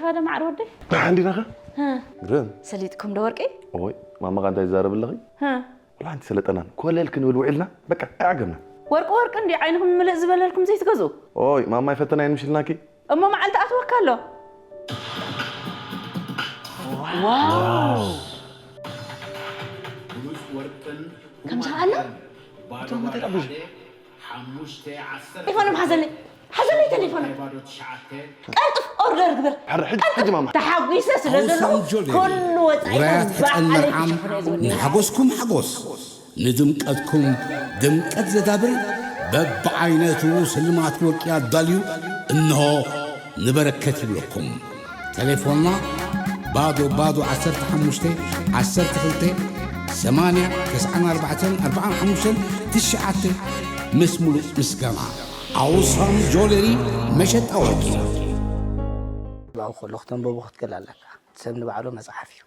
ሓደ ማዕረ ወደይ። ደሓን ዲናኸ? ግርም። ሰሊጥኩም ዶ ወርቂ? ኦይ፣ ማማኻ እንታይ ትዛረብ ኣለኺ? ወላ ሓንቲ ሰለጠናን ኮለል ክንብል ውዒልና፣ በቃ ኣይዓገብና። ወርቂ ወርቂ እንድዩ ዓይንኹም ምልእ ዝበለልኩም ዘይትገዝኡ? ኦይ፣ ማማይ ፈተና እየን ምሽልናኪ። እሞ መዓልቲ ኣትወካ ኣሎ። ዋው! ከምዚ ኣሎ? እቶም ተረብሽ። ቴሌፎኖም ሓዘለይ፣ ሓዘለይ ቴሌፎኖም። ቀልጥፍ ኦርደር ግበር። ሕጂ፣ ሕጂ ማማ። ተሓጒሰ ስለ ዘለኹ ኩሉ ወጻኢታት ውራያት ሕጸን ባዕለይ መርዓም ተሸፍነ ዝብል። ንሓጎስኩም ሓጎስ፣ ንድምቀትኩም ድምቀት ዘዳብር በብዓይነቱ ስልማት ወርቂ ኣዳልዩ እንሆ ንበረከት ይብለኩም። ቴሌፎንና ባዶ ባዶ ዓሰርተ ሓሙሽተ ዓሰርተ ክልተ ሰማንያ ተስዓን ኣርባዕተን ኣርባዓን ሓሙሽተን ትሽዓተ። ምስ ሙሉእ ምስጋና። ኣውሳም ጆለሪ መሸጣ ወርቂ። ብኣው ከለኹ ተንበቦ ክትክእል ኣለካ። ሰብ ንባዕሉ መጽሓፍ እዩ።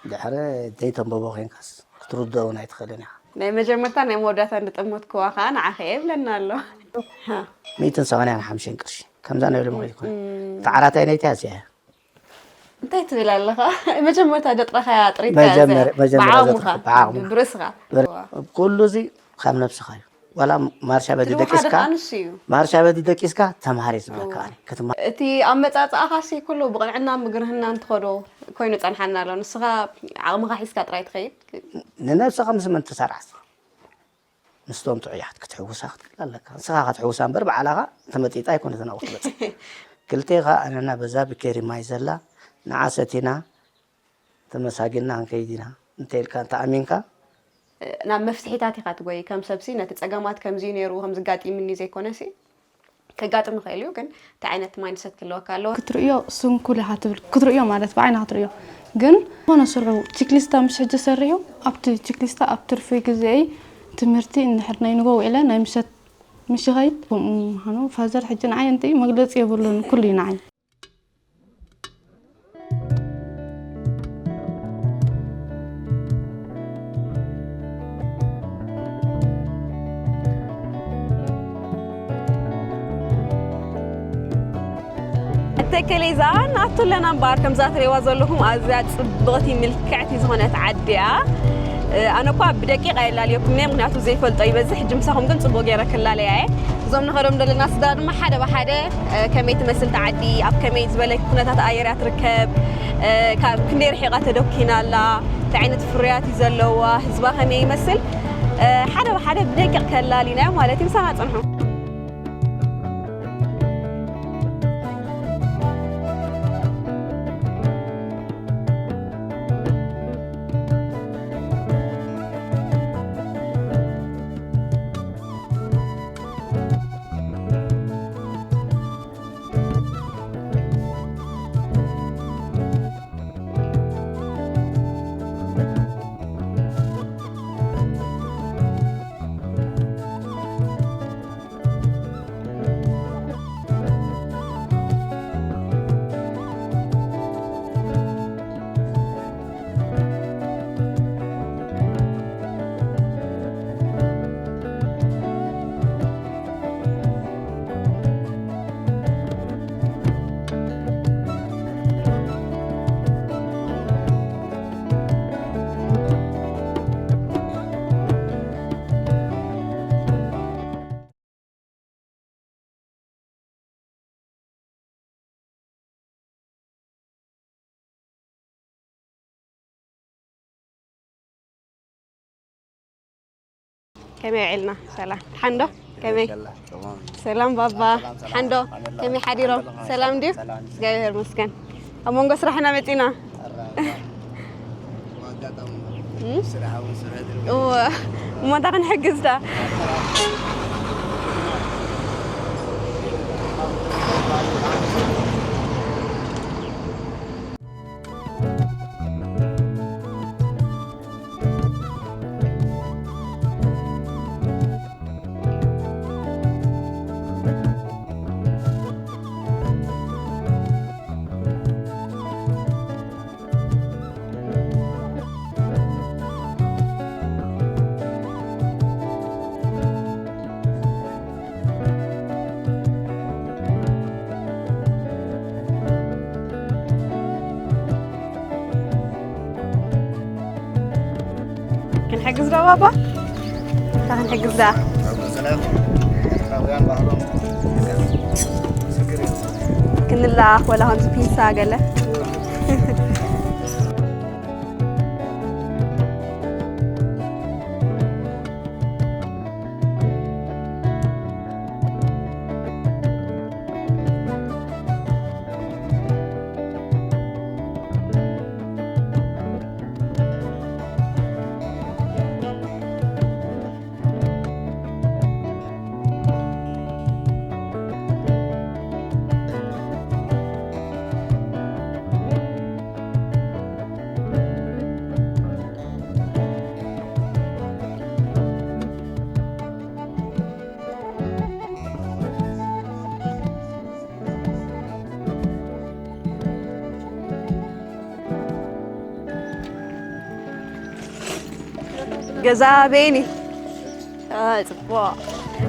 ድሕሪ ዘይተንበቦ ኮይንካስ ክትርድኦ እውን ኣይትኽእልን ኢኻ። ናይ መጀመርታ ናይ መወዳእታ እንድጠመትክዋ ከዓ ንዓኸ እየ ብለና ኣሎ። ሚእትን ሰማንያን ሓሙሽተን ቅርሺ ከምዛ ናይ ሎሚ ኣይኮነ። ተዓራታይ ናይቲ ኣዚያ እያ። እንታይ ትብል ኣለኻ? መጀመርታ ደጥረኻያ ጥሪት መጀመር- መጀመርያ ብዓቕምኻ፣ ዘጥረኻ፣ ብዓቕምኻ። ብርእስኻ። ብር- ኩሉ እዚ ካብ ነብስኻ እዩ። ዋላ ማርሻ በዲ ትግቡ ሓደ ደቂስካ፣ ከኣ ንሱ እዩ። ማርሻ በዲ ደቂስካ ተምሃር እዩ ዝብለካ። ኣነ ክትማ- እቲ ኣመጻጽኣኻሲ ኩሉ ብቕንዕና ምግርህና እንትኸዶ ኮይኑ ጸንሓና ኣሎ። ንስኻ ዓቕምኻ ሒዝካ ጥራይ ትኸይድ። ንነብስኻ ምስ መን ትሰርሕ? ምስቶም ጥዑያት ክትሕውሳ ክትክእል ኣለካ። ንስኻ ክትሕውሳ እምበር ባዕላኻ ተመጢጣ ኣይኮነትን ኣብኡ ክትበጽሕ። ክልቴኻ ኣነና በዛ ብኬሪ ማይ ዘላ ንዓ ሰቲና ተመሳጊና ክንከይድ ኢና እንተ ኢልካ እንተ ኣሚንካ፣ ናብ መፍትሒታት ኢኻ ትጎይ። ከም ሰብሲ ነቲ ጸገማት ከምዚ ነይሩ፣ ከምዚ ኣጋጢሙኒ ዘይኮነሲ፣ ከጋጥም ይኽእል እዩ፣ ግን እንታይ ዓይነት ማይንድሰት ክህልወካ ኣለዎ? ክትርእዮ ስንኩል ኢኻ ትብል። ክትርእዮ ማለት ብዓይና ክትርእዮ። ግን ዝኾነ ስርሑ ቺክሊስታ ምስ ሕጂ ሰሪሑ፣ ኣብቲ ቺክሊስታ ኣብ ትርፊ ግዜይ ትምህርቲ እንድሕር ናይ ንጎ ውዒለ ናይ ምሸት ምሽ ይኸይድ። ከምኡ ምዃኑ ፋዘር ሕጂ ንዓይ እንተይ መግለጺ የብሉን፣ ኩሉ እዩ ንዓይ። እተከሌዛ ናቱ ኣለና እምበኣር፣ ከምዛ ትርእይዋ ዘለኹም ኣዝያ ጽብቕቲ ምልክዕቲ ዝኾነት ዓዲ እያ። እ፣ ኣነ እኳ ብደቂቕ ኣየላልየኩም እየ፣ ምኽንያቱ ዘይፈልጦ ይበዝሕ። ሕጂ ምሳኹም ግን ጽቡቕ ገይረ ክላለያ እየ። እዞም ንኸዶም ዘለና ስድራ ድማ ሓደ ብሓደ፣ እ፣ ከመይ ትመስል እታ ዓዲ፣ ኣብ ከመይ ዝበለ ኩነታት ኣየር እያ ትርከብ፣ እ፣ ካብ ክንደይ ርሒቓ ተደኲና ኣላ፣ እንታይ ዓይነት ፍርያት እዩ ዘለዋ፣ ህዝባ ከመይ ይመስል፣ እ፣ ሓደ ብሓደ ብደቂቕ ከላሊና ማለት እዩ። ምሳና ጽንሑ። ከመይ ውዒልና? ሰላም። ሓንዶ? ከመይ? ሰላም ባባ። ሓንዶ? ከመይ ሓዲሮም? ሰላም ድዩ? እግዚኣብሔር ይመስገን። ኣብ መንጎ ስራሕና መጺና። እም? እወ። እሞ እንታይ ክንሕግዝ ዳ? ክንሕግዝ ዶ ባባ? እንታይ ክንሕግዝ ደኣ? ክንላኣኽ ወላ ከምዚ ፒንሳ ገለ። ገዛ በይኒ። ኣይ፣ ጽቡቕ።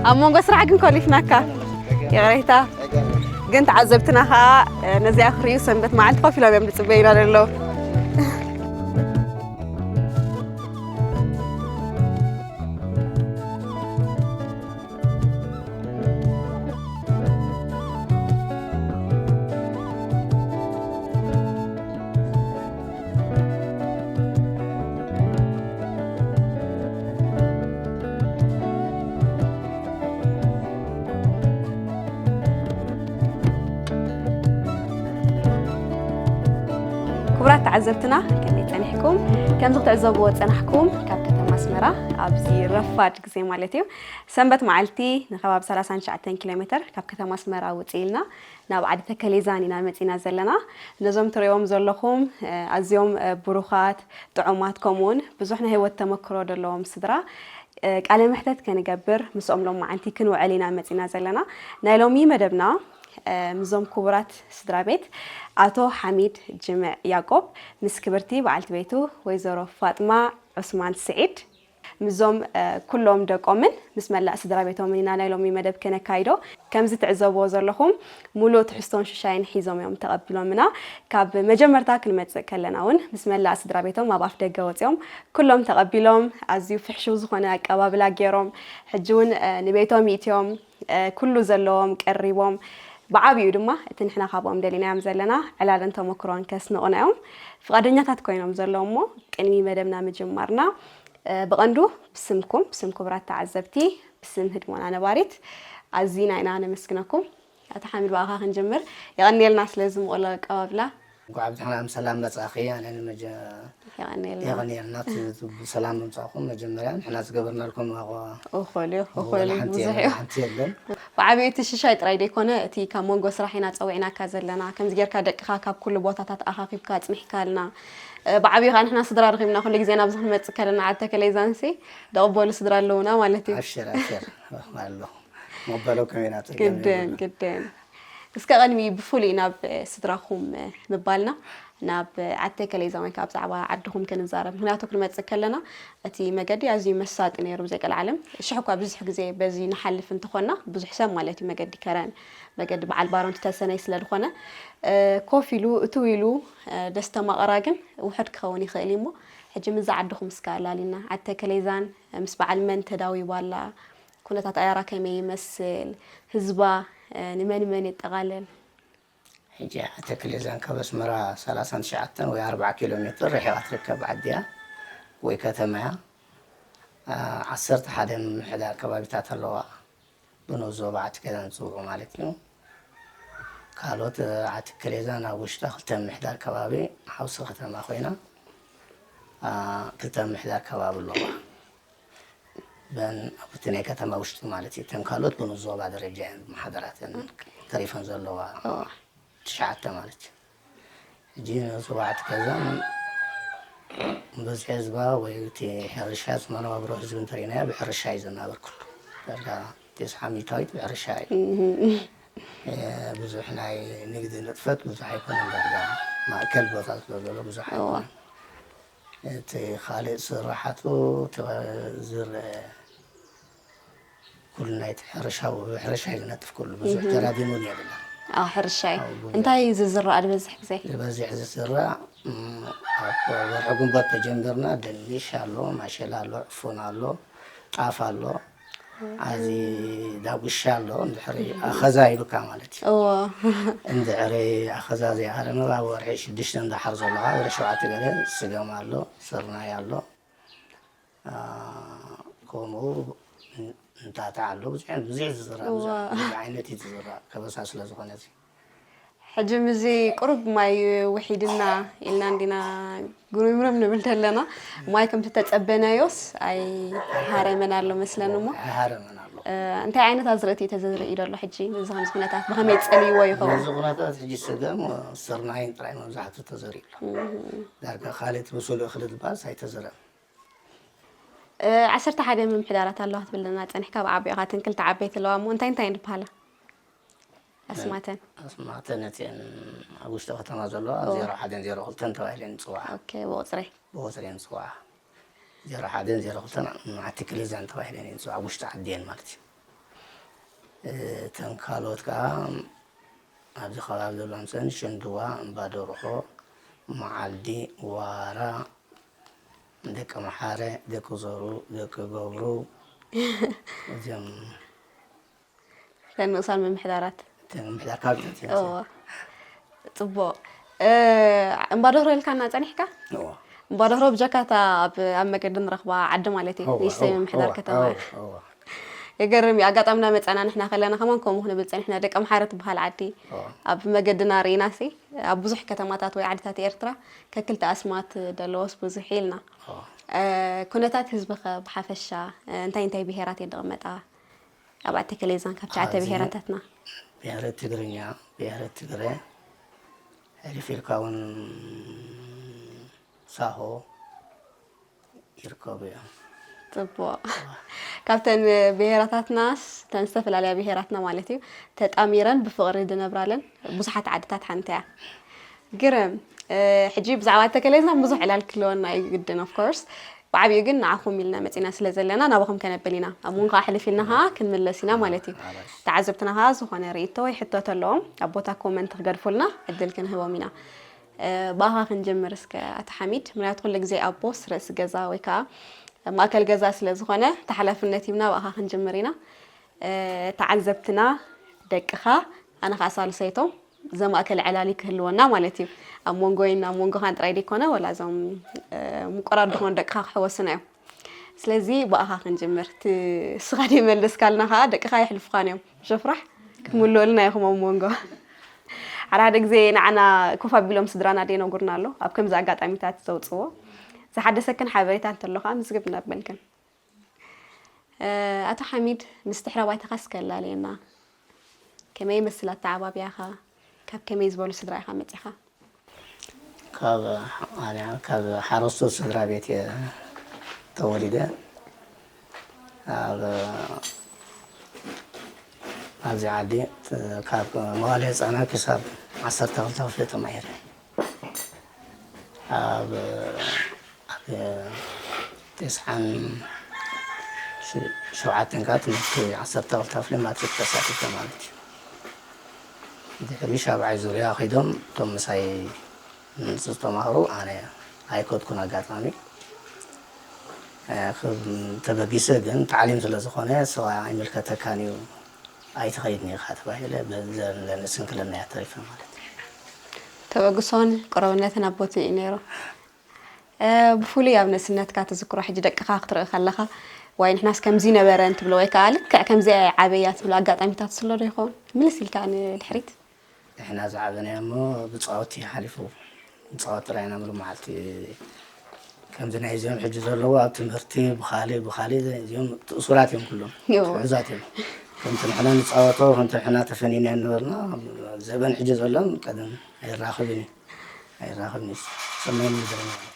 ኣብ መንጎ ስራሕ ግን ኮሊፍናካ። ይቕሬታ። ግን ተዓዘብትና ኸኣ፣ እ፣ ነዚኣ ክርእዩ ሰንበት መዓልቲ ኮፍ ኢሎም እዮም ዝጽበዩና ዘለዉ። ክቡራት ተዓዘብትና፣ ከመይ ጸኒሕኩም? ከምዚ ክትዕዘብዎ ጸናሕኩም፣ ካብ ከተማ ኣስመራ ኣብዚ ረፋድ ግዜ ማለት እዩ፣ ሰንበት መዓልቲ ንከባቢ ሰላሳን ትሽዓተን ኪሎ ሜተር ካብ ከተማ ኣስመራ ውጽእ ኢልና ናብ ዓዲ ተከሌዛን ኢና መጺና ዘለና። ነዞም ትርእይዎም ዘለኹም፣ እ፣ ኣዝዮም፣ እ፣ ብሩኻት፣ ጥዑማት፣ ከምኡውን ብዙሕ ናይ ህይወት ተመክሮ ዘለዎም ስድራ፣ እ፣ ቃለ መሕተት ከንገብር ምስኦም ሎማዓንቲ ክንውዕል ኢና መጺና ዘለና። ናይ ሎሚ መደብና፣ እ፣ ምስዞም ክቡራት ስድራ ቤት ኣቶ ሓሚድ ጅምዕ ያቆብ ምስ ክብርቲ በዓልቲ ቤቱ ወይዘሮ ፋጥማ ዑስማን ስዒድ፣ ምስዞም፣ እ፣ ኩሎም ደቆምን ምስ መላእ ስድራ ቤቶምን ኢና ናይ ሎሚ መደብ ከነካይዶ። ከምዚ ትዕዘብዎ ዘለኹም፣ ሙሉእ ትሕዝቶን ሽሻይን ሒዞም እዮም ተቐቢሎምና። ካብ መጀመርታ ክንመጽእ ከለና እውን ምስ መላእ ስድራ ቤቶም ኣብ ኣፍ ደገ ወጺኦም ኩሎም ተቐቢሎም፣ ኣዝዩ ፍሕሹው ዝኾነ ኣቀባብላ ገይሮም፣ ሕጂ እውን፣ እ፣ ንቤቶም ይእትዮም፣ እ፣ ኩሉ ዘለዎም ቀሪቦም፣ ብዓቢኡ ድማ እቲ ንሕና ካብኦም ደሊናዮም ዘለና ዕላልን ተመክሮን ከስንቑና እዮም ፍቓደኛታት ኮይኖም ዘለዉ። እሞ ቅድሚ መደብና ምጅማርና፣ እ፣ ብቐንዱ ብስምኩም፣ ብስም ክቡራት ተዓዘብቲ፣ ብስም ህድሞና ነባሪት ኣዚና ኢና ነመስግነኩም። ኣቶ ሓሚድ፣ ብኣኻ ክንጅምር። የቐንየልና ስለዚ ምቕሉል ኣቀባብላ። እንኳዕ ብድሕና ሰላም መጻእኺ። ኣነ ንመጀ-፣ የቐንየልና። የቐንየልና፣ ት-፣ ት-፣ ብሰላም ምምጻእኩም። መጀመርያ ንሕና ዝገበርናልኩም ዋጋ እኹል እዩ፣ እኹል እዩ፣ ሓንቲ ብዙሕ የለን፣ እዩ። ሓንቲ የለን። ብዓቢኡ እቲ ሽሻይ ጥራይ ደይኮነ፣ እቲ ካብ መንጎ ስራሕ ኢና ጸዊዕናካ ዘለና። ከምዚ ጌርካ ደቅኻ ካብ ኩሉ ቦታታት ኣኻኺብካ ኣጽኒሕካልና። እ፣ ብዓቢኡ ከኣ ንሕና ስድራ ረኺብና፣ ኩሉ ግዜ ናብዚ ክንመጽእ ከለና ዓዲ ተከሌዛንሲ ደቕበሉ ስድራ ኣለዉና ማለት እዩ። ኣብሽር፣ ኣብሽር፣ ኣለኹ። መበሎ ከመይ ናት ግድን፣ ግድን። እስከ ቅድሚ ብፍሉይ ናብ፣ እ፣ ስድራኹም፣ እ፣ ምባልና፣ ናብ፣ እ፣ ዓዲ ተከሌዛን ወይ ከኣ ብዛዕባ ዓድኹም ክንዛረብ። ምኽንያቱ ክንመጽእ ከለና እቲ መገዲ ኣዝዩ መሳጢ ነይሩ ብዘይቀልዓለም። ሽሕ እኳ ብዙሕ ግዜ በዚ ንሓልፍ እንተኾንና፣ ብዙሕ ሰብ ማለት እዩ መገዲ ከረን፣ መገዲ በዓል ባሮን ተሰነይ ስለ ዝኾነ፣ እ፣ ኮፍ ኢሉ፣ እትው ኢሉ፣ እ፣ ደስተማቐራ ግን ውሑድ ክኸውን ይኽእል እዩ እሞ፣ ሕጂ ምስዛ ዓድኹም እስከ ኣላሊና። ዓዲ ተከሌዛን፣ እ፣ ምስ በዓል መን ተዳዊባ ኣላ? ኩነታት ኣያራ ከመይ ይመስል? ህዝባ፣ እ፣ ንመን መን የጠቓልል? ሕጂ ዓዲ ተከሌዛን ካብ ኣስመራ ሰላሳን ትሽዓተን ወይ ኣርብዓ ኪሎ ሜትር ርሒቓ ትርከብ ዓዲ እያ ወይ ከተማ እያ። እ፣ ዓሰርተ ሓደ ምምሕዳር ከባቢታት ኣለዋ። ብንኡስ ዞባ ዓዲ ተከሌዛን ዝጽውዑ ማለት እዩ። ካልኦት፣ እ፣ ዓዲ ተከሌዛን ኣብ ውሽጣ ክልተ ምምሕዳር ከባቢ ሓውሲ ከተማ ኮይና፣ እ፣ ክልተ ምምሕዳር ከባቢ ኣለዋ። በን ኣብቲ ናይ ከተማ ውሽጢ ማለት እዩ። እተን ካልኦት ብንኡስ ዞባ ደረጃ እየን ዝመሓደራተን ተሪፈን ዘለዋ። እዋ። ትሽዓተ ማለት እዩ። ሕጂ ንኡስ ዞባ ዓዲ ተከሌዛን ብዝሒ ህዝባ ወይ እቲ ሕርሻ፣ መነባብሮ ህዝቢ እንተሪእናዮ ብሕርሻ እዩ ዝናበር ኩሉ። ዳርጋ ተስዓ ሚእታዊት ብሕርሻ እዩ። እህ። እ፣ ብዙሕ ናይ ንግዲ ንጥፈት ብዙሕ ኣይኮነን። ዳርጋ ማእከል ቦታ ስለ ዘሎ ብዙሕ እዋ። ኣይኮነን። እቲ ካልእ ስራሓቱ ተባ-፣ ዝርአ ኩሉ ናይቲ ሕርሻ፣ ብሕርሻ እዩ ዝነጥፍ ኩሉ። ብዙሕ እህ። ጀራዲን እውን የብላን። ኣብ ሕርሻ እዩ። ኣብ ጉልበት። እንታይ እዩ ዝዝራእ ዝበዝሕ ግዜ? ዝበዝሕ ዝዝራእ፣ እም፣ ኣብ ወርሒ ግንቦት ተጀሚርና ድንሽ ኣሎ፣ ማሸላ ኣሎ፣ ዕፉን ኣሎ፣ ጣፍ ኣሎ፣ ኣዚ ዳጉሻ ኣሎ። እንድሕሪ ኣኸዛ ይብካ ማለት እዩ። እዎ። እንድሕሪ ኣኸዛ ዘይሃረመ ኣብ ወርሒ ሽዱሽተ እንዳሓር ዘለኻ ወደ ሸውዓተ ገለ ስገም ኣሎ፣ ስርናይ ኣሎ፣ አ፣ ከምኡ እንጣጣዕ ኣሎ። ብዙሕ ብዙሕ ዝዝራእ ብዙሕ ዓይነት እዩ ዝዝራእ ከበሳ ስለ ዝኾነ እዚ። ሕጂ ምዚ ቁሩብ ማይ ውሒድና ኢልና እንዲና ጉርምርም ንብል ዘለና። ማይ ከምቲ ተጸበናዮስ ኣይሃረመን ኣሎ መስለኒ እሞ። ኣይሃረመን ኣሎ። እንታይ ዓይነት ኣዝርእቲ እዩ ተዘርኢ ዘሎ ሕጂ? እዚ ከምዚ ኩነታት ብኸመይ ጸልይዎ ይኸውን? እዚ ኩነታት ሕጂ ስገም ስርናይን ጥራይ መብዛሕቱ ተዘሪኡ ኣሎ። ዳርጋ ካልእ እቲ ብሱሉ እኽሊ ዝበሃል ኣይተዘረን። ዓሰርተ ሓደ ምምሕዳራት ኣለዋ ክትብለና ጸኒሕካ፣ ብዓቢኡ እተን ክልተ ዓበይቲ ኣለዋ እሞ እንታይ እንታይ እየን ዝበሃላ? ኣስማተን። ኣስማተን እተን ኣብ ውሽጢ ከተማ ዘለዋ ዜሮ ሓደን ዜሮ ክልተን ተባሂለን ይፅዋዓ። ኦኬ፣ ብቁፅሪ። ብቁፅሪ እየን ዝፅዋዓ። ዜሮ ሓደን ዜሮ ክልተን ኣርቲክሊዛን ተባሂለን እየን ዝፅዋዓ፣ ኣብ ውሽጢ ዓዲ እየን ማለት እዩ። እተን ካልኦት ከዓ ኣብዚ ከባቢ ዘለዋ ምሰን ሸንድዋ፣ እምባ ደርሆ፣ መዓልዲ፣ ዋራ፣ ደቂ መሓረ፣ ደቂ ዘሩ፣ ደቂ ገብሩ፣ እዚኦም እተን ንኡሳን ምምሕዳራት። እተን ምምሕዳር ካብ እተን እዎ። ጽቡቕ። እምባ ደህሮ ኢልካና ጸኒሕካ? እዎ። እምባ ደህሮ ብጀካታ ኣብ ኣብ መገዲ ንረኽባ ዓዲ ማለት እዩ። እዎ፣ ንእሽተይ እዎ፣ ምምሕዳር እዎ፣ ከተማ እያ። እዎ፣ እዎ። የገርም እዩ። ኣጋጣሚ እናመጻና ንሕና ከለና ከማን ከምኡ ክንብል ጸኒሕና። ደቂ ኣምሓረ ትበሃል ዓዲ እዎ። ኣብ መገድና ርኢናሲ ኣብ ብዙሕ ከተማታት ወይ ዓድታት ኤርትራ ከክልተ ኣስማት ደለዎስ ብዙሕ ኢልና። እዎ። ኩነታት ህዝቢ ኸ ብሓፈሻ እንታይ እንታይ ብሄራት እየን ዝቕመጣ? ኣብ ኣተከሌዛን ካብ ትሽዓተ ኣብዚ ብሄራታትና። ብሄረ ትግርኛ፣ ብሄረ ትግረ፣ ሕልፍ ኢልካ እውን ሳሆ ይርከቡ እዮም። ጽቡቕ። ካብተን ብሄራታትናስ እተን ዝተፈላለያ ብሄራትና ማለት እዩ ተጣሚረን ብፍቕሪ ዝነብራለን ብዙሓት ዓድታት ሓንቲ እያ። ግርም። ሕጂ ብዛዕባ ኣተከሌዛን ብዙሕ ዕላል ክህልወና እዩ ግድን of course። ብዓቢኡ ግን ንዓኹም ኢልና መጺና ስለ ዘለና ናባኹም ከነብል ኢና። ኣብ መንጎ ኣሕልፍ ኢልና ኸዓ ክንምለስ ኢና ማለት እዩ። ተዓዘብትና ኸዓ ዝኾነ ርእይቶ ወይ ሕቶ ተለዎም ኣብ ቦታ ኮመንት ክገድፉልና ዕድል ክንህቦም ኢና። ብኣኻ ክንጅምር እስከ ኣቶ ሓሚድ፣ ምክንያቱ ኩሉ ግዜ ኣቦስ ርእሲ ገዛ ወይ ከዓ ማእከል ገዛ ስለ ዝኾነ ተሓላፍነት ሂብና ብኣኻ ክንጅምር ኢና። ተዓዘብትና ደቅኻ ኣነ ኸዓ ሳልሰይቶም ዘማእከል ዕላሊ ክህልወና ማለት እዩ። ኣብ መንጎይን ኣብ መንጎኻን ጥራይ ደይኮነ ወላ እዞም ምቁራት ዝኾኑ ደቅኻ ክሕወሱና እዮም። ስለዚ ብኣኻ ክንጅምር። እቲ እስኻ ደይመለስካልና ኸዓ ደቅኻ የሕልፉኻን እዮም። ሸፍራሕ ክትምልኡልና ኢኹም ኣብ መንጎ። ሓደ ሓደ ግዜ ንዓና ኮፍ ኣቢሎም ስድራና ደይነጉርና ኣሎ ኣብ ከምዚ ኣጋጣሚታት ዘውፅዎ። ዝሓደሰክን ሓበሬታ እንተሎ ኸዓ ምዝግብ እናበልክን። ኣቶ ሓሚድ ምስ ድሕረ ባይታኻ እስከ ኣላልየና። ከመይ ይመስል ኣተዓባብያኻ? ካብ ከመይ ዝበሉ ስድራ ኢኻ መጺኻ? ካብ ኣነ ካብ ሓረስቶት ስድራ ቤት እየ ተወሊደ። ኣብ ኣብዚ ዓዲ ካብ መዋለ ህፃናት ክሳብ ዓሰርተ ክልተ ክፍሊ ተማሂረ። ኣብ ኣብ ተስዓን ሸውዓተን ከዓ ትምህርቲ ዓሰርተ ክልተ ክፍሊ ማትሪክ ተሳቲፈ ማለት እዩ። ድሕሪ ሻብዓይ ዙርያ ከይዶም እቶም ምሳይ ዝተማህሩ ኣነ ኣይከድኩን ኣጋጣሚ። ተበጊሰ ግን ታዕሊም ስለ ዝኾነ ሰብኣይ ኣይምልከተካን እዩ ኣይትኸይድን ኢኻ ተባሂለ ብዘለኒ ስንክልና እያ ተሪፈ ማለት እዩ። ተበግሶን ቅሩብነትን ኣብ ቦትኡ እዩ ነይሩ። ብፍሉይ ኣብ ንእስነትካ ትዝክሮ ሕጂ ደቅኻ ክትርኢ ከለኻ ዋይ ንሕናስ ከምዚ ነበረ እንትብሎ ወይ ከዓ ልክዕ ከምዚ ዓበያ ትብሎ ኣጋጣሚታት ስሎ ዶ ይኸውን? ምልስ ኢልካ ንድሕሪት። ንሕና ዝዓበናዮ እሞ ብፃወት እዩ ሓሊፉ። ብፃወት ጥራይ ኢና ምሉእ መዓልቲ ከምዚ ናይ እዚኦም ሕጂ ዘለዉ ኣብ ትምህርቲ ብኻሊእ ብኻሊእ እዚኦም እሱራት እዮም ኩሎም። ትሑዛት እዮም። ከምቲ ንሕና ንፃወቶ ከምቲ ንሕና ተፈኒና ንበልና ዘበን ሕጂ ዘሎም ቀደም ኣይራኸብን እዩ። ኣይራኸብን እዩ። ሰማይን ምድርን ማለት እዩ።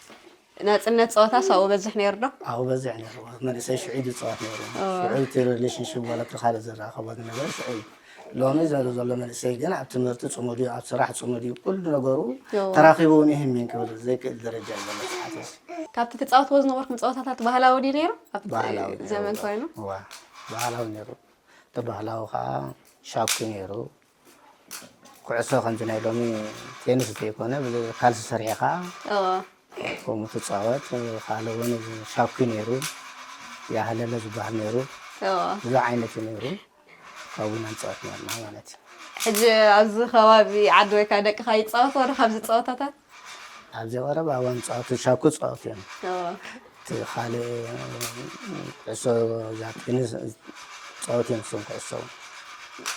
ናጽነት ጸወታ ሳኡ በዝሕ ነይሩ ዶ? ኣብኡ በዝሕ ነይሩ። መንእሰይ ሽዑ እዩ ዝፃወት ነይሩ። ሽዑ እቲ ሪሌሽንሽፕ ማለት ካልእ ዘራኸቦ ዝነበረ ሽዑ እዩ። ሎሚ ዘሎ ዘሎ መንእሰይ ግን ኣብ ትምህርቲ ፅሙድ እዩ፣ ኣብ ስራሕ ፅሙድ እዩ፣ ኩሉ ነገሩ ተራኺቡ እውን ይህሚን ክብል ዘይክእል ደረጃ እዩ ዘሎ ሰዓት እዚ። ካብቲ ትጻወትዎ ዝነበርኩም ጸወታታት ባህላዊ ድዩ ነይሩ? ኣብቲ ባህላዊ ነይሩ። ዘመን ኮይኑ? እዋ፣ ባህላዊ ነይሩ። እቲ ባህላዊ ከዓ ሻኩ ነይሩ። ኩዕሶ ከምዚ ናይ ሎሚ ቴኒስ ዘይኮነ፣ ካልሲ ሰሪሕኻ እዎ። ከምኡ ትጻወት። ካልእ እውን ሻኩ ነይሩ፣ ያህለለ ዝበሃል ነይሩ፣ እዎ። ብዙሕ ዓይነት እዩ ነይሩ። ካብኡ ኢና ንጻወት ነርና ማለት እዩ። ሕጂ ኣብዚ ከባቢ ዓዲ ወይ ከዓ ደቅኻ ይጻወቱ ወደ ካብዚ ጸወታታት? ኣብዚ ቀረባ እዋን ጻወቱ ሻኩ ጻወቱ እዮም። እዎ። እቲ ካልእ ኩዕሶ እዛ ቴኒስ ጻወቱ እዮም እሶም ኩዕሶ።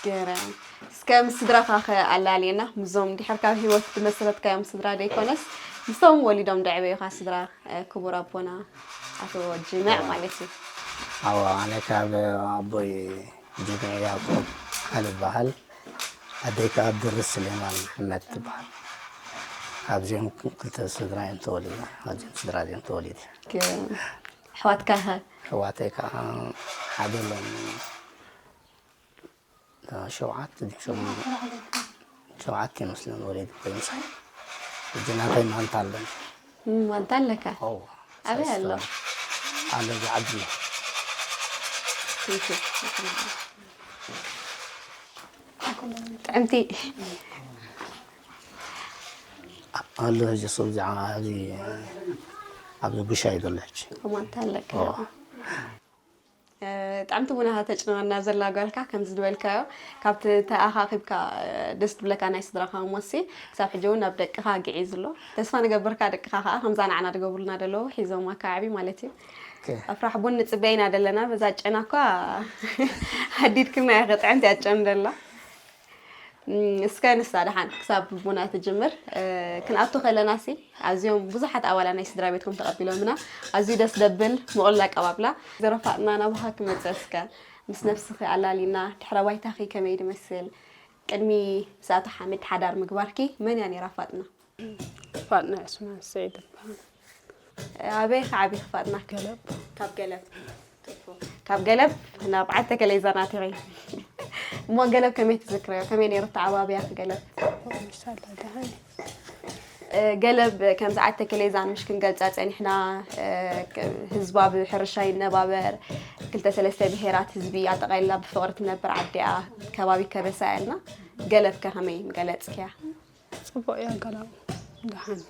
ገራሚ። እስከ ምስ ስድራኻ ከ ኣላልየና፣ ምስዞም ድሕር ካብ ህይወት ዝመስረትካዮም ስድራ ደይኮነስ፣ ምስቶም ወሊዶም ደዕበዩኻ ስድራ፣ እ፣ ክቡር ኣቦና ኣቶ ጅምዕ ማለት እዩ። ኣዎ፣ ኣነ ካብ ኣቦይ ጅምዕ ያዕቆብ ኣል እበሃል። ኣደይ ከኣ ድርስ ስሌማን መሓመድ ትበሃል። ኣብዚኦም ክልተ ስድራ እዮም ተወሊድና። ኣብዚኦም ስድራ እዚኦም ተወሊደ። ክ-፣ ኣሕዋትካ ከ? ኣሕዋተይ ከኣ ሓደ ኣሎኒ። ሸውዓተ ድዩ? ሸሞንተ? ሸውዓተ ይመስለኒ ወሊዱ ኮይኑ። ሕጂ ናተይ ማንታ ኣሎኒ። እም፣ ማንታ ኣለካ? ኣዎ። ኣበይ ኣሎ? ኣሎ፣ እዚ ዓዲ። ጥዕምቲ። ኣሎ፣ እዚ ሰብ እዚ፣ ኣብዚ፣ ኣብዚ ጉሻ እዩ ዘሎ ሕጂ። ማንታ ኣለካ? ኣዎ። እ፣ ጥዕምቲ ቡና ተጭንቐና ዘላ ጓልካ፣ ከምዚ ዝበልካዮ፣ ካብቲ ተኣኻኺብካ፣ እ፣ ደስ ትብለካ ናይ ስድራኻ እሞሲ፣ ክሳብ ሕጂ እውን ናብ ደቅኻ ግዒዙ ኣሎ። ተስፋ ንገብር ከኣ ደቅኻ ከኣ ከምዛ ንዓና ዝገብሩልና ዘለዉ ሒዞም ኣከባቢ ማለት እዩ። ኦኬ። ኣፍራሕ ቡን ንጽበይ ኢና ዘለና፣ በዛ ጨና እኳ ሃዲድክና ኢኺ፣ ጥዕምቲ እያ ጨን ዘላ። እም፣ እስከ ንሳ ደሓን ክሳብ ቡና ትጅምር፣ እ፣ ክንኣቱ ከለናሲ፣ ኣዝዮም ብዙሓት ኣባላት ናይ ስድራ ቤትኩም ተቐቢሎምና። ኣዝዩ ደስ ዘብል ምቕሉል ኣቀባብላ። ዘረፋጥና ናባኻ ክመጽእ እስከ ምስ ነብስኺ ኣላሊና፣ ድሕረ ባይታኺ ከመይ ድመስል? ቅድሚ ምስ ኣቶ ሓሚድ ሓዳር ምግባርኪ መን እያ ነይራ ፋጥና? ፋጥና ዑስማን ስዒድ እበሃል። ኣበይ ኢኺ ዓቢኺ ፋጥና? ገለብ። ካብ ገለብ። ካብ ገለብ ናብ ዓዲ ተከለ ይዘርና ትኺ። እሞ ገለብ ከመይ ትዝክርዮ? ከመይ ነይሩ ኣተዓባብያኺ ገለብ? ምሻላ ደሃይ። እ፣ ገለብ ከምዚ ዓዲ ተከለ ይዛን ምሽ ክንገልጻ ጸኒሕና፣ እ፣ ክ-፣ ህዝባ ብሕርሻ ይነባበር፣ ክልተ ሰለስተ ብሄራት ህዝቢ ኣጠቓሊላ ብፍቕሪ ትነብር ዓዲ እያ፣ ከባቢ ከበሳ እያ ኢልና። ገለብ ከ ከመይ ምገለጽክያ? ጽቡቕ እያ ገላው። ደሓን።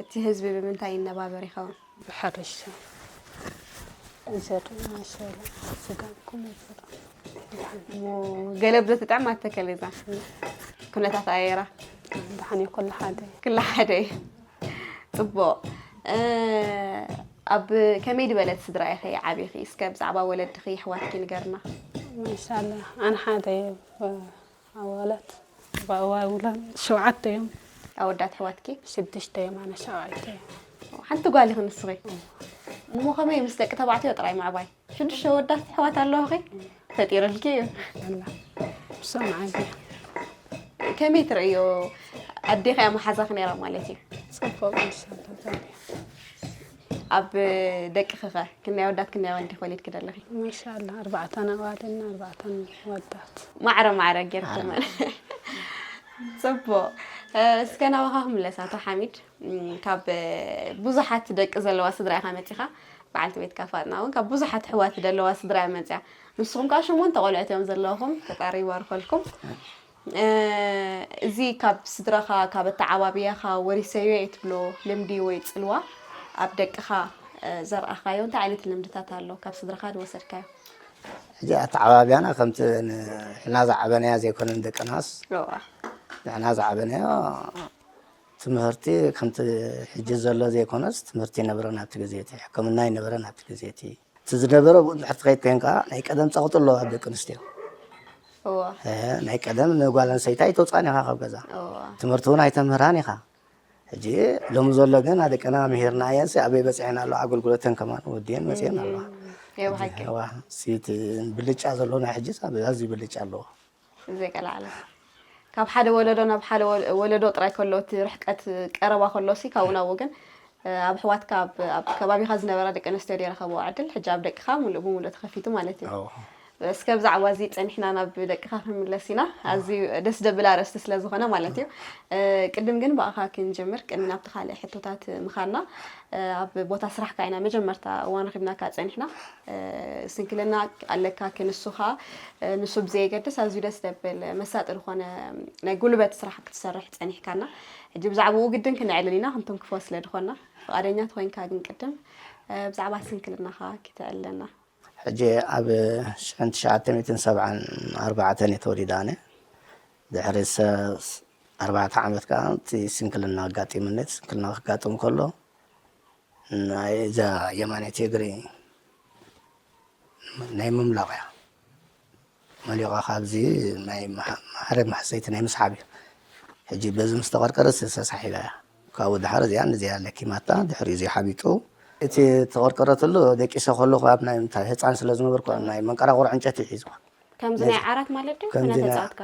እቲ ህዝቢ ብምንታይ ይነባበር ይኸውን? ብሕርሻ። እንሰቱ ማሸላ፣ ስጋ፣ ኩሉ ይፈጥሩ። ደሓን። እሞ ገለብ ዶ ትጥዕም ኣተከለ እዛ? ኩነታት ኣየራ? ደሓን እዩ፣ ኩሉ ሓደ። ኩሉ ሓደ እዩ። ጽቡቕ። እ፣ ኣብ ከመይ ዝበለት ስድራ ኢኺ ዓቢኺ? እስከ ብዛዕባ ወለድኺ፣ ኣሕዋትኪ ንገርና። ማሻላ፣ ኣነ ሓደ እየ። ኣዋላት ብኣዋውላን ሸውዓተ እዮም። ኣወዳት ኣሕዋትኪ? ሽዱሽተ እዮም፣ ኣነ ሻውዓይተ እየ። ሓንቲ ጓል ኢኺ ንስኺ? እሞ ከመይ ምስ ደቂ ተባዕትዮ ጥራይ ምዕባይ? ሽዱሽተ ኣወዳት ኣሕዋት ኣለውኺ? ፈጢርልኪ እዩ። ኣላ። እሶም ዓብያ። ከመይ ትርእዮ? ኣዴኺ እያ መሓዛኺ ነይራ ማለት እዩ። ጽቡቕ፣ ማሻላ፣ ዛሬ። ኣብ ደቅኺ ኸ? ክንደይ ኣወዳት ክንደይ ኣዋልድ ወሊድኪ ዘለኺ? ማሻላ፣ ኣርባዕተን ኣዋልድን ኣርባዕተን ወዳት። ማዕረ ማዕረ ጌርኩመን። ጽቡቕ። እ፣ እስከ ናባኻ ክምለስ ኣቶ ሓሚድ። እም፣ ካብ፣ እ፣ ብዙሓት ደቂ ዘለዋ ስድራ ኢኻ መጺኻ። በዓልቲ ቤትካ ፋጥና እውን ካብ ብዙሓት ኣሕዋት ዘለዋ ስድራ እያ መጺኣ። ንስኹም ከኣ ሸሞንተ ቆልዑት እዮም ዘለኹም። ፈጣሪ ይባርኸልኩም። እ፣ እዚ ካብ ስድራኻ፣ ካብ ኣተዓባብያኻ ወሪሰዮ እየ ትብሎ ልምዲ ወይ ጽልዋ ኣብ ደቅኻ፣ እ፣ ዘርኣኻዮ እንታይ ዓይነት ልምድታት ኣሎ ካብ ስድራኻ ዝወሰድካዮ? ሕጂ ኣተዓባብያና ከምቲ ንሕና ዝዓበናያ ዘይኮነ ንደቅናስ፣ እዋ። ንሕና ዝዓበናዮ ትምህርቲ ከምቲ ሕጂ ዘሎ ዘይኮነስ ትምህርቲ ይነበረና ኣብቲ ግዜ እቲ፣ ሕክምና ይነበረና ኣብቲ ግዜ እቲ። እቲ ዝነበረ ብኡ እንድሕር ትኸይድ ኮይንካ፣ ናይ ቀደም ጸቕጢ ኣለዎ ኣብ ደቂ ኣንስትዮ። እወ። እ፣ ናይ ቀደም ንጓል ኣንስተይቲ ኣይተውጽኣን ኢኻ ካብ ገዛ። እወ። ትምህርቲ እውን ኣይተምህራን ኢኻ። ሕጂ ሎሚ ዘሎ ግን ኣደቀና ምሂርናየንሲ ኣበይ በጺሐን ኣለዋ፣ ኣገልግሎተን ከማን ወዲየን መጺአን ኣለዋ። እም፣ እየ ብሓቂ። ሕጂ፣ እዋ፣ እቲ ብልጫ ዘለዎ ናይ ሕጂስ ኣብ-፣ ኣዝዩ ብልጫ ኣለዎ። ዘይቀላዕለ። ካብ ሓደ ወለዶ ናብ ሓደ ወ-፣ ወለዶ ጥራይ ከሎ፣ እቲ ርሕቀት ቀረባ ከሎሲ፣ ካብኡ ናብኡ ግን፣ እ፣ ኣብ ኣሕዋትካ፣ ኣብ፣ ኣብ ከባቢኻ ዝነበራ ደቂ ኣንስትዮ ድየን ረኸብኦ ዕድል? ሕጂ ኣብ ደቅኻ ሙሉእ ብሙሉእ ተኸፊቱ ማለት እዩ። ኣዎ። እስከ ብዛዕባ እዚ ጸኒሕና ናብ ደቅኻ ክንምለስ ኢና። ኣዝዩ ደስ ደብል ኣርእስቲ ስለ ዝኾነ ማለት እዩ። እ፣ ቅድም ግን ብኣኻ ክንጅምር፣ ቅድሚ ናብቲ ካልእ ሕቶታት ምኻድና፣ እ፣ ኣብ ቦታ ስራሕካ ኢና መጀመርታ እዋን ረኺብናካ ጸኒሕና። እ፣ ስንክልና ኣለካ ክንሱኻ፣ እ፣ ንሱ ብዘየገድስ ኣዝዩ ደስ ደብል መሳጢ ዝኾነ ናይ ጉልበት ስራሕ ክትሰርሕ ጸኒሕካና። ሕጂ ብዛዕባኡ ግድን ክነዕልል ኢና፣ ክንትንክፎ ስለ ዝኾንና። ፍቓደኛ ተኾይንካ ግን ቅድም፣ እ፣ ብዛዕባ ስንክልናኻ ክተዕልለና። ሕጂ ኣብ ሽሕን ትሽዓተ ሚእትን ሰብዓን ኣርባዕተን እየ ተወሊደ ኣነ። ድሕሪ ሰ-፣ ኣርባዕተ ዓመት ከኣ እቲ ስንክልና ኣጋጢሙኒ። እቲ ስንክልና ክጋጥም ከሎ ናይ እዛ የማነይቲ እግሪ ናይ ምምላቕ እያ። መሊቓ ካብዚ ናይ መሓ-፣ ማሕረ ማሕሰይቲ ናይ ምስሓብ እዩ። ሕጂ በዚ ምስ ተቐርቀረት ተሳሒባ እያ። ካብኡ ድሓር እዚኣ ነዚኣ ለኪማታ፣ ድሕሪ እዚ ሓቢጡ። እቲ ተቐርቀረትሉ ደቂሰ ከለኹ ኣብ ናይ ምንታይ ህፃን ስለ ዝነበርኩ ኣብ ናይ መንቀራቑር ዕንጨይቲ ሒዝዋ። ከምዚ ናይ ነዚ-፣ ዓራት ማለት ድዩ? ከምዚ ናይ፣ ተጻወትካ?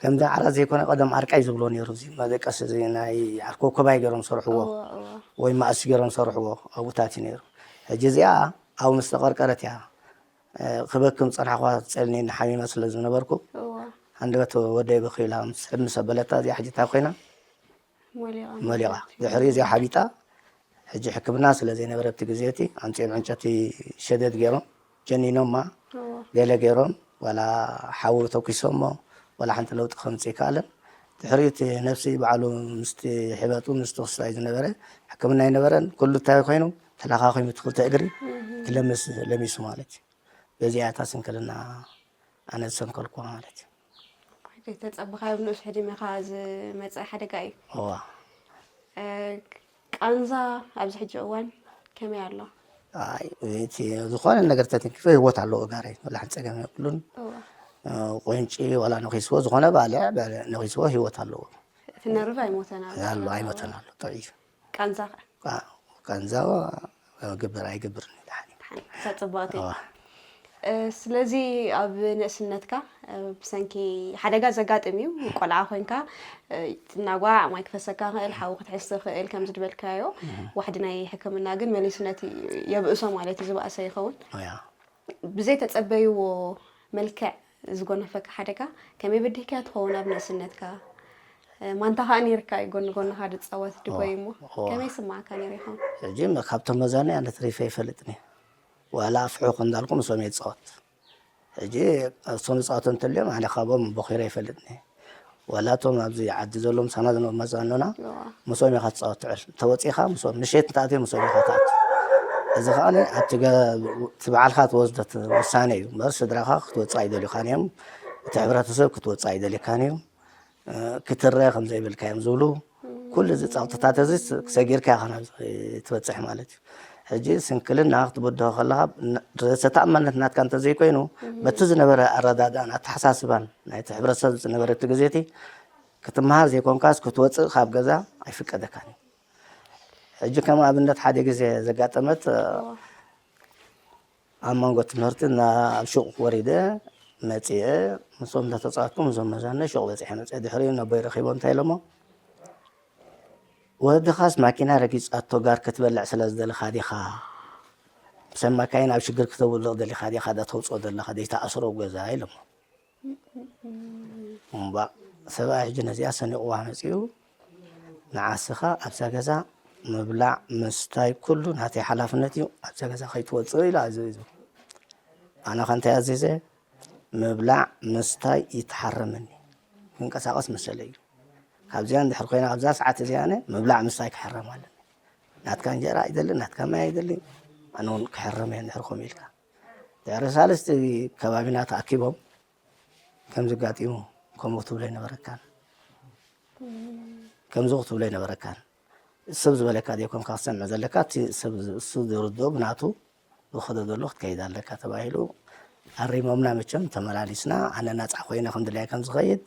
ከምዚ ዓራት ዘይኮነ ቀደም ኣርቃይ ዝብሎ ነይሩ። እዚ መደቀሲ እዚ ናይ ዓርኮ ኮባይ ገይሮም ሰርሕዎ። እዎ፣ እዎ። ወይ ማእሲ ገይሮም ሰርሕዎ። ኣብኡታት እዩ ነይሩ። ሕጂ እዚኣ ኣብ ምስ ተቐርቀረት እያ። እ፣ ክበክም ጸናሕኳ ጸልኒ ሓሚመ ስለ ዝነበርኩ። እዎ። ሃንደበት ወደይ በኺላ ምስ ሕምስ ኣበለታ እዚኣ ሕጂ እንታይ ኮይና? መሊቓ። መሊቓ። ድሕሪ እዚኣ ሓቢጣ፣ ሕጂ ሕክምና ስለ ዘይነበረ ኣብቲ ግዜ እቲ፣ ኣምጺኦም ዕንጨቲ ሸደድ ገይሮም፣ ጀኒኖማ፣ እዎ። ገለ ገይሮም፣ ዋላ ሓዊ ተኩሶሞ፣ ዋላ ሓንቲ ለውጢ ከምጽእ ይከኣለን። ድሕሪ እቲ ነፍሲ ባዕሉ ምስቲ ሕበጡ፣ ምስቲ ክስታይ ዝነበረ፣ ሕክምና ኣይነበረን። ኩሉ እንታይ ኮይኑ፣ ተላኻኺሙ እቲ ክልተ እግሪ እህ። ክለምስ ለሚሱ ማለት እዩ። በዚኣ እታ ስንክልና ኣነ ዝሰንከልኩዋ ማለት እዩ። ተጸብኻዮ ብንኡስ ዕድሜኻ ዝመጸ ሓደጋ እዩ። እዋ። እ፣ ቃንዛ ኣብዚ ሕጂ እዋን ከመይ ኣሎ? ኣይ፣ እቲ ዝኾነ ነገር ተተንኪፈ ህይወት ኣለዎ ጋረይ፣ ወላ ሓንቲ ጸገም የብሉን። እዋ። እ፣ ቆንጪ ዋላ ነኺስዎ፣ ዝኾነ ባልዕ፣ ባልዕ ነኺስዎ ህይወት ኣለዎ። እቲ ነርቭ ኣይሞተን ኣሎ። ኣሎ፣ ኣይሞተን ኣሎ፣ ጥዑይ እዩ። ቃንዛ ኸ? ቃ-፣ ቃንዛ ግብር ኣይገብርን እዩ፣ ደሓን እዩ። ደሓን፣ እዛ ጽብቕቲ። እዋ። እ፣ ስለዚ ኣብ ንእስነትካ፣ እ፣ ብሰንኪ ሓደጋ ዘጋጥም እዩ፣ ቆልዓ ኮይንካ፣ እ፣ ትናጓዕ፣ ማይ ክፈሰካ ይኽእል፣ ሓዊ ክትሕዝ ትኽእል፣ ከምዚ ዝበልካዮ። እህ። ዋሕዲ ናይ ሕክምና ግን መሊሱ ነቲ የብእሶ ማለት እዩ፣ ዝበኣሰ ይኸውን። እያ። ብዘይተጸበይዎ መልክዕ ዝጎነፈካ ሓደጋ ከመይ በዲህካዮ ትኸውን ኣብ ንእስነትካ? እ፣ ማንታ ኸኣ ነይርካ እዩ ጎኒ ጎንኻ ዝጻወት ድጎይ እሞ፣ እዋ፣ እዋ። ከመይ ይስምዓካ ነይሩ ይኸውን? ሕጂ ም-፣ ካብቶም መዛኑ ኣነ ተሪፈ ኣይፈልጥን እየ። ዋላ ኣፍሑ እንዳልኩ ምስኦም እየ ዝጻወት። ሕጂ እሶም ዝጻወቱ እንተልዮም ኣነ ካብኦም ቦኺረ ኣይፈልጥን እየ። ዋላ እቶም ኣብዚ ዓዲ ዘለዉ ምሳና ዝነበሩ መዛኑና እዋ። ምስኦም ኢኻ ትጻወት ትዕል። እንተወጺእኻ ምስኦም፣ ምሸት እንተኣትዮም ምስኦም ኢኻ ትኣቱ። እዚ ኸኣ ኣብቲ ገ-፣ እቲ ባዕልኻ ትወስዶ ውሳነ እዩ እምበር ስድራኻ ክትወጽእ ኣይደልዩኻን እዮም። እቲ ሕብረተሰብ ክትወጽእ ኣይደልየካን እዩ። እ፣ ክትረአ ከም ዘይብልካ እዮም ዝብሉ። ኩሉ እዚ ጸቕጥታት እዚ ስ-፣ ሰጊርካ ኢኻ ናብዚ ትበጽሕ ማለት እዩ። ሕጂ ስንክልና ክትብድሆ ከለኻ፣ ን-፣ ርእሰ ተኣማንነት ናትካ እንተዘይኮይኑ፣ በቲ ዝነበረ ኣረዳድኣን ኣተሓሳስባን ናይቲ ሕብረተሰብ ዝነበረ እቲ ግዜ እቲ ክትመሃር ዘይኮንካስ ክትወጽእ ካብ ገዛ ኣይፍቀደካን እዩ። ሕጂ ከም ኣብነት ሓደ ግዜ ዘጋጠመት፣ እ፣ እዎ። ኣብ መንጎ ትምህርቲ ናብ ሹቕ ወሪደ መጺኤ፣ ምስኦም እንዳተጻወትኩ ምስዞም መዛኖይ ሹቕ በጺሐ መጺኤ። ድሕሪኡ ነቦይ ረኺቦ እንታይ ኢሎሞ፣ "ወድኻስ ማኪና ረጊጻቶ ጋር ክትበልዕ ስለ ዝደለኻ ዲኻ? ሰብ ማካይን ኣብ ሽግር ክተውድቕ ደሊኻ ዲኻ ዳ ተውጽኦ ዘለኻ? ደይትኣስሮ ኣብ ገዛ" ኢሎሞ። እምባእ፣ ሰብኣይ ሕጂ ነዚኣ ሰኒቕዋ መጺኡ፣ "ንዓስኻ ኣብዛ ገዛ ምብላዕ፣ ምስታይ፣ ኩሉ ናተይ ሓላፍነት እዩ፣ ኣብዛ ገዛ ከይትወጽእ" ኢሉ ኣዚዙ። ኣነ ኸ እንታይ ኣዚዘ? "ምብላዕ፣ ምስታይ ይተሓረመኒ፣ ክንቀሳቐስ መሰለይ እዩ። ካብዚኣ እንድሕር ኮይና፣ ኣብዛ ሰዓት እዚኣ ኣነ ምብላዕ፣ ምስታይ ክሕረም ኣለኒ። ናትካ እንጀራ ኣይደልን፣ ናትካ ማይ ኣይደልን፣ ኣነ እውን ክሕረም እየ እንድሕር ከምኡ ኢልካ." ድሕሪ ሳልስቲ ከባቢና ተኣኪቦም፣ ከምዚ ኣጋጢሙ፣ ከምኡ ክትብሎ ኣይነበረካን። ከምዚ ክትብሎ ኣይነበረካን። ሰብ ዝበለካ ዘይኮንካ ክትሰምዕ ዘለካ፣ እቲ ሰብ ዝ-፣ እሱ ዝርድኦ ብናቱ ዝኸዶ ዘሎ ክትከይድ ኣለካ ተባሂሉ ኣሪሞምና። መቸም ተመላሊስና፣ ኣነ ናጻ ኮይነ ከም ድላየ ከም ዝኸይድ፣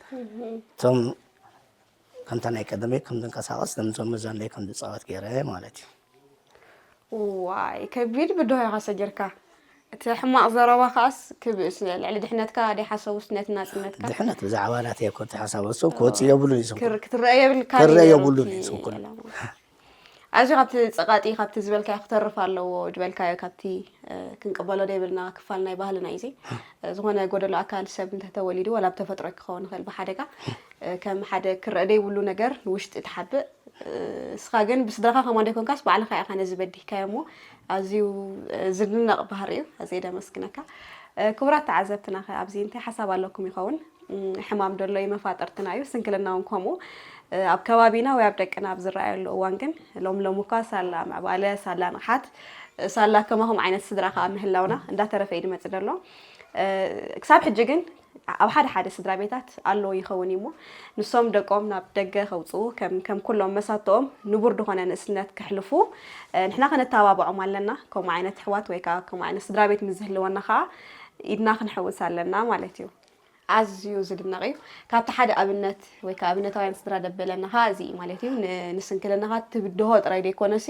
እቶም ከምታ ናይ ቀደመይ ከም ዝንቀሳቐስ፣ ነምዞም መዛኖይ ከም ዝጻወት ገይረ ማለት እዩ። ዋይ፣ ከቢድ ብድሆ ኢኻ ሰጊርካ። እቲ ሕማቕ ዘረባ ከኣስ ክብእስ፣ ልዕሊ ድሕነትካ ደይሓሰቡስ ነቲ ናጽነትካ? ድሕነት ብዛዕባ ናተይ እኮ ተሓሳቡ፣ እሱ ክወጽእ የብሉን እዩ፣ እሱ ክር-፣ ክትረአ የብልካ ክረአ ነይሩ የብሉን እቲ እዩ፣ እሱ ኩሉ። ዕላማ። ኣዝዩ ካብቲ ጸቓጢ፣ ካብቲ ዝበልካዮ ክተርፍ ኣለዎ ዝበልካዮ፣ ካብቲ፣ እ፣ ክንቅበሎ ዘይብልና ክፋል ናይ ባህልና እዩ እዚ። እ፣ ዝኾነ ጎደሎ ኣካል ሰብ እንተተወሊዱ፣ ዋላ ብተፈጥሮ ክኸውን ይኽእል ብሓደጋ፣ እ፣ ከም ሓደ ክረአ ዘይብሉ ነገር ንውሽጢ ትሓብእ። እ፣ ንስኻ ግን ብስድራኻ ከማን ዘይኮንካስ ባዕልኻ ኢኻ ነዚ በዲህካዮ እሞ፣ ኣዝዩ፣ እ፣ ዝድነቕ ባህሪ እዩ። ኣዝየ ደመስግነካ። እ፣ ክቡራት ተዓዘብትና ኸ ኣብዚ እንታይ ሓሳብ ኣለኩም ይኸውን? እም፣ ሕማም ደሎ እዩ መፋጥርትና እዩ፣ ስንክልና እውን ከምኡ። እ፣ ኣብ ከባቢና ወይ ኣብ ደቅና ኣብ ዝረኣየሉ እዋን ግን ሎም ሎም እኳ ሳላ ምዕባለ፣ ሳላ ንቕሓት፣ እ፣ ሳላ ከማኹም ዓይነት ስድራ ከኣ ምህላውና እንዳተረፈ እዩ ዝመጽእ ደሎ። እ፣ ክሳብ ሕጂ ግን ኣብ ሓደ ሓደ ስድራ ቤታት ኣሎ ይኸውን እዩ እሞ፣ ንሶም ደቆም ናብ ደገ ከውጽኡ፣ ከም፣ ከም ኩሎም መሳትኦም ንቡር ዝኾነ ንእስነት ከሕልፉ፣ እ፣ ንሕና ከነተባብዖም ኣለና። ከምኡ ዓይነት ኣሕዋት ወይ ከኣ ከምኡ ዓይነት ስድራ ቤት ምስ ዝህልወና ከኣ ኢድና ክንሕውስ ኣለና ማለት እዩ። ኣዝዩ ዝድነቕ እዩ። ካብቲ ሓደ ኣብነት ወይ ከኣ ኣብነታውያን ስድራ ደበለና ከኣ እዚ እዩ ማለት እዩ። ን-፣ ንስንክልናኻ ትብድሆ ጥራይ ዘይኮነሲ፣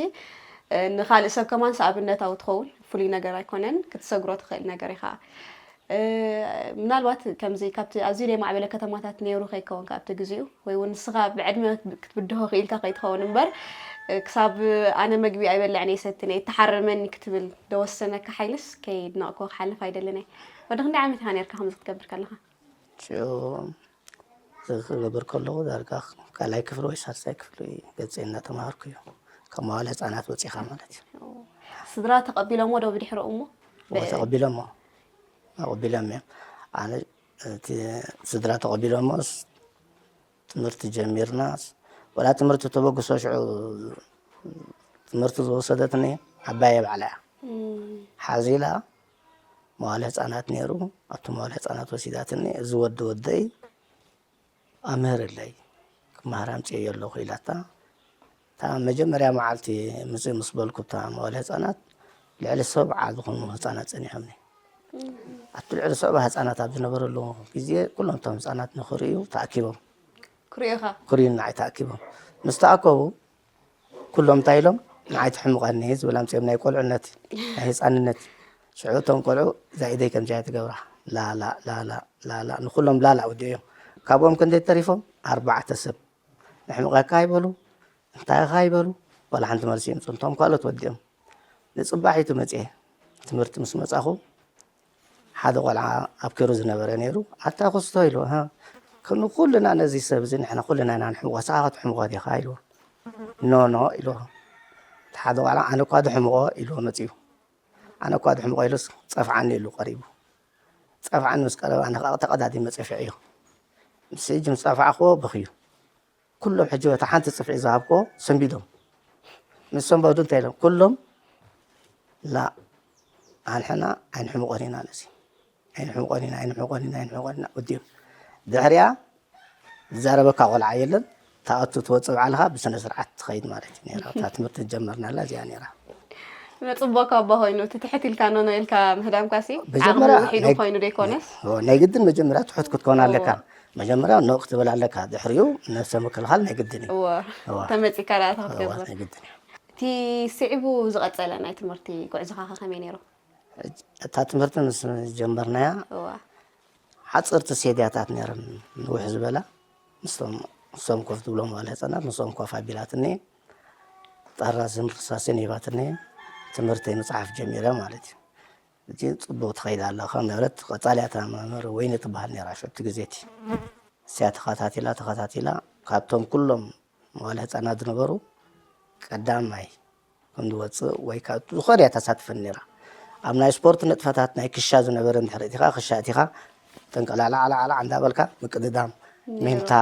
እ፣ ንኻልእ ሰብ ከማንስ ኣብነታዊ ትኸውን። ፍሉይ ነገር ኣይኮነን፣ ክትሰግሮ ትኽእል ነገር ኢኻ። እ፣ ምናልባት ከምዚ ካብቲ ኣዝዩ ዘይማዕበለ ከተማታት ነይሩ ከይከውን ካብቲ ግዜኡ፣ ወይ እውን ንስኻ ብዕድመ ክትብድሆ ክኢልካ ከይትኸውን እምበር፣ እ፣ ክሳብ ኣነ መግቢ ኣይበልዕን እየ፣ ሰትን እየ፣ ይተሓረመኒ ክትብል ደወሰነካ ሓይልስ ከይድነቕኩ ክሓልፍ ኣይደልን እየ። ወዲ ክንደይ ዓመት ኢኻ ነይርካ ከምዚ ክትገብር ከለኻ? ሽዑ ዝገብር ከለኹ ዳርጋ ካልኣይ ክፍሊ ወይ ሳልሳይ ክፍሊ ገጸ እናተማሃርኩ እዩ። ካብ መዋለ ህጻናት ወጺኻ ማለት እዩ። ስድራ ተቐቢሎሞ ዶ ብድሕሪኡ እሞ? ብ- ተቐቢሎሞ። ኣቐቢሎም እዮም። ኣነ እቲ ስድራ ተቐቢሎሞስ ትምህርቲ ጀሚርና፣ ወላ ትምህርቲ ተበግሶ ሽዑ ትምህርቲ ዝወሰደትኒ ዓባየ ባዕላ እያ። እም። ሓዚላ መዋለ ህጻናት ነይሩ፣ ኣብቲ መዋለ ህጻናት ወሲዳትኒ፣ እዚ ወዲ ወደይ ኣምህርለይ፣ ክመሃር ኣምጽኤዮ ኣለኹ ኢላታ። እታ መጀመርያ መዓልቲ ምጽእ ምስ በልኩ እታ መዋለ ህጻናት ልዕሊ ሰብዓ ዝኾኑ ህጻናት ጸኒሖምኒ። ኣብቲ ልዕሊ ሰብዓ ህጻናት ኣብ ዝነበረሉ ግዜ ኩሎም እቶም ህጻናት ንኽርእዩ ተኣኪቦም። ክርእዩኻ? ክርእዩ ንዓይ ተኣኪቦም። ምስ ተኣከቡ ኩሎም እንታይ ኢሎም? ንዓይ ትሕምቐኒ ዝብል ኣምጺኦም ናይ ቆልዕነት፣ ናይ ህጻንነት። ሽዑ እቶም ቆልዑ እዛ ኢደይ ከምዚኣ ትገብራ። ላላ፣ ላላ፣ ላላ። ንኹሎም ላላ ወዲኦም። ካብኦም ክንደይ ተሪፎም? ኣርባዕተ ሰብ። ንሕምቐካ ኣይበሉ፣ እንታይ ኢኻ ኣይበሉ፣ ዋላ ሓንቲ መልሲ ይምጹ። እቶም ካልኦት ወዲኦም። ንጽባሒቱ መጽኤ። ትምህርቲ ምስ መጻኹ፣ ሓደ ቆልዓ ኣብ ከሩ ዝነበረ ነይሩ። ኣታ ክስቶ ኢሉ፣ ሃ፣ ከም ኩልና ነዚ ሰብ እዚ ንሕና ኩልና ኢና ንሕምቖ፣ ንስኻ ክትሕምቖ ዲኻ? ኢልዎ። ኖ፣ ኖ፣ ኢልዎ። እቲ ሓደ ቆልዓ፣ ኣነ እኳ ድሕምቖ፣ ኢልዎ መጺኡ። ኣነ እኳ ድሕምቖ ኢሉስ፣ ጸፍዓኒ ኢሉ ቀሪቡ። ጸፍዓኒ ምስ ቀረበ፣ ኣነ ከኣ ተቐዳዲመ ጸፊዐዮ። ምስ ሕጂ ምስ ጸፋዕክዎ፣ በኽዩ። ኩሎም ሕጂ በታ ሓንቲ ጽፍዒ ዝሃብክዎ ሰንቢዶም። ምስ ሰንበዱ እንታይ ኢሎም? ኩሎም፣ ላ፣ ኣንሕና ኣይንሕምቖን ኢና ነዚ። ኣይንሕምቖን ኢና፣ ኣይንሕምቖን ኢና፣ ኣይንሕምቖን ኢና፣ ወዲኦም። ድሕሪኣ ዝዛረበካ ቆልዓ የለን፣ ትኣቱ ትወጽእ ባዕልኻ ብስነ ስርዓት ትኸይድ ማለት እዩ ነይራ። እታ ትምህርቲ ዝጀመርናላ እዚኣ ነይራ። ጽቡቕ ኣባ ኮይኑ፣ እቲ ትሕት ኢልካ ኖኖ ኢልካ ምህዳምካሲ፣ መጀመርያ ዓቕሚ ውሒዱ ናይ ኮይኑ ዘይኮነስ? እዎ፣ ናይ ግድን መጀመርያ ትሑት ክትኮን እዎ። ኣለካ። መጀመርያ ኖእ ክትብል ኣለካ፣ ድሕሪኡ ነብሰ ምክልኻል ናይ ግድን እዩ። እዎ፣ እዎ። ተመጺካ ደኣ እታ እዎ፣ ክትገብር። ናይ ግድን እዩ። እቲ ስዒቡ ዝቐጸለ ናይ ትምህርቲ ጉዕዞኻ ከ ከመይ ነይሩ? እታ ትምህርቲ ምስ ጀመርናያ እዋ። ሓፀርቲ ሴድያታት ነይረን፣ ንውሕ ዝበላ፣ ምስቶም፣ ምስቶም ኮፍ ዝብሎም መዋለ ህፃናት፣ ምስኦም ኮፍ ኣቢላትኒ፣ ጠራዝን ርሳስን ሂባትኒ፣ ትምህርተይ ምፅሓፍ ጀሚረ ማለት እዩ። እዚ ፅቡቅ ትኸይድ ኣላ፣ ከም ምህረት ቀፃልያ እታ መምህር ወይኒ ትበሃል ነይራ፣ ሽዑ እቲ ግዜ እቲ። እዚኣ ተኸታቲላ፣ ተኸታቲላ፣ ካብቶም ኩሎም መዋለ ህፃናት ዝነበሩ ቀዳማይ ከም ዝወፅእ ወይ ካብ ዝኾነ እያ ተሳትፈን ነይራ። ኣብ ናይ ስፖርት ንጥፈታት ናይ ክሻ ዝነበረ እንድሕር እቲኻ፣ ክሻ እቲኻ፣ ጠንቀላዕላዕላዕላዕ እንዳበልካ ምቅድዳም፣ ነይሩ። ሚንታ፣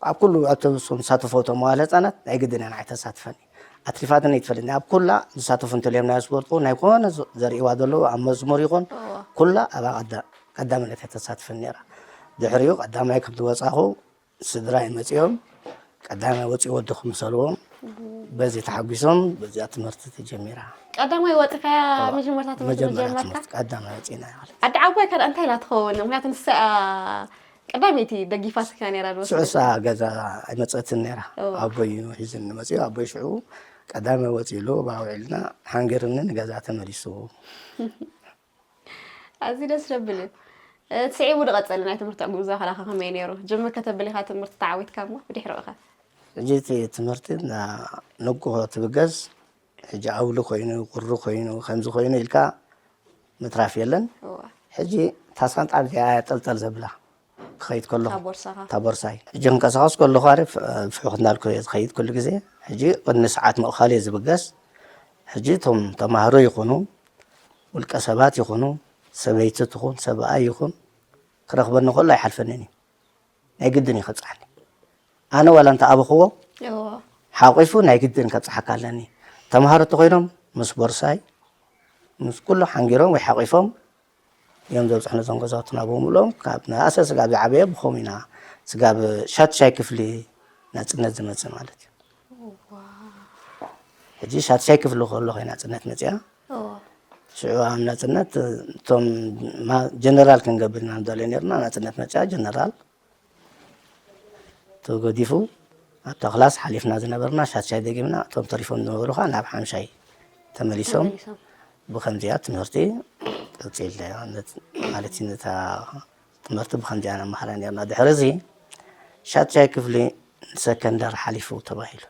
ኣብ ኩሉ ኣብቶም ዝሳተፉ እቶም መዋለ ህፃናት ናይ ግድን እያ ንዓይ ተሳትፈኒ። ኣትሪፋትኒ ኣይትፈልጥን። ኣብ ኩላ ዝሳተፉ እንተልዮም ናይ ስፖርት ይኹን ናይ ኮነ ዘ-፣ ዘርእይዋ ዘለዉ ኣብ መዝሙር ይኹን እዎ። ኩላ ኣብኣ ቀዳ-፣ ቀዳምነት እያ ተሳትፈኒ ነይራ። ድሕሪኡ ቀዳማይ ከም ዝወፃኹ ስድራይ መፂኦም ቀዳማይ ወፂኡ ወዲ ክምሰልዎም በዚ ተሓጒሶም በዚኣ ትምህርቲ ተጀሚራ። ቀዳማይ ወፂኻያ እዋ፣ መጀመርታ ትምህርቲ መጀመርያ መጀመርካ? ትምህርቲ ቀዳማይ ወፂና ማለት እዩ። ኣደ ዓባይ ካልኣ እንታይ ኢላ ትኸውን? ምክንያቱ ንሳ እያ ቀዳመይቲ ደጊፋትካ ነይራ ዶ? ሽዑ እሳ ገዛ ኣይመፀትን ነይራ። እዋ። ኣቦይ እዩ ሒዝኒ መፂኡ። ኣቦይ ሽዑ ቀዳማይ ወፂሉ ኣብኣ ውዒልና ሓንጊርኒ ንገዛ ተመሊሱ። ኣዝዩ ደስ ዘብል እዩ። እቲ ስዒቡ ዝቐጸለ ናይ ትምህርቲ ጉዕዞ ከላኸ ከመይ ነይሩ? ጅምር ከተብል ኢኻ ትምህርቲ ተዓዊትካ እሞ ብድሕሪኡ ኸ? ሕጂ እቲ ትምህርቲ ንግሆ ትብገስ። ሕጂ ኣውሊ ኮይኑ፣ ቁሪ ኮይኑ፣ ከምዚ ኮይኑ ኢልካ ምትራፍ የለን። ሕጂ እታ ሳንጣ እዚኣ ጠልጠል ዘብላ ክኸይድ ከለኹ፣ እታ ቦርሳይ ሕጂ ክንቀሳቐስ ከለኹ ኣሪፍ ፍሑኽ እንዳልኩ እየ ዝኸይድ ኩሉ ግዜ። ሕጂ ቅድሚ ሰዓት ምእኻል እየ ዝብገስ። ሕጂ እቶም ተማሃሮ ይኹኑ፣ ውልቀ ሰባት ይኹኑ፣ ሰበይቲ ትኹን ሰብኣይ ይኹን፣ ክረኽበኒ ከሎ ኣይሓልፈንን እዩ። ናይ ግድን እዩ ከብፅሓኒ። ኣነ ዋላ እንተ ኣበኽዎ ሓቂፉ ናይ ግድን ከብፅሓካ ኣለኒ። ተምሃሮ እንተኮይኖም ምስ ቦርሳይ ምስ ኩሉ ሓንጊሮም ወይ ሓቂፎም እዮም ዘብፅሑ ነዞም ገዛውትና ብምልኦም። ካብ ንኣሰ ስጋብ ዝዓበየ ብኸም ኢና ስጋብ ሻትሻይ ክፍሊ ናፅነት ዝመፅእ ማለት እዩ። ሕጂ ሻትሻይ ክፍሊ ከሎ ከይ ናፅነት መፅያ ሽዑ ኣብ ናፅነት እቶም ጀነራል ክንገብር ኢና ንደልዮ ነርና። ናፅነት መፅያ ጀነራል ተገዲፉ ኣብታ ክላስ ሓሊፍና ዝነበርና ሻትሻይ ደጊምና እቶም ተሪፎም ዝነበሩ ከዓ ናብ ሓምሻይ ተመሊሶም። ብከምዚኣ ትምህርቲ ቀፂል ማለት እዩ። ነታ ትምህርቲ ብከምዚኣ ነመሃራ ነርና። ድሕሪ እዚ ሻትሻይ ክፍሊ ሰከንደር ሓሊፉ ተባሂሉ።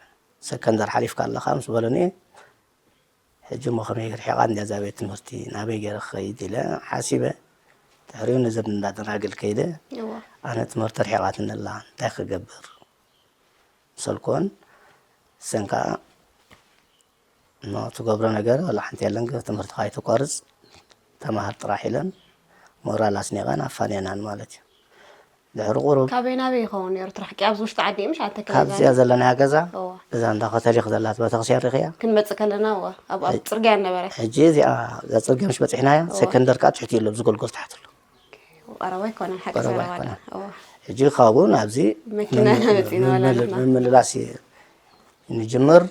ሰከንደር ሓሊፍካ ኣለካ ምስ በለኒ ሕጂ እሞ ከመይ ርሒቓ እንድያ እዛ ቤት ትምህርቲ ናበይ ገይረ ክኸይድ ኢለ ሓሲበ። ድሕሪኡ ንዝር እንዳደናግል ከይደ ኣነ ትምህርቲ ርሒቓትኒ ኣላ እንታይ ክገብር ምሰልኩወን። እሰን ከዓ እሞ ትገብሮ ነገር ዋላ ሓንቲ የለን ትምህርትኻ ኣይተቋርፅ ተምሃር ጥራሕ ኢለን ሞራል ኣስኒቐን ኣፋንየናን ማለት እዩ። ድሕሪ ቁሩብ ካበይ ናበይ ይኸውን ነይሩ እቲ ርሕቂ? ኣብዚ ውሽጢ ዓዲ እዩ ምሽ ኣተከለ ካብዚኣ ዘለናያ ገዛ እዋ። እዛ እንዳ ከተሊክ ዘላት ቤተክርስትያን ርኽያ? ክንመጽእ ከለና እዋ ኣብ ኣብ ጽርግያ ነበረ። ሕጂ እዚኣ እዛ ጽርግያ ምሽ በጺሕናያ ሰከንደር ከዓ ትሕቲ የሎ ኣብዚ ጎልጎል ትሓት ኣሎ። ቀረባ ኣይኮነን ሓቂ ቀረባ ዘረባ ኣይኮነን። እዋ። ሕጂ ካብኡ ናብዚ መኪና መጺና መለለትና። ምምልላስ ንጅምር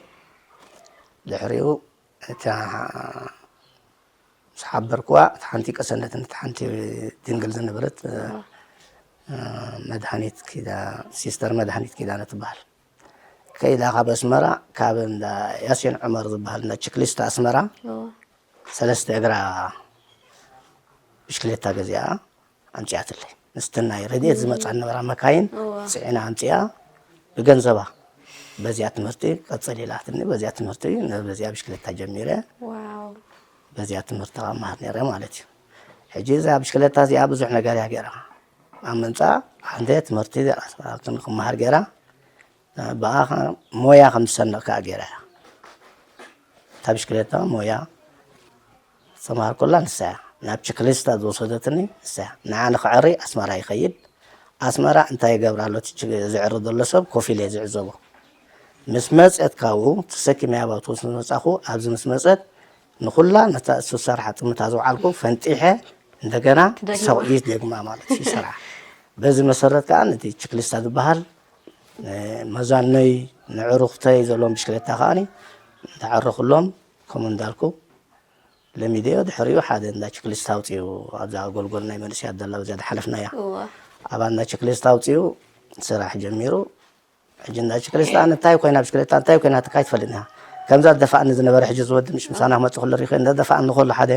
ድሕሪኡ እታ ምስ ሓበርክዋ እታ ሓንቲ ቀሰነትን እታ ሓንቲ ድንግል ዝነበረት መድሃኒት ኪዳ ሲስተር መድሃኒት ኪዳነ ትበሃል ከይዳ ካብ ኣስመራ ካብ እንዳ ያሲን ዑመር ዝበሃል እንዳ ችክሊስታ ኣስመራ ሰለስተ እግራ ብሽክሌታ ገዚኣ ኣምፂኣትለይ ምስቲ ናይ ረድኤት ዝመፃ ዝነበራ መካይን ፅዒና ኣምፂኣ ብገንዘባ በዚኣ ትምህርቲ ቀፅል ኢላትኒ። በዚኣ ትምህርቲ በዚኣ ብሽክሌታ ጀሚረ በዚኣ ትምህርቲ ከዓ መሃር ነይረ ማለት እዩ። ሕጂ እዛ ብሽክሌታ እዚኣ ብዙሕ ነገር እያ ገይራ ኣብ ምምፃእ ሓደ ትምህርቲ ክመሃር ገይራ ብኣኻ ሞያ ከም ዝሰንቕ ከዓ ገይራ እያ። እታ ብሽክሌታ ሞያ ዝተምሃርኩላ ንሳ እያ። ናብ ችክሊስታ ዝወሰደትኒ ንሳ እያ። ንዓ ንኽዕሪ ኣስመራ ይኸይድ። ኣስመራ እንታይ ይገብር ኣሎ እቲ ዝዕሪ ዘሎ ሰብ ኮፍ ኢለ እየ ዝዕዘቦ። ምስ መፀት ካብኡ ተሰኪመያ ኣብያ ምስ መፃኹ ኣብዚ ምስ መፀት ንኹላ ነታ እሱ ዝሰርሓ ጥምታ ዝውዓልኩ ፈንጢሐ እንደገና ሰቑኢት ደግማ ማለት እዩ ይሰርሓ። በዚ መሰረት ከዓ ነቲ ችክሊስታ ዝበሃል መዛኖይ ንዕሩኽተይ ዘለዎም ብሽክሌታ ከዓ እንዳዓረኹሎም ከምኡ እንዳልኩ ለሚደዮ። ድሕሪኡ ሓደ እንዳ ችክሊስታ ኣውፂኡ ኣብዛ ጎልጎል ናይ መንእሰያት ደላ በዚኣ ዝሓለፍናያ እዋ ኣብኣ እንዳ ችክሊስታ ኣውፂኡ ስራሕ ጀሚሩ። ሕጂ እንዳ ችክሊስታ እንታይ ኮይና ብሽክሌታ እንታይ ኮይና ትካ ኣይትፈልጥን ኢኻ። ከምዛ ዝደፋኣኒ ዝነበረ ሕጂ ዝወዲ ምሽ ምሳና ክመፅእ ከሎ ሪኸ እንዳ ደፋኣኒ ከሎ ሓደ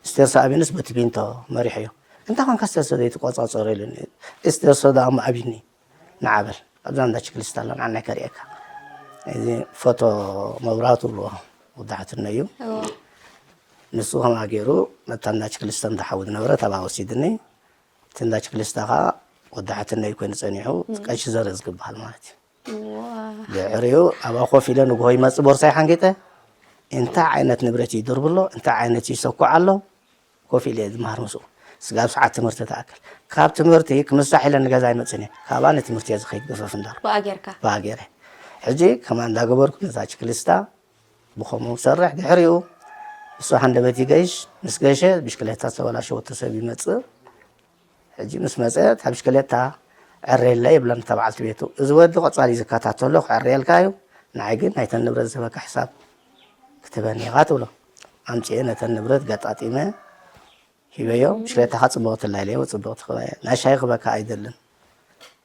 ስቴርሶ ኣቢንስ በቲ ቢንቶ መሪሐዮ። እንታይ ኮንካ ስቴርሶ ዘይትቆፃፀሮ ኢሉኒ። ስቴርሶ ደኣ እሞ ኣቢኒ ንዓ በል ኣብዛ እንዳ ችክሊስታ ኣላ ንዓናይ ከርእየካ። እዚ ፎቶ መብራቱ ብልዎ ወዳሕትነ እዩ። ንሱ ከምኣ ገይሩ ነታ እንዳ ችክሊስታ እንዳ ሓዊ ዝነበረት ኣብኣ ወሲድኒ። እቲ እንዳ ችክሊስታ ከዓ ወዳሕትነ እዩ ኮይኑ ፀኒሑ ቀሺ ዘርእ ዝግበሃል ማለት እዩ። ድሕሪኡ ኣብኣ ኮፍ ኢለ ንግሆ ይመፅእ ቦርሳይ ሓንጊጠ እንታይ ዓይነት ንብረት እዩ ይድርብ ኣሎ እንታይ ዓይነት እዩ ይሰኩዕ ኣሎ ኮፍ ኢለ እየ ዝመሃር ምስኡ ስጋብ ሰዓት ትምህርቲ ትኣክል ካብ ትምህርቲ ክምሳሕ ኢለ ንገዛ ኣይመፅን እየ ካብኣ ንትምህርቲ እየ ዝኸይድ ገፈፍ እንዳልኩ ብኣ ጌርካ ብኣ ገይረ ሕጂ ከማ እንዳገበርኩ ነዛ ችክሊስታ ብኸምኡ ክሰርሕ ድሕሪኡ እሱ ሃንደበት ይገይሽ ምስ ገሸ ብሽክሌታ ዝተበላሸወቶ ሰብ ይመፅእ ሕጂ ምስ መፀ እታ ብሽክሌታ ዕረየለይ ይብለኒ እታ በዓልቲ ቤቱ። እዚ ወዲ ቀፃሊ ዝከታተሎ ክዕረየልካ እዩ፣ ንዓይ ግን ናይተን ንብረት ዝህበካ ሕሳብ ክትህበኒ ኢኻ ትብሎ። ኣምፂኤ ነተን ንብረት ገጣጢመ ሂበዮ። ብሽክሌታኻ ፅብቕቲ ኣላ ኢለዮ፣ ፅብቕቲ ክበ ናይ ሻሂ ክበካ ኣይደልን።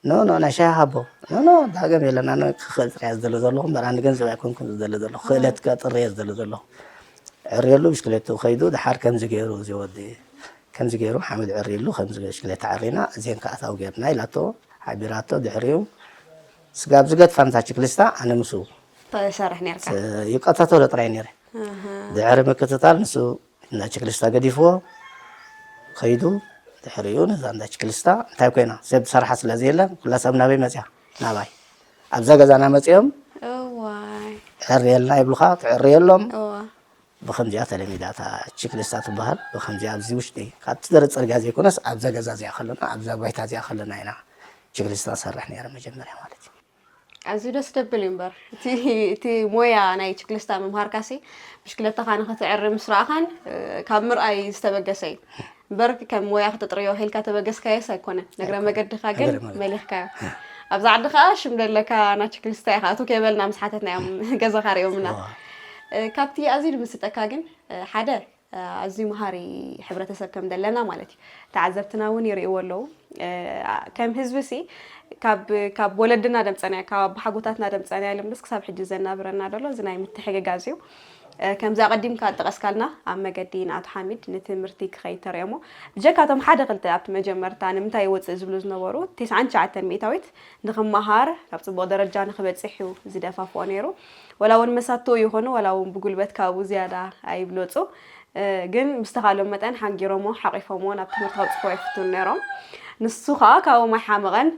ኖ ኖ ናይ ሻሂ ሃቦ። ኖ ኖ ዳግም የለን ኣነ ክኽእል ጥራይ እየ ዝደሊ ዘለኹ እምበር ኣነ ገንዘብ ኣይኮንኩን ዝደሊ ዘለኹ ክእለት ከጥሪ እየ ዝደሊ ዘለኹ። ዕርየሉ ብሽክሌትኡ ከይዱ ደሓር ከምዚ ገይሩ እዚ ወዲ ከምዚ ገይሩ ሓመድ ዕርይሉ ከምዚ ብሽክሌታ ዕሪና እዚአን ከኣታው ጌርና ኢላቶ ሓቢራቶ ድሕሪኡ ስጋብ ዝገድፋ ነታ ችክሊስታ ኣነ ምስኡ ትሰርሕ ነርካ። ይከታተሎ ጥራይ ነይረ። ድሕሪ ምክትታል ንሱ እንዳ ችክሊስታ ገዲፍዎ ከይዱ። ድሕሪኡ ነዛ እንዳ ችክሊስታ እንታይ ኮይና ሰብ ዝሰርሓ ስለ ዘየለ ኩላ ሰብ ናበይ መፅያ? ናባይ። ኣብዛ ገዛና መፅዮም እዋይ ዕርየልና ይብሉኻ፣ ትዕርየሎም። እዋ ብከምዚኣ ተለሚዳ እታ ችክሊስታ ትበሃል። ብከምዚኣ ኣብዚ ውሽጢ ካብቲ ደረት ፅርግያ ዘይኮነስ ኣብዛ ገዛ እዚኣ ከለና ኣብዛ ባይታ እዚኣ ከለና ኢና ችክሊስታ ንሰርሕ ነይረ መጀመርያ ማለት እዩ። ኣዝዩ ደስ ደብል እዩ እምበር እቲ እቲ ሞያ ናይ ችክሊስታ ምምሃርካሲ ብሽክለታኻ ንክትዕሪ ምስ ረኣኻን ካብ ምርኣይ ዝተበገሰ እዩ እምበር ከም ሞያ ክተጥርዮ ሄልካ ተበገስካዮስ ኣይኮነን ነግረ መገድኻ ግን እግረ መገዲ። መሊኽካዮ ኣብዚ ዓዲ ከዓ ሽም ደለካ ናችክሊስታ ኢኻ ኣቶ ከበልና ምስ ሓተትናዮም ገዛኻ ሪኦምና ካብቲ ኣዝዩ ንምስጠካ ግን ሓደ ኣዝዩ መሃሪ ሕብረተሰብ ከም ዘለና ማለት እዩ ተዓዘብትና እውን ይርእይዎ ኣለዉ ከም ህዝቢ ሲ ካብ ካብ ወለድና ደምፀናዮ ካብ ኣቦሓጎታትና ደምፀናዮ ልምድስ ክሳብ ሕጂ ዘናብረና ደሎ እዚ ናይ ምትሕግጋዝ እዩ ከምዚ ኣቐዲምካ ጠቐስካልና ኣብ መገዲ ንኣቶ ሓሚድ ንትምህርቲ ክኸይድ ተሪኦሞ ብጀካቶም ሓደ ክልተ ኣብቲ መጀመርታ ንምንታይ ይወፅእ ዝብሉ ዝነበሩ ተስዓን ትሽዓተን ሚእታዊት ንክመሃር ናብ ፅቡቕ ደረጃ ንክበፅሕ እዩ ዝደፋፍኦ ነይሩ ወላ እውን መሳትኡ ይኾኑ ወላ እውን ብጉልበት ካብኡ ዝያዳ ኣይብለፁ ግን ብዝተኻሎም መጠን ሓንጊሮሞ ሓቂፎሞ ናብ ትምህርቲ ከብፅሕዎ ይፍትኑ ነይሮም ንሱ ከዓ ካብኦም ኣይሓመቐን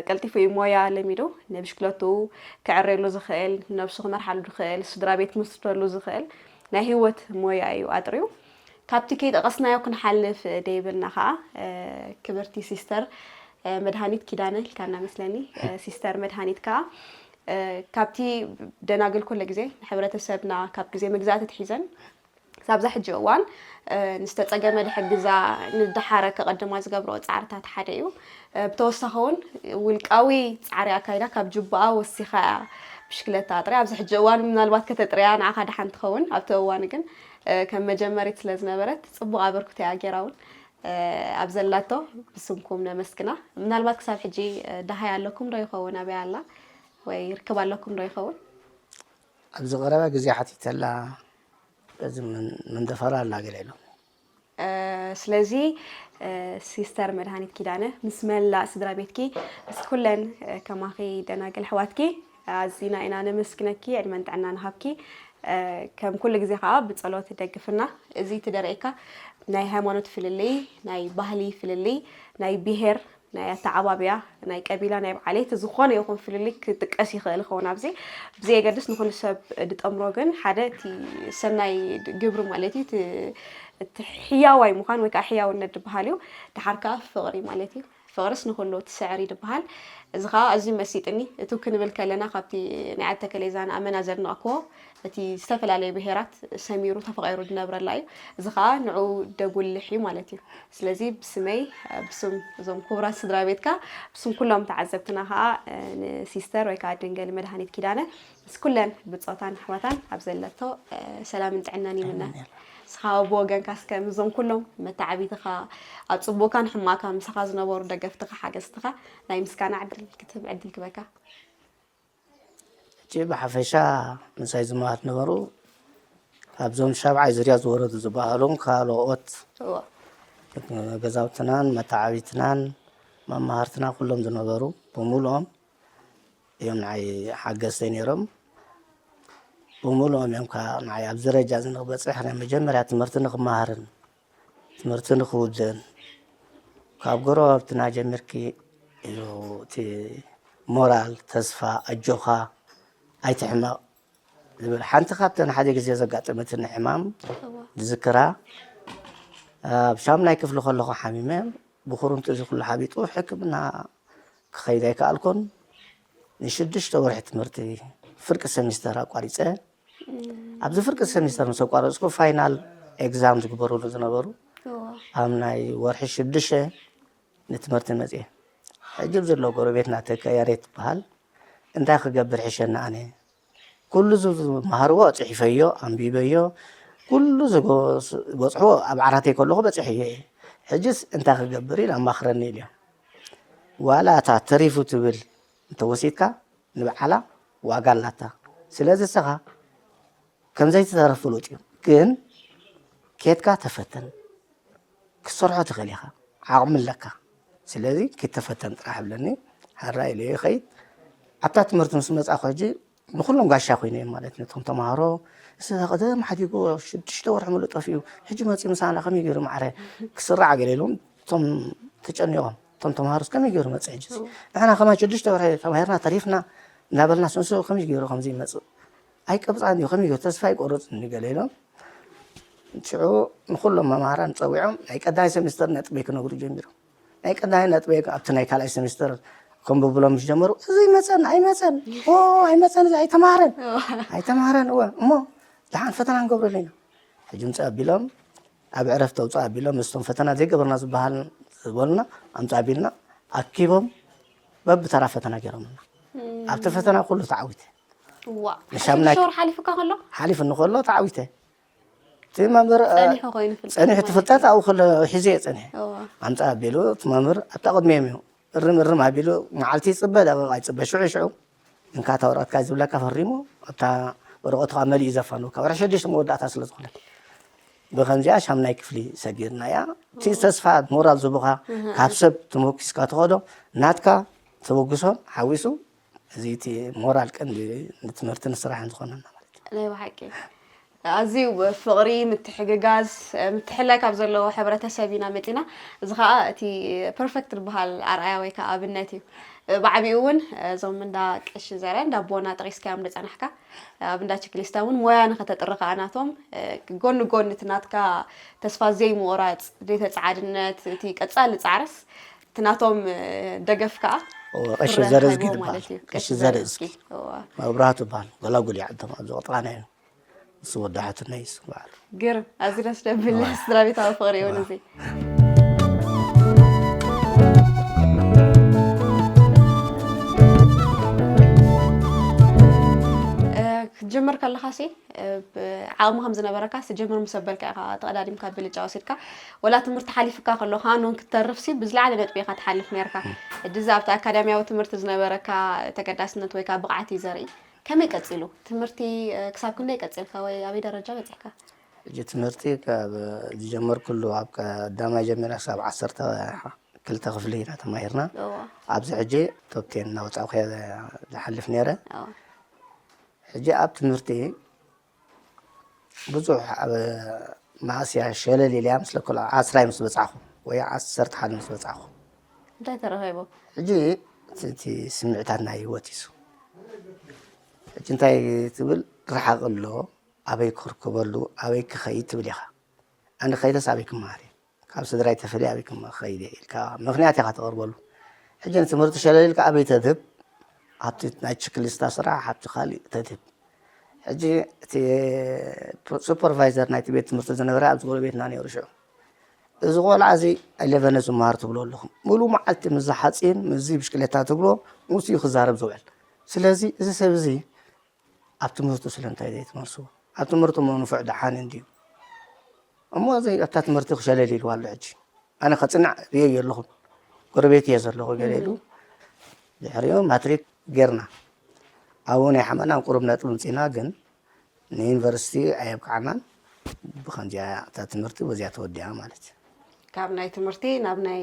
ቀልጢፉ እዩ ሞያ ለሚዱ ንብሽክለቱ ክዕረሉ ዝኽእል ነብሱ ክመርሓሉ ዝኽእል ስድራ ቤት ክምስርተሉ ዝኽእል ናይ ህይወት ሞያ እዩ ኣጥርዩ ካብቲ ከይጠቐስናዮ ክንሓልፍ ደይብልና ከዓ ክብርቲ ሲስተር መድሃኒት ኪዳነ ኢልካና መስለኒ ሲስተር መድሃኒት ከዓ ካብቲ ደናግል ኩለ ግዜ ንሕብረተሰብና ካብ ግዜ መግዛእቲ ትሒዘን ሳብዛ ሕጂ እዋን ንዝተፀገመ ድሕግዛ ንደሓረ ከቐድማ ዝገብረኦ ፃዕርታት ሓደ እዩ ብተወሳኺ እውን ውልቃዊ ፃዕሪ ኣካይዳ ካብ ጅቡኣ ወሲኻ እያ ብሽክለታ ኣጥርያ ኣብዚ ሕጂ እዋን ምናልባት ከተጥርያ ንዓኻ ደሓን ትኸውን ኣብቲ እዋን ግን ከም መጀመሪት ስለ ዝነበረት ፅቡቕ ኣበርክቶ እያ ገይራ እውን ኣብ ዘላቶ ብስምኩም ነመስግና ምናልባት ክሳብ ሕጂ ደሃይ ኣለኩም ዶ ይኸውን ኣበይ ኣላ ወይ ርክብ ኣለኩም ዶ ይኸውን ኣብዚ ቀረባ ግዜ ሓቲተላ እዚ መንደፈራ ኣላ ገለ ኢሎም ስለዚ ሲስተር መድሃኒት ኪዳነ ምስ መላእ ስድራ ቤትኪ ምስ ኩለን ከማኺ ደናግል ኣሕዋትኪ ኣዚና ኢና ነመስግነኪ ዕድመን ጥዕና ንሃብኪ ከም ኩሉ ግዜ ከዓ ብፀሎት ደግፍና እዚ ትደርእካ ናይ ሃይማኖት ፍልልይ ናይ ባህሊ ፍልልይ ናይ ብሄር ናይ ኣተዓባብያ ናይ ቀቢላ ናይ በዓሌት ዝኾነ ይኹን ፍልልይ ክጥቀስ ይኽእል ይኸውን ኣብዚ ብዘየገድስ ንኹሉ ሰብ ድጠምሮ ግን ሓደ እቲ ሰናይ ግብሪ ማለት እዩ እቲ- እቲ ሕያዋይ ምዃን ወይ ከዓ ሕያውነት ዝበሃል እዩ ድሓር ከዓ ፍቕሪ ማለት እዩ ፍቕርስ ንኹሉ ትስዕር እዩ ዝበሃል እዚ ከዓ ኣዝዩ መሲጥኒ እቱ ክንብል ከለና ካብቲ ናይ ዓዲ ተከሌዛን ኣመና ዘድነቕክዎ እቲ ዝተፈላለዩ ብሄራት ሰሚሩ ተፈቒሩ ዝነብረላ እዩ እዚ ከዓ ንዑ ደጉልሕ እዩ ማለት እዩ ስለዚ ብስመይ ብስም እዞም ክቡራት ስድራ ቤትካ ብስም ኩሎም ተዓዘብትና ከዓ ንሲስተር ወይ ከዓ ድንገል መድሃኒት ኪዳነ ምስ ኩለን ብፆታን ኣሕዋታን ኣብ ዘለቶ ሰላምን ጥዕናን ይምነ ንስኻ ብወገንካ እስከ ምስዞም ኩሎም መተዓቢትኻ ኣብ ፅቡቕካን ሕማቕካ ምሳኻ ዝነበሩ ደገፍትኻ ሓገዝትኻ ናይ ምስጋና ዕድል ክትህብ ዕድል ክበካ ሕጂ ብሓፈሻ ምሳይ ዝመሃር ነበሩ ካብዞም ሻብዓይ ዝርያ ዝወረዱ ዝበሃሉ ካልኦት ገዛውትናን መተዓቢትናን መማህርትና ኩሎም ዝነበሩ ብምሉኦም እዮም ንዓይ ሓገዝተይ ነይሮም ብምሉኦም እዮም ከዓ ንዓይ ኣብ ዝረጃ እዚ ንክበፅሕ ናይ መጀመርያ ትምህርቲ ንክመሃርን ትምህርቲ ንክውድእን ካብ ጎረባብትና ጀሚርኪ እዩ እቲ ሞራል ተስፋ ኣጆኻ ኣይትሕመቕ ዝብል ሓንቲ ካብተን ሓደ ግዜ ዘጋጠመትኒ ሕማም ዝዝክራ ኣብ ሻምናይ ክፍሊ ከለኹ ሓሚመ ብኩርምቲ እዚ ኩሉ ሓቢጡ ሕክምና ክኸይድ ኣይከኣልኩን ንሽዱሽተ ወርሒ ትምህርቲ ፍርቂ ሰሚስተር ኣቋሪፀ ኣብዚ ፍርቂ ሰሚስተር ምስ ኣቋረፅኩ ፋይናል ኤግዛም ዝግበሩሉ ዝነበሩ ኣብ ናይ ወርሒ ሽዱሽተ ንትምህርቲ መፅየ ሕጂ ዘሎ ጎረቤትና ተቀያሬት ትበሃል እንታይ ክገብር ሕሸኒ ኣነ ኩሉ ዝመሃርዎ ፅሒፈዮ ኣንቢበዮ ኩሉ ዝበፅሕዎ ኣብ ዓራተይ ከለኹ በፂሐዮ እየ ሕጅስ እንታይ ክገብር ኢል ኣማኽረኒ ኢልዮ ዋላ እታ ተሪፉ ትብል እንተወሲድካ ንበዓላ ዋጋ ኣላታ ስለዚ እስኻ ከምዘይትተርፍ ፍሉጥ እዩ ግን ኬድካ ተፈተን ክትሰርሖ ትኽእል ኢኻ ዓቕሚ ኣለካ ስለዚ ክትተፈተን ጥራሕ ብለኒ ሓራ ኢለ ይኸይድ ኣብታ ትምህርቲ ምስ መጻኹ ሕጂ ንኹሎም ጋሻ ኮይነ እዮም ማለት ነቶም ተምሃሮ። እዚ ቀደም ሓዲጉ ሽዱሽተ ወርሒ ሙሉእ ጠፊኡ፣ ሕጂ መጺኡ ምሳና ከመይ ገይሩ ማዕረ ክስራዕ ገለ ኢሎም እቶም ተጨኒቖም፣ እቶም ተምሃሮስ ከመይ ገይሩ መጽእ ሕጂ እዚ? ንሕና ከማን ሽዱሽተ ወርሒ ተማሂርና ተሪፍና እናበልና ስንሱ ከመይ ገይሩ ከምዚ ይመጽእ? ኣይቀብጻን እዩ፣ ከመይ ገይሩ ተስፋ ኣይቆርጽን እዩ ገለ ኢሎም። ሽዑ ንኹሎም መምሃራን ጸዊዖም ናይ ቀዳማይ ሰሚስተር ነጥበይ ክነግሩ ጀሚሮም። ናይ ቀዳማይ ነጥበይ ኣብቲ ናይ ካልኣይ ሰሚስተር ከንብብሎም ምስ ጀመሩ፣ "እዚ ኣይመጸን፣ ኣይመጸን፣ ኦ፣ ኣይመጸን፣ እዚ ኣይተማሃረን፣ ኣይተማሃረን፣ እወ፣ እሞ ደሓን ፈተና ንገብረሉ ኢና። ሕጂ ምጽእ" ኣቢሎም፣ ኣብ ዕረፍቲ ኣውጽእ ኣቢሎም፣ ምስቶም ፈተና ዘይገበርና ዝበሃል ዝበሉና ኣምጽእ ኣቢልና ኣኪቦም በብተራ ፈተና ገይሮምና። ኣብቲ ፈተና ኩሉ ተዓዊተ። ዋ፣ ንሻምናይ ሸወር ሓሊፉካ ከሎ? ሓሊፉ እንከሎ ተዓዊተ። እቲ መምህር እ፣ ጸኒሑ ኮይኑ ፍልጠት ጸኒሑ ማለት ትፍልጠት እዩ። ኣብኡ ከሎ ሒዘ እየ ጸኒሐ። እዋ። ኣምጻ ኣቢሉ እቲ መምህር ኣብታ ቅድሚኦም እዩ። እርም እርም ኣቢሉ መዓልቲ ይጽበ ደቂቕ ኣይጽበ ሽዑ ሽዑ እንካ እታ ወረቐትካ ዝብለካ ፈሪሙ ኣብታ ወረቐትካ መሊኡ ዘፋንወካ ወርሒ ሽዱሽተ መወዳእታ ስለ ዝኾነ ብኸምዚኣ ሻምናይ ክፍሊ ሰጊርና እያ። እቲ ተስፋ ሞራል ዝቡኻ ካብ ሰብ ተመኪስካ ትኸዶ ናትካ ተበግሶን ሓዊሱ እዚ እቲ ሞራል ቀንዲ ንትምህርትን ንስራሕን ዝኾነና ማለት እዩ። ናይ ብሓቂ ኣዝዩ ፍቕሪ፣ ምትሕግጋዝ፣ ምትሕላይ ካብ ዘለዎ ሕብረተሰብ ኢና መፂና። እዚ ከዓ እቲ ፐርፌክት ዝበሃል ኣርኣያ ወይ ከዓ ኣብነት እዩ። ብዓቢኡ እውን እዞም እንዳ ቀሺ ዘረ እንዳ ቦና ጠቒስካዮም ዝፀናሕካ ኣብ እንዳ ችክሊስታ እውን ሞያ ንኸተጥሪ ከዓ ናቶም ጎኒ ጎኒ እቲ ናትካ ተስፋ ዘይምቑራፅ፣ ዘይተፀዓድነት፣ እቲ ቀፃሊ ፃዕርስ እቲ ናቶም ደገፍ ከዓ እወ፣ ቀሺ ዘረ ዝጊ ትረኸቦ ይበሃል። ማለት እዩ። ቀሺ ቀሺ ዘረ ዘረ ዝጊ። ዝጊ። እወ። መብራህቱ ይበሃል። ጎላጉል ይዓድም ኣብዚ ቀጥራና እዩ። ንሱ ወዳሓትና እዩ እሱ በዓል። ግርም፣ ኣዝዩ ደስ ደብል እወ። ስድራ ቤታዊ ፍቕሪ እውን እወ። እዚ። እ፣ ክትጅምር ከለኻሲ፣ እ፣ ብ-፣ ዓቕሚ ከም ዝነበረካ ስጀምር ምስ ኣበልካ ኢኻ ተቐዳዲምካ ብልጫ ወሲድካ። ወላ ትምህርቲ ሓሊፍካ ከሎ ከዓ ኖን ክትተርፍሲ ብዝለዓለ ነጥቢ ኢኻ ትሓልፍ ነርካ። ሕጂ እዚ ኣብቲ ኣካዳሚያዊ ትምህርቲ ዝነበረካ ተገዳስነት ወይ ከዓ ብቕዓት እዩ ዘርኢ። ከመይ ቀጺሉ? ትምህርቲ፣ እ፣ ክሳብ ክንደይ ቀጺልካ ወይ ኣበይ ደረጃ በጺሕካ? ሕጂ ትምህርቲ ካብ ዝጀመርኩሉ ኣብ ቀዳማይ ጀሚረ ክሳብ ዓሰርተ ክልተ ክፍሊ ኢና ተማሂርና። እዋ። ኣብዚ ሕጂ ቶፕ ቴን እናወጻእኩ እየ ዝሓልፍ ነይረ። እዋ። ሕጂ ኣብ ትምህርቲ ብዙሕ ኣብ መዓስ እያ ሸለል ኢለያ ምስ ለኮላ ዓስራይ ምስ በጻሕኩ ወይ ዓሰርተ ሓደ ምስ በጻሕኩ። እንታይ ተረኺቡ? ሕጂ እቲ፣ እቲ ስምዒታት ናይ ህይወት እዩ። ሕጂ እንታይ ትብል ርሓቕ ኣሎ፣ ኣበይ ክርከበሉ፣ ኣበይ ክኸይድ ትብል ኢኻ። ኣነ ከይደስ ኣበይ ክመሃር እየ? ካብ ስድራይ ተፈልየ ኣበይ ክመ-፣ ክኸይድ እየ ኢልካ ምኽንያት ኢኻ ተቕርበሉ። ሕጂ ንትምህርቲ ሸለል ኢልካ ኣበይ ተድህብ? ኣብቲ ናይ ችክሊስታ ስራሕ፣ ኣብቲ ካሊእ ተድህብ። ሕጂ እቲ ሱፐርቫይዘር ናይቲ ቤት ትምህርቲ ዝነበረ ኣብዚ ጎረቤትና ነይሩ ሽዑ። እዚ ቆልዓ እዚ ኢለቨን ዝመሃር ትብሎ ኣለኹም። ሙሉእ መዓልቲ ምስዚ ሓፂን፣ ምስዚ ብሽክሌታ ትብሎ፣ ምስኡ ክዛረብ ዝውዕል። ስለዚ እዚ ሰብ እዚ ኣብ ትምህርቱ ስለምንታይ ዘይትመልስዎ? ኣብ ትምህርቱ እሞ ንፉዕ ደሓን እንድዩ። እሞ እዚ ኣብታ ትምህርቲ ክሸለል ኢልዋ ኣሎ ሕጂ። ኣነ ከጽንዕ ርእየዮ ኣለኹ። ጎረቤት እየ ዘለኹ ገለ ኢሉ። ድሕሪኡ ማትሪክ ጌርና። ኣብኡ ናይ ሓመናን ቁሩብ ነጥቢ ምጺና፣ ግን ንዩኒቨርሲቲ ኣየብቅዓናን። ብኸምዚኣ እታ ትምህርቲ በዚኣ ተወዲኣ ማለት እዩ። ካብ ናይ ትምህርቲ ናብ ናይ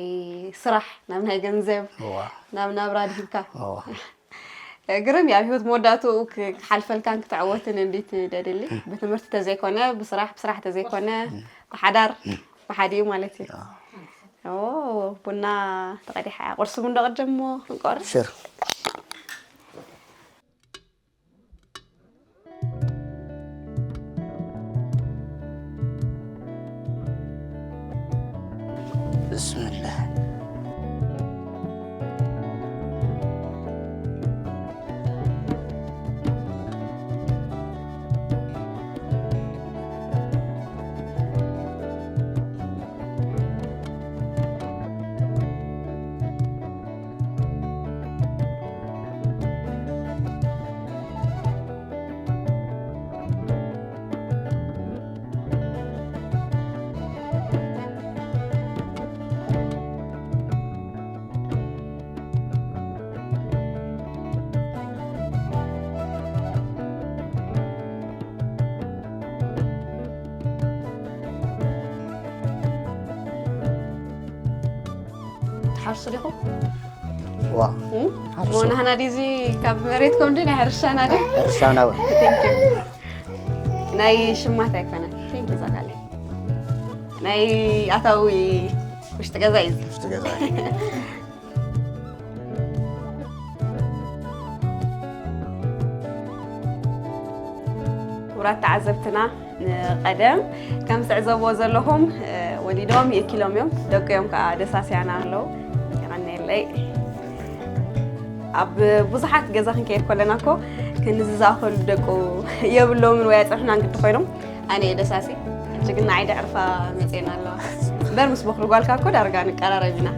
ስራሕ፣ ናብ ናይ ገንዘብ፣ እዋ። ናብ ናብራ ድሂብካ። እዋ። ግርም እዩ። ኣብ ህይወት መወዳእትኡ ክ-፣ ክሓልፈልካን ክትዕወትን እንዲ ትደሊ። ብትምህርቲ ተዘይኮነ፣ ብስራሕ፣ ብስራሕ ተዘይኮነ፣ ብሓዳር፣ ብሓዲኡ ማለት እዩ። ኦ፣ ቡና ተቐዲሓ እያ። ቁርሲ ቡን ዶ ቅድም እሞ ክንቆርስ? ሽር። ብስምላህ። ትሓርሱ ዲኹም? ዋ እም? ሓርሱ። ሞ ናህና ዲዚ ካብ መሬትኩም ዲ ናይ ሕርሻና ዲ ሕርሻና እውን Thank you። ናይ ሽማት ኣይኮነን። Thank you ዛጋለ ናይ ኣታዊ ውሽጢ ገዛ እዩ። ውሽጢ ገዛ ክቡራት ተዓዘብትና፣ ንቐደም ከም ትዕዘብዎ ዘለኹም ወሊዶም ይእኪሎም እዮም። ደቂ እዮም ከዓ ደሳስያና ኣለዉ። የቐነየለይ። ኣብ ብዙሓት ገዛ ክንከይድ ከለና እኮ ክንዚ ዝኣኸሉ ደቁ የብሎምን ወይ ኣይፀንሑና እንግዲ ኮይኖም ኣነ እየ ደሳሲ። ሕጂ ግን ንዓይ ደዕርፋ መፅኤና ኣለዋ እምበር ምስ በክሪ ጓልካ እኮ ዳርጋ ንቀራረብ ኢና።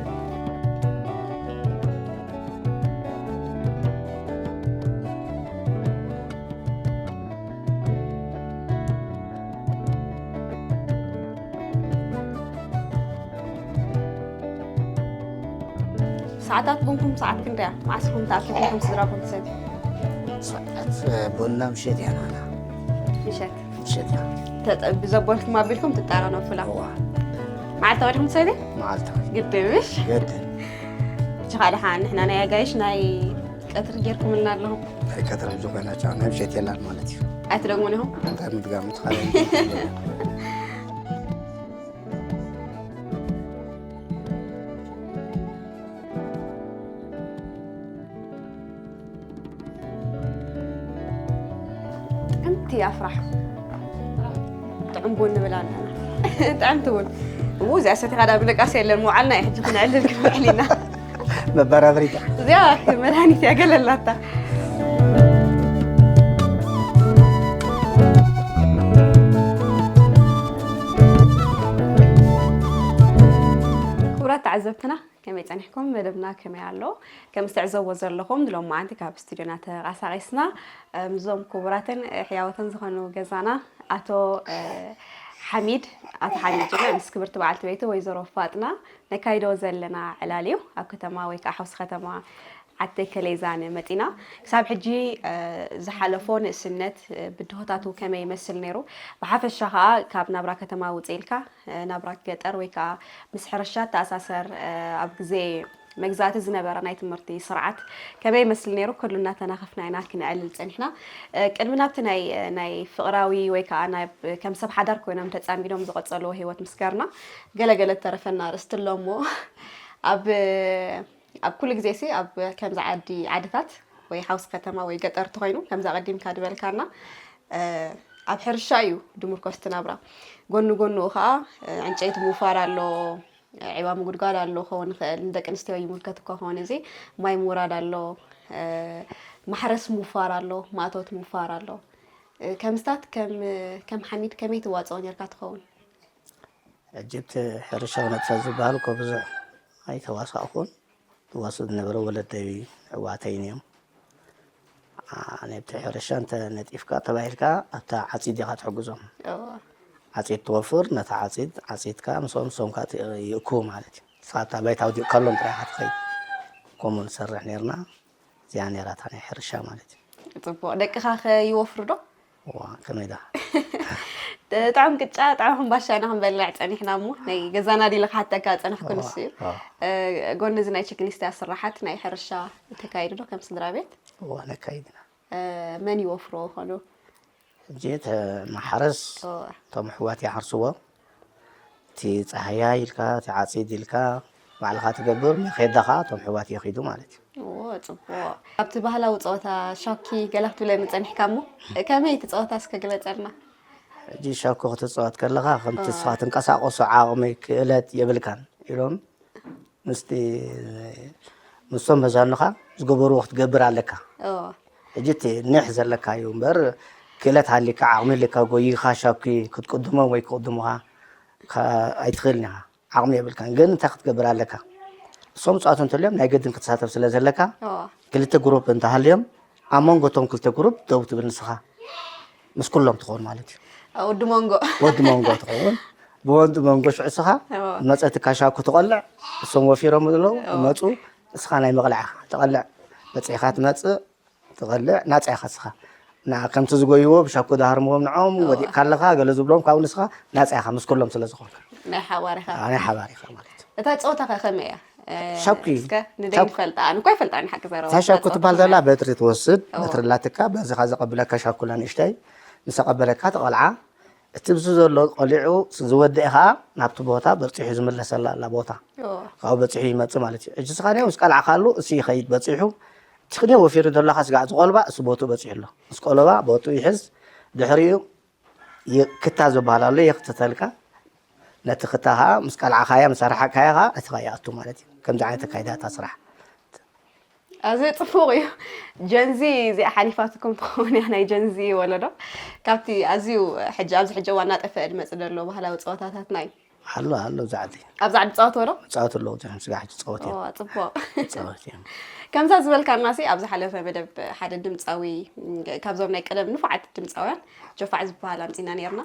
ሰዓታት ቡንኩም ሰዓት ክንደያ መዓስ ኹም ተኣኪብኩም ስድራኹም ትሰትዩ? ሰዓት ቡና ምሸት እያ ናና ምሸት ምሸት እያ ተጠ- ብዘቦልኩም ኣቢልኩም ትጠራነፉላ እዋ መዓልታዊ ዲኹም ትሰትዩ? መዓልታ ግድምሽ ገድን እቺ ካልሓ ንሕና ናይ ኣጋይሽ ናይ ቀትሪ ጌርኩምልና ኣለኹም። ናይ ቀትሪ ብዙ ኮይና ጫ ናይ ምሸት የላን ማለት እዩ ኣይትደግሙን ኢኹም? እንታይ ምድጋም ትኻለ ጥዕምቲ ኣፍራሕ ጥዑም ቡን ንብል ኣለና። ጥዕምቲ ቡን እው እዚኣ ሰቲኻ ዳ ብለቃስ የለን ምውዓልና እዩ ሕጂ ክንዕልል ክንውዕል ኢና። መበራበሪታ እዚኣ መድሃኒት እያ ገለላታ። ክቡራት ተዓዘብትና ከመይ ጸኒሕኩም? መደብና ከመይ ኣሎ? ከም እትዕዘብዎ ዘለኹም ሎም መዓንቲ ካብ ስቱድዮና ተቓሳቒስና ምስዞም ክቡራትን ሕያወትን ዝኾኑ ገዛና ኣቶ ሓሚድ ኣቶ ሓሚድ ጅግና ምስ ክብርቲ በዓልቲ ቤቱ ወይዘሮ ፋጥና ነካይዶ ዘለና ዕላል እዩ። ኣብ ከተማ ወይ ከዓ ሓውሲ ከተማ ዓዲ ከሌዛን መፂና ክሳብ ሕጂ ዝሓለፎ ንእስነት ብድሆታቱ ከመይ ይመስል ነይሩ፣ ብሓፈሻ ከዓ ካብ ናብራ ከተማ ውፅእ ኢልካ ናብራ ገጠር ወይ ከዓ ምስ ሕርሻ ተኣሳሰር ኣብ ግዜ መግዛእቲ ዝነበረ ናይ ትምህርቲ ስርዓት ከመይ ይመስል ነይሩ ኩሉ እናተናኸፍና ኢና ክንዕልል ፀኒሕና። ቅድሚ ናብቲ ናይ ናይ ፍቕራዊ ወይ ከዓ ናይ ከም ሰብ ሓዳር ኮይኖም ተፃሚዶም ዝቐፀልዎ ህይወት ምስ ገርና ገለገለ ተረፈና ርእስቲ ኣሎ እሞ ኣብ ኣብ ኩሉ ግዜ ሲ ኣብ ከምዚ ዓዲ ዓድታት ወይ ሓውሲ ከተማ ወይ ገጠር ተኮይኑ ከምዚ ኣቐዲምካ ዝበልካና ኣብ ሕርሻ እዩ ድምርኮስ እቲ ናብራ። ጎኒ ጎንኡ ከዓ ዕንጨይቲ ምውፋር ኣሎ፣ ዒባ ምጉድጓድ ኣሎ ክኸውን ይኽእል፣ ንደቂ ኣንስትዮ ይምልከት እኳ ክኸውን እዚ ማይ ምውራድ ኣሎ፣ ማሕረስ ምውፋር ኣሎ፣ ማእቶት ምውፋር ኣሎ። ከምስታት ከም ከም ሓሚድ ከመይ ትዋፅኦ ነርካ ትኸውን? ሕጂ እቲ ሕርሻ ነጥፈ ዝበሃል እኮ ብዙሕ ኣይተዋሳእኩን። ዝዋስኡ ዝነበረ ወለደይ ኣሕዋተይን እዮም። ነብቲ ሕርሻ እንተ ነጢፍካ ተባሂልካ ኣብታ ዓፂድ ኢኻ ትሕግዞም። ዓፂድ ትወፍር፣ ነታ ዓፂድ ዓፂድካ ምስኦም ንሶም ከዓ ይእክቡ ማለት እዩ። ንስኻ ኣብታ ባይታ ኣውዲቕካሎም ጥራይ ኢኻ ትኸይድ። ከምኡ ንሰርሕ ነርና። እዚኣ ነራታ ናይ ሕርሻ ማለት እዩ። ፅቡቕ። ደቅኻ ከ ይወፍሩ ዶ? ዋ ከመይ ዳ ጥዑም ቅጫ ጥዑም ሕምባሻ ኢና ክንበልዕ ፀኒሕና እሞ ናይ ገዛና ዲለ ክሓተካ ፀናሕኩ ንሱ እዩ። ጎኒ እዚ ናይ ችክሊስታ ስራሓት ናይ ሕርሻ ተካይዱ ዶ ከም ስድራ ቤት? ዋ ነካይድና። መን ይወፍሮ ኾኑ? ሕጂ ማሕረስ እቶም ኣሕዋት ይሓርስዎ። እቲ ፃህያ ኢልካ እቲ ዓፂድ ኢልካ ባዕልኻ ትገብር፣ መኼዳ ከዓ እቶም ኣሕዋት የኺዱ ማለት እዩ። ጽቡቕ። ኣብቲ ባህላዊ ፀወታ ሻኪ ገላ ክትብለኒ ፀኒሕካ እሞ ከመይ እቲ ፀወታ እስከ ግለፀልና? ሕጂ ሻኩ ክትፃወት ከለኻ ከምቲ እስኻ ትንቀሳቐሶ ዓቕሚ ክእለት የብልካን ኢሎም ምስቲ ምስቶም መዛኑኻ ዝገበርዎ ክትገብር ኣለካ። ሕጂ እቲ ኒሕ ዘለካ እዩ እምበር ክእለት ሃሊካ ዓቕሚ ሃሊካ ጎይኻ ሻኩ ክትቅድሞም ወይ ክቕድሙኻ ኣይትኽእልን ኢኻ። ዓቕሚ የብልካን ግን እንታይ ክትገብር ኣለካ? እሶም ፃቱ እንተልዮም ናይ ገድን ክትሳተፍ ስለ ዘለካ ክልተ ግሩፕ እንተሃልዮም ኣብ መንጎ እቶም ክልተ ግሩፕ ደው ትብል ንስኻ ምስ ኩሎም ትኸውን ማለት እዩ። ወዲ መንጎ ወዲ መንጎ ትኸውን ብወዲ መንጎ ሽዑ እስኻ መፀትካ ሻኩ ትቐልዕ እሶም ወፊሮም ኣለዉ መፁ እስኻ ናይ መቕልዓ ትቐልዕ በፂሕኻ ትመፅእ ትቐልዕ ናፃ ኢኻ እስኻ ና ከምቲ ዝጎይዎ ብሻኩ ዳሃርምዎም ንዖም ወዲቕካ ኣለኻ ገለ ዝብሎም ካብኡ ንስኻ ናፃ ኢኻ ምስ ኩሎም ስለ ዝኾንካ ናይ ሓባር ኢኻ ናይ ሓባር ኢኻ ማለት እዩ። እታ ፀወታ ከ ከመይ እያ? እ፣ ሻኩ። እስከ ንደይ ሻኩ። ንፈልጣ። ኣነ እኮ ኣይፈልጣ፣ ንሓቂ ዘረባ እታ ሻኩ ትባል ትፈልጣ ዘላ ትኾን። በትሪ ትወስድ፣ እዎ። በትሪ ኣላትካ፣ በዚ ኸዓ ዘቐብለካ ሻኩ ላ ንእሽተይ፣ ምስ ኣቐበለካ ተቐልዓ፣ እቲ ብሱ ዘሎ ቆሊዑ ዝወድእ ኸዓ ናብቲ ቦታ በጺሑ ዝምለሰላ ኣላ ቦታ። እዎ። ካብኡ በጺሑ ይመጽእ ማለት እዩ። ሕጂ ስኻ ንዮ ምስ ቀልዓኻሉ፣ እሱ ይኸይድ በጺሑ፣ እቲ ክንዮ ወፊሩ ዘሎኻ ስጋዕ ዝቆልባ፣ እሱ ቦትኡ በጺሑ ኣሎ። ምስ ቆለባ፣ ቦትኡ ይሕዝ፣ ድሕሪኡ ይ-፣ ክታ ዝበሃል ኣሎ፣ የኽትተልካ። ነቲ ክታ ኸዓ ምስ ቀልዓኻያ፣ ምስ ኣርሓቅካያ ኸዓ፣ እቲ ኸዓ ይኣቱ ማለት እዩ። ከምዚ ዓይነት ኣካይዳ እታ ስራሕ። ኣዝዩ ጽቡቕ እዩ። ጀንዚ እዚኣ ሓሊፋትኩም ትኸውን እያ፣ ናይ ጀንዚ ወለዶ። ካብቲ ኣዝዩ ሕጂ፣ ኣብዚ ሕጂ እዋን እናጠፍአ ዝመጽእ ዘሎ ባህላዊ ጸወታታትና እዩ። ኣሎ፣ ኣሎ፣ ኣብዚ ዓዲ። ኣብዚ ዓዲ ትጻወትዎ ዶ? ይጻወቱ ኣለዉ፣ እዚኦም ስጋዕ ሕጂ ይጻወቱ እዮም። ኦ፣ ጽቡቕ። ይጻወቱ እዮም። ከምዛ ዝበልካና ሲ፣ ኣብ ዝሓለፈ መደብ ሓደ ድምጻዊ፣ ካብዞም ናይ ቀደም ንፉዓት ድምጻውያን፣ ጆፋዕ ዝበሃል ኣምጺና ነይርና።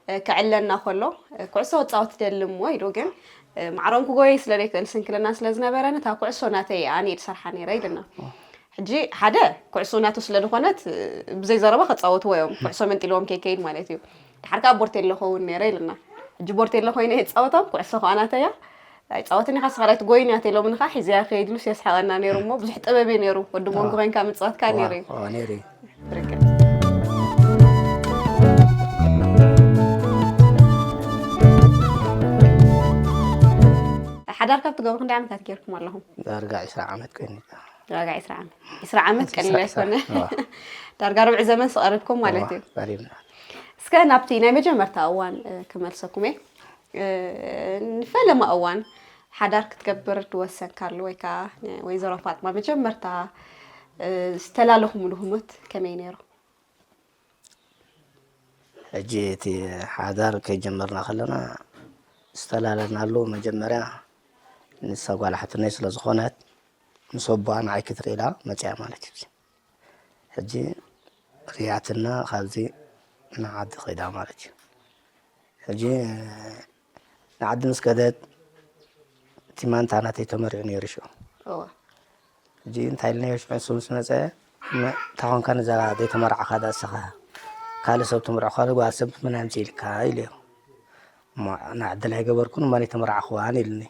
እ፣ ክዕለና ከሎ፣ እ፣ ኩዕሶ ክጻወት ይደሊ እሞ ኢሉ፣ ግን፣ እ፣ ማዕረን ክጎይ ስለ ዘይክእል፣ ስንክልና ስለ ዝነበረ፣ ነታ ኩዕሶ ናተይ እያ ኣነ እየ ዝሰርሓ ነይረ ኢሉና። ሕጂ ሓደ ኩዕሶ ናቱ ስለ ዝኾነት፣ እ፣ ብዘይ ዘረባ ከጻወትዎ እዮም። ኩዕሶ መንጢልዎም ከይከይድ ማለት እዩ። ድሓር ከኣ ቦርቴሎ ኸውን ነይረ ኢሉና። ሕጂ ቦርቴሎ ኮይነ እየ ዝጻወቶም፣ ኩዕሶ ከኣ ናተይ እያ። ኣይጻወትን ኢኻ፣ ስኻ ዳይ ትጎይን እያ፣ ተኢሎምኒ ኸዓ ሒዘያ ከይድ ኢሉስ የስሕቐና ነይሩ እሞ፣ ብዙሕ ጥበብ እዩ ነይሩ። ወዲ ሞንጎ ዋ። ኮይንካ ምጽዋትካ ዋ፣ ነይሩ እዩ። ዋ፣ ነይሩ እዩ። ብርግጽ። ሓዳር ካብ ትገብሩ ክንደይ ዓመታት ጌርኩም ኣለኹም? ዳርጋ ዕስራ ዓመት ኮይኑ። ዳርጋ ዕስራ ዓመት። ዕስራ ዓመት ዕስራ፣ ቀሊል ዕስራ። ኣይኮነ። ዋ። ዳርጋ ርብዒ ዘመን ስቐሪብኩም ማለት ዋ፣ እዩ። ቀሪብና። እስከ ናብቲ ናይ መጀመርታ እዋን፣ እ፣ ክመልሰኩም እየ። እ፣ ንፈለማ እዋን ሓዳር ክትገብር ዝወሰንካሉ ወይ ከኣ ወይዘሮ ፋጥማ መጀመርታ፣ እ፣ ዝተላለኹምሉ ህሞት ከመይ ነይሩ? ሕጂ እቲ ሓዳር ከይጀመርና ከለና ዝተላለናሉ መጀመርያ ንሳ ጓል ሓትነይ ስለ ዝኾነት ምስ ኣቦኣ ንዓይ ክትርኢ ኢላ መጺኣ ማለት እዩ። ሕጂ ርያትና ካብዚ ንዓዲ ከይዳ ማለት እዩ። ሕጂ ንዓዲ ምስ ከደት እቲ ማንታ ናተይ ተመሪዑ ነይሩ ሽዑ። እወ። ሕጂ እንታይ ኢልናዮ ሽዑ ንሱ ምስ መጸ፣ መ-፣ እንታይ ኾንካ ነዛ ዘይተመርዓኻ ደኣ ንስኻ? ካልእ ሰብ ትምርዖ፣ ካልእ ጓል ሰብ ምን ኣምጺእልካ? ኢለዮ። እሞ ንዓዲ ኣይገበርኩን እሞ ኣይተመርዓኽዋን ኢሉኒ።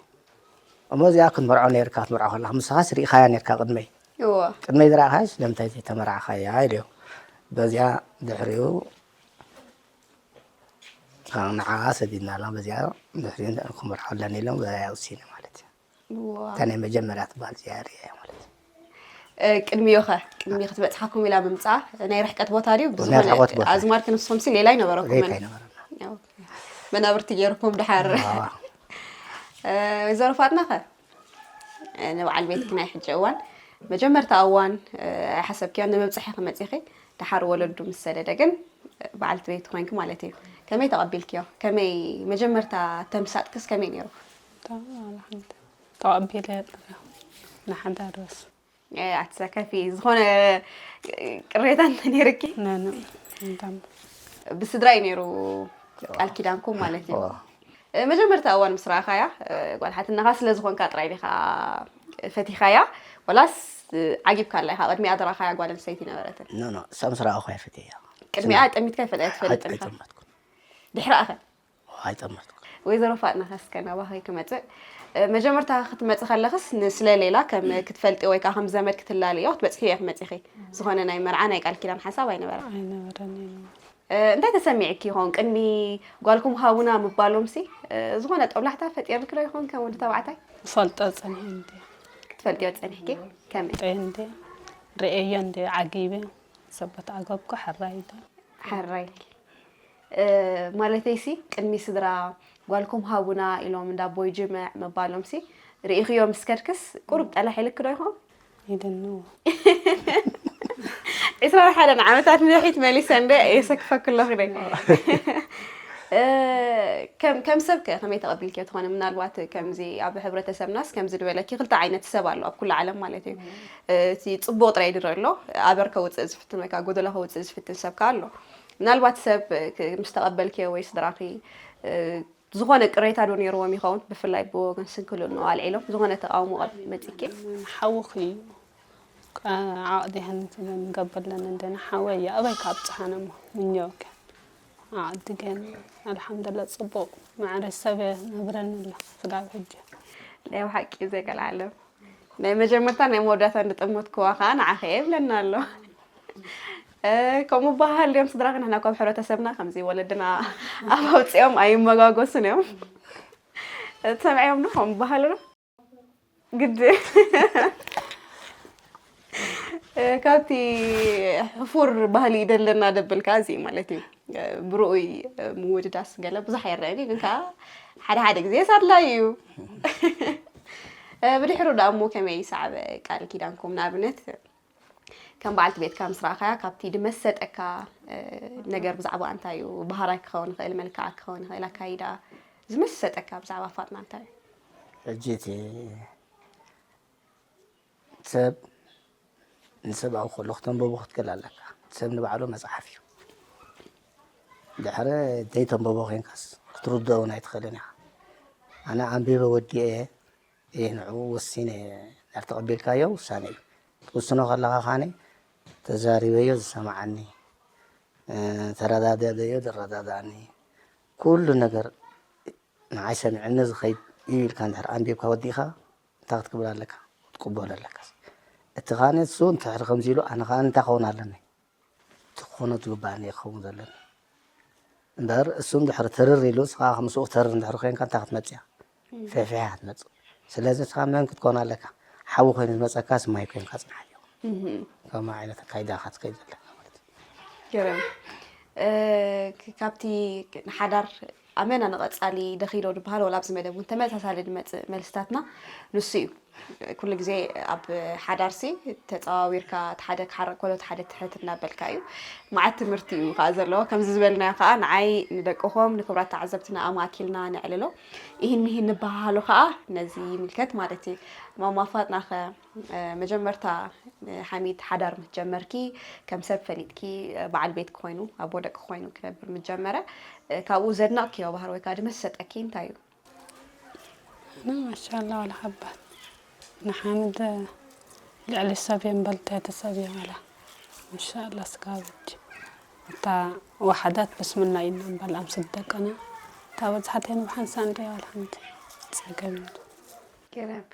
እሞ እዚኣ ክትመርዖ ነይርካ፣ ክትመርዖ ከለኻ ንስኻስ ርኢኻያ ነይርካ ቅድመይ። እወ። ቅድመይ ዝረኣኻያ ስለምንታይ ዘይተመርዓኻያ ኢለዮ። በዚኣ ድሕሪኡ ንዓ ሰዲድናላ፣ በዚኣ ድሕሪኡ ክመርዓለን ኢሎም በዚኣ ወሲነ ማለት እዩ። ዋው። እታ ናይ መጀመርያ ትበሃል እዚኣ ርእያ ማለት እዩ። እ፣ ቅድሚኡ ኸ? ቅድሚ ክትበጽሓኩም ኢላ ምምጻእ ናይ ርሕቀት ቦታ ድዩ? ናይ ብዝኾነ ርሕቀት ቦታ። ኣዝማድኪ ንስኹም ሲ ሌላ ኣይነበረኩምን? ሌላ ኣይነበረና። ኦኬ። መናብርቲ ገይርኩም ድሓር። ዋው። እ፣ ወይዘሮ ፋጥና ኸ? እ፣ ንበዓል ቤትኪ ናይ ሕጂ እዋን፣ መጀመርታ እዋን፣ እ፣ ኣይሓሰብክዮን ንምብጻሕ ኢኺ መጺኺ፣ ድሓር ወለዱ ምስ ሰደደ ግን፣ እ፣ በዓልቲ ቤት ኮይንኪ ማለት እዩ። ከመይ ተቐቢልክዮ? ከመይ መጀመርታ ተምሳጥክስ ከመይ ነይሩ? ተቐቢለ ጥራሕ ንሓዳር በስ። እ፣ ኣትሰከፊ፣ ዝኾነ ቅሬታ እንተ ነይርኪ? ነነ፣ እንታም። ብስድራ እዩ ነይሩ ቃል ኪዳንኩም ማለት እዩ። ዋ። እ፣ መጀመርታ እዋን ምስ ረኣኻያ፣ እ፣ ጓል ሓትነኻ ስለ ዝኾንካ ጥራይ ዲኻ ፈቲኻያ? ወላስ፣ እ፣ ዓጊብካላ ኢኻ? ቅድሚኣ ዝረኣኻያ ጓል ኣንስተይቲ ነበረትን? ኖ፣ ኖ፣ እሳ ምስ ረኣኹ እየ ፈትየያ። ቅድሚኣ ጠሚትካ ይፈልጥ ኣይትፈልጥን ኢኻ? ኣይጠመትኩን። ድሕሪኣ ኸ? ኣይጠመትኩን። ወይዘሮ ፋጥና፣ እስከ ናባኺ ክመጽእ። እ፣ መጀመርታ ክትመጺ ከለኽስ ንስለ ሌላ ከም ክትፈልጥዮ ወይ ከኣ ከም ዘመድ ክትላለዮ ክትበጽሕዮ ኢኺ መጺኺ። ዝኾነ ናይ መርዓ ናይ ቃል ኪዳን ሓሳብ ኣይነበረን። ኣይነበረን፣ ኣይነበረን። እ፣ እንታይ ተሰሚዕኪ ይኸውን? ቅድሚ ጓልኩም ሃቡና ምባሎምሲ፣ እ፣ ዝኾነ ጦብላሕታ ፈጢርልኪ ዶ ይኸውን ከም ወዲ ተባዕታይ? ክፈልጦ ጸኒሐ እንድየ። ክትፈልጥዮ ጸኒሕኪ? ከመይ? ሪኤዮ እንድየ፣ ሪኤዮ እንድየ ዓጊበ፣ ሰበት ዓገብኩ፣ ሕራይ ኢለ። ሕራይ ኢልኪ። እ፣ ማለተይሲ፣ ቅድሚ ስድራ ጓልኩም ሃቡና ኢሎም እንዳ ኣቦይ ጅምዕ ምባሎምሲ፣ ርኢኽዮ ምስ ከድክስ፣ ቁሩብ ጠላሕ ኢልኪ ዶ ይኸውን? ኢለኒ። ዒስራን ሓደን ዓመታት ንድሕሪት መሊሰ እንደ የሰክፈኪ ኣለኹ ደ። እ፣ ከም፣ ከም ሰብ ከ ከመይ ተቐቢልክዮ ትኾኒ? ምናልባት ከምዚ ኣብ ሕብረተሰብናስ ከምዚ ዝበለኪ ክልተ ዓይነት ሰብ ኣሎ ኣብ ኩሉ ዓለም ማለት እዩ። እ፣ እቲ ጽቡቕ ጥራይ ድረ ኣሎ፣ ኣበር ከውጽእ ዝፍትን ወይ ከኣ ጎደሎ ከውጽእ ዝፍትን ሰብ ከኣ ኣሎ። ምናልባት ሰብ ክ-፣ ምስ ተቐበልክዮ ወይ ስድራኺ፣ እ፣ ዝኾነ ቅሬታ ዶ ነይርዎም ይኸውን? ብፍላይ ብወገን ስንክልንኡ ኣልዒሎም ዝኾነ ተቃውሞ ቀብ-፣ መጺኪ? ሓውኺ እዩ። ቃ-፣ ዓቕዲ ይሃንት ንገብርለን እንደና ሓወይ እዩ። ኣበይ ካብ ጸሓነ እሞ ምኞከ? ዓቕዲ ግን ኣልሓምዱሊላህ ጽቡቕ ማዕረ ሰብ ነብረኒ ኣሎ ስጋብ ሕጂ። ናይ ብሓቂ ዘይ ቀልዓለም ናይ መጀመርታ ናይ መወዳእታ እንድጠመትክዋ ከዓ ንዓኸ የብለና ኣሎ። ከምኡ በሃል ድዮም ስድራኺ? ንሕና ካብ ሕብረተሰብና ከምዚ ወለድና ኣብ ኣውፅኦም ኣይመጋገሱን እዮም። ትሰምዕዮም ዶ ከምኡ በሃል ዶ? ግድ ካብቲ ሕፉር ባህሊ ደለና ደብልካ እዚ ማለት እዩ። ብርኡይ ምውድዳስ ገለ ብዙሕ ኣይረአን እዩ፣ ግን ከዓ ሓደ ሓደ ግዜ ሳድላይ እዩ። ብድሕሩ ደኣ እሞ ከመይ ሰዓበ ቃል ኪዳንኩም? ንኣብነት ከም በዓልቲ ቤትካ ምስ ረኣኻያ ካብቲ ድመሰጠካ ነገር ብዛዕባ እንታይ እዩ? ባህራይ ክኸውን ይኽእል፣ መልክዓ ክኸውን ይኽእል፣ ኣካይዳ ዝመሰጠካ ብዛዕባ ፋጥና እንታይ እዩ? ሕጂ እቲ ሰብ ንሰብ ኣብ ከሎ ክተንበቦ ክትክእል ኣለካ። ሰብ ንባዕሉ መፅሓፍ እዩ። ድሕሪ ዘይተንበቦ ኮይንካስ ክትርድኦ እውን ኣይትኽእልን ኢኻ። ኣነ ኣንቢበ ወዲኤ እየ ንዕኡ ወሲነ። ናብ ተቐቢልካዮ ውሳነ እዩ። ክትውስኖ ከለኻ ኻኒ ተዛሪበዮ ዝሰማዓኒ፣ ተረዳደለዮ ዝረዳዳኒ፣ ኩሉ ነገር ንዓይ ሰሚዕኒ ዝኸይድ እዩ ኢልካ እንድሕር ኣንቢብካ ወዲእካ እንታይ ክትቅብል ኣለካ? ክትቅበሎ ኣለካ። እቲ ኻኒ እሱ እንድሕር ከምዚ ኢሉ ኣነ ኻኒ እንታይ ክኸውን ኣለኒ? እቲ ክኾኖ ዝግባኣኒ እየ ክኸውን ዘለኒ። እምበር እሱ እንድሕር ትርር ኢሉ እስኻ ምስኡ ክትርር እንድሕር ኮይንካ እንታይ ክትመፅእ እያ? ፍሕፍሕ እያ ክትመፅእ። ስለዚ እስኻ መን ክትኮን ኣለካ? ሓዊ ኮይኑ ዝመፀካስ ማይ ኮይንካ ፅናሕ እዩ። ከምኡ ዓይነት ኣካይዳ ኢኻ ትከይድ ዘለካ ማለት እዩ። ገረም ካብቲ ንሓዳር ኣመና ንቐጻሊ ደኺዶ ዝበሃል ወላ ኣብዚ መደብ እውን ተመሳሳሊ ዝመጽእ መልስታትና ንሱ እዩ። ኩሉ ግዜ ኣብ ሓዳርሲ ተጸዋዊርካ እቲ ሓደ ክሓርቕ ከሎ እቲ ሓደ ትሕት እናበልካ እዩ። መዓት ትምህርቲ እዩ ከዓ ዘለዎ። ከምዚ ዝበልናዮ ከዓ ንዓይ ንደቅኹም ንክብራት ተዓዘብትና ኣማእኪልና ነዕልሎ። ኢሂን ሚሂን ንበሃሃሎ ከዓ ነዚ ይምልከት ማለት እዩ። ማማ ፋጥናኸ መጀመርታ ሓሚድ ሓዳር ምስ ጀመርኪ ከም ሰብ ፈሊጥኪ በዓል ቤት ኮይኑ ኣቦ ደቂ ኮይኑ ክነብር ምስ ጀመረ ካብኡ ዘድነቕክዮ ባህሪ ወይ ከዓ ድመሰጠኪ እንታይ እዩ? ኣነ ማሻላ ዋላ ሓባ ንሓምድ ልዕሊ ሰብ እየ እምበልታ ተሰብ እየ ዋላ እንሻላ ስጋብ ሕጂ እታ ዋሓዳት ብስምና ኢና እምበል ኣምስት ደቅና እታ በዝሓተን ብሓንሳ እንድያ ዋላ ሓንቲ ፀገም የብሉ። ገረም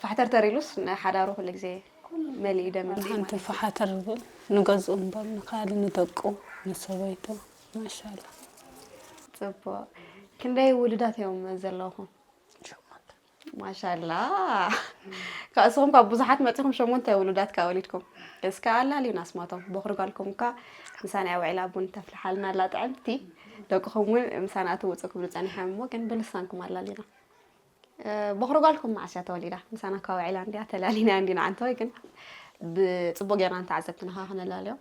ፋሕተር ተሪሉስ ንሓዳሩ ኩሉ ግዜ መሊኡ ደም እንድዩ ሓንቲ ማለት እዩ። ፋሓተር ዝብል ንገዝኡ እምበር ንካሊ ንደቁ ንሰበይቱ ማሻላ ፅቡቅ ክንደይ ውሉዳት እዮም ዘለኹም? ማሻላ ካብ እስኹም ካብ ብዙሓት መፂኹም ሸሞንተ ውሉዳት ካብ ወሊድኩም እስከ ኣላልዩና ኣስማቶም ቦኽሪ ጓልኩም እኳ ምሳና ውዒላ ቡን ተፍልሓልና ኣላ ጥዕምቲ ደቅኹም እውን ምሳና ትውፁ ክብሉ ፀኒሖም እሞ ግን ብልሳንኩም ኣላልዩና ቦኽሪ ጓልኩም መዓስ እያ ተወሊዳ? ምሳና እኳ ውዒላ እንድያ ተላሊና እንዲና ዓንተወይ ግን ብፅቡቅ ጌርና ንተዓዘብትና ከዓ ክነላልዮም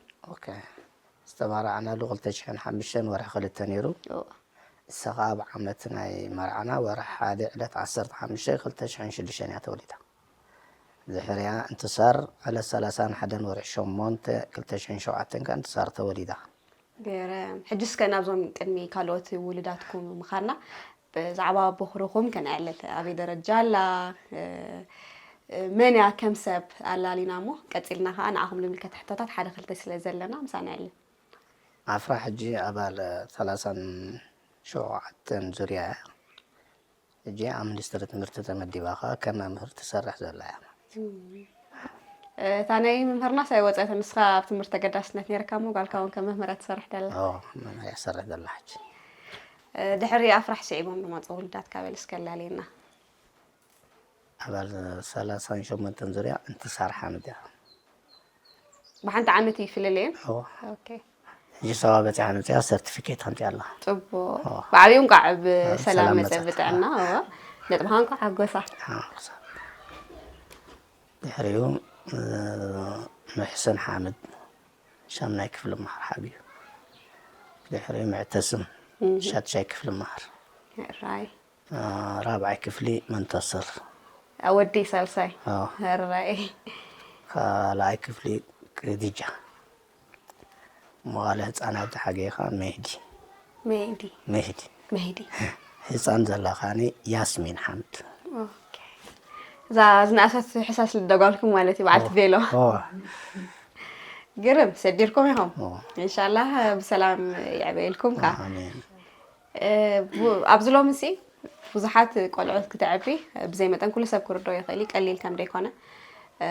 ዝተመራዕናሉ ክልተ ሽሕን ሓሙሽተን ወርሒ ክልተ ነይሩ። እሳ ከዓ ኣብ ዓመት ናይ መርዓና ወርሒ ሓደ ዕለት ዓሰርተ ሓሙሽተ ክልተ ሽሕን ሽዱሽተን እያ ተወሊዳ። ድሕሪኣ እንትሳር ዕለት ሰላሳን ሓደን ወርሒ ሸሞንተ ክልተ ሽሕን ሸውዓተን ከዓ እንትሳር ተወሊዳ። ገይረ ሕጂ እስከ ናብዞም ቅድሚ ካልኦት ውሉዳትኩም ምኻድና ብዛዕባ ቦኽርኹም ከነዕልል ኣበይ ደረጃ ኣላ መን እያ ከም ሰብ ኣላሊና እሞ ቀፂልና ከዓ ንዓኹም ዝምልከት ሕቶታት ሓደ ክልተ ስለ ዘለና ምሳና ዕልል ኣፍራ ሕጂ ኣባል ሰላሳን ሸውዓተን ዙርያ እያ። ሕጂ ኣብ ሚኒስትሪ ትምህርቲ ተመዲባ ከዓ ከም መምህር ትሰርሕ ዘላ እያ። እታ ናይ ምምህርናስ ኣይወፀትን። ንስኻ ኣብ ትምህርቲ ተገዳስነት ነይርካ እሞ ጓልካ እውን ከም መምህር እያ ትሰርሕ ደላ። ኦ፣ መምህር እያ ትሰርሕ ደላ ሕጂ። ድሕሪ ኣፍራሕ ስዒቦም ዝመፁ ውሉዳት ካበል እስከ ኣላልየና። ኣባል ሰላሳን ሸሞንተን ዙርያ እንትሳር ሓምድ እያ። ብሓንቲ ዓመት እዩ ይፍልለየን? እወ። ኦኬ። ሕጂ ሰባ በፂሓ መፅያ ሰርቲፊኬት ኣምፅያ ኣላ። ፅቡቅ። ብዓብዩ እንኳዕ ብሰላም መፀ ብጥዕና። እወ። ነጥብኻ እንኳዕ ሓጎሳ። ድሕሪኡ ምሕሰን ሓምድ ሻምናይ ክፍሊ መሃር ሓብዩ። ድሕሪኡ ምዕተስም ሻድሻይ ክፍሊ መሃር። ራይ። ራብዓይ ክፍሊ መንተስር። ወዲ ሳልሳይ። ኣዎ። ራይ። ካልኣይ ክፍሊ ክዲጃ። መዋለ ህፃናት ዝሓገየ ከዓ መህዲ። መህዲ። መህዲ። መህዲ። ህፃን ዘላ ከዓኒ ያስሚን ሓምድ። እዛ ዝነኣሰት ሕሳስ ልደጓልኩም ማለት እዩ በዓልቲ ቬሎ። ግርም ሰዲርኩም ኢኹም። እንሻላ ብሰላም የዕበየልኩም ከ ኣብዚ ሎሚ ሲ ብዙሓት ቆልዑት ክተዕቢ ብዘይ መጠን ኩሉ ሰብ ክርድኦ ይኽእል እዩ፣ ቀሊል ከም ደይኮነ። እ፣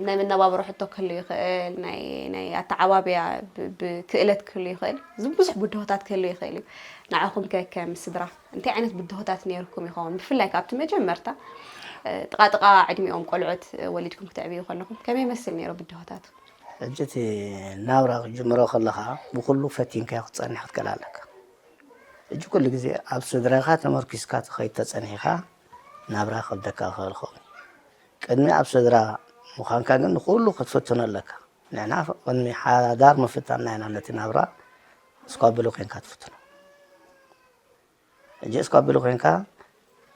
ናይ መነባብሮ ሕቶ ክህሉ ይኽእል፣ ናይ፣ ናይ ኣተዓባብያ ብ-፣ ብክእለት ክህሉ ይኽእል። እዚ ብዙሕ ብድሆታት ክህሉ ይኽእል እዩ። ንዓኹም ከ ከም ስድራ እንታይ ዓይነት ብድሆታት ነይርኩም ይኸውን? ብፍላይ ካብቲ መጀመርታ፣ እ፣ ጥቓ ጥቓ ዕድሚኦም ቆልዑት ወሊድኩም ክተዕብዩ ከለኹም ከመይ ይመስል ነይሩ ብድሆታቱ? ሕጂ እቲ ናብራ ክትጅምሮ ከለኻ ብኹሉ ፈቲንካዮ ክትጸንሕ ክትክእል ኣለካ። ሕጂ ኩሉ ግዜ ኣብ ስድራኻ ተመርኪስካ ትኸይድ ተጸኒሕካ ናብራ ከብደካ ክኽእል ይኸውን። ቅድሚ ኣብ ስድራ ምዃንካ ግን ንኹሉ ክትፍትኖ ኣለካ። ንሕና ቅድሚ ሓዳር ምፍታንና ኢና ነቲ ናብራ እስኳብሉ ኮይንካ ትፍትኖ። ሕጂ እስኳብሉ ኮይንካ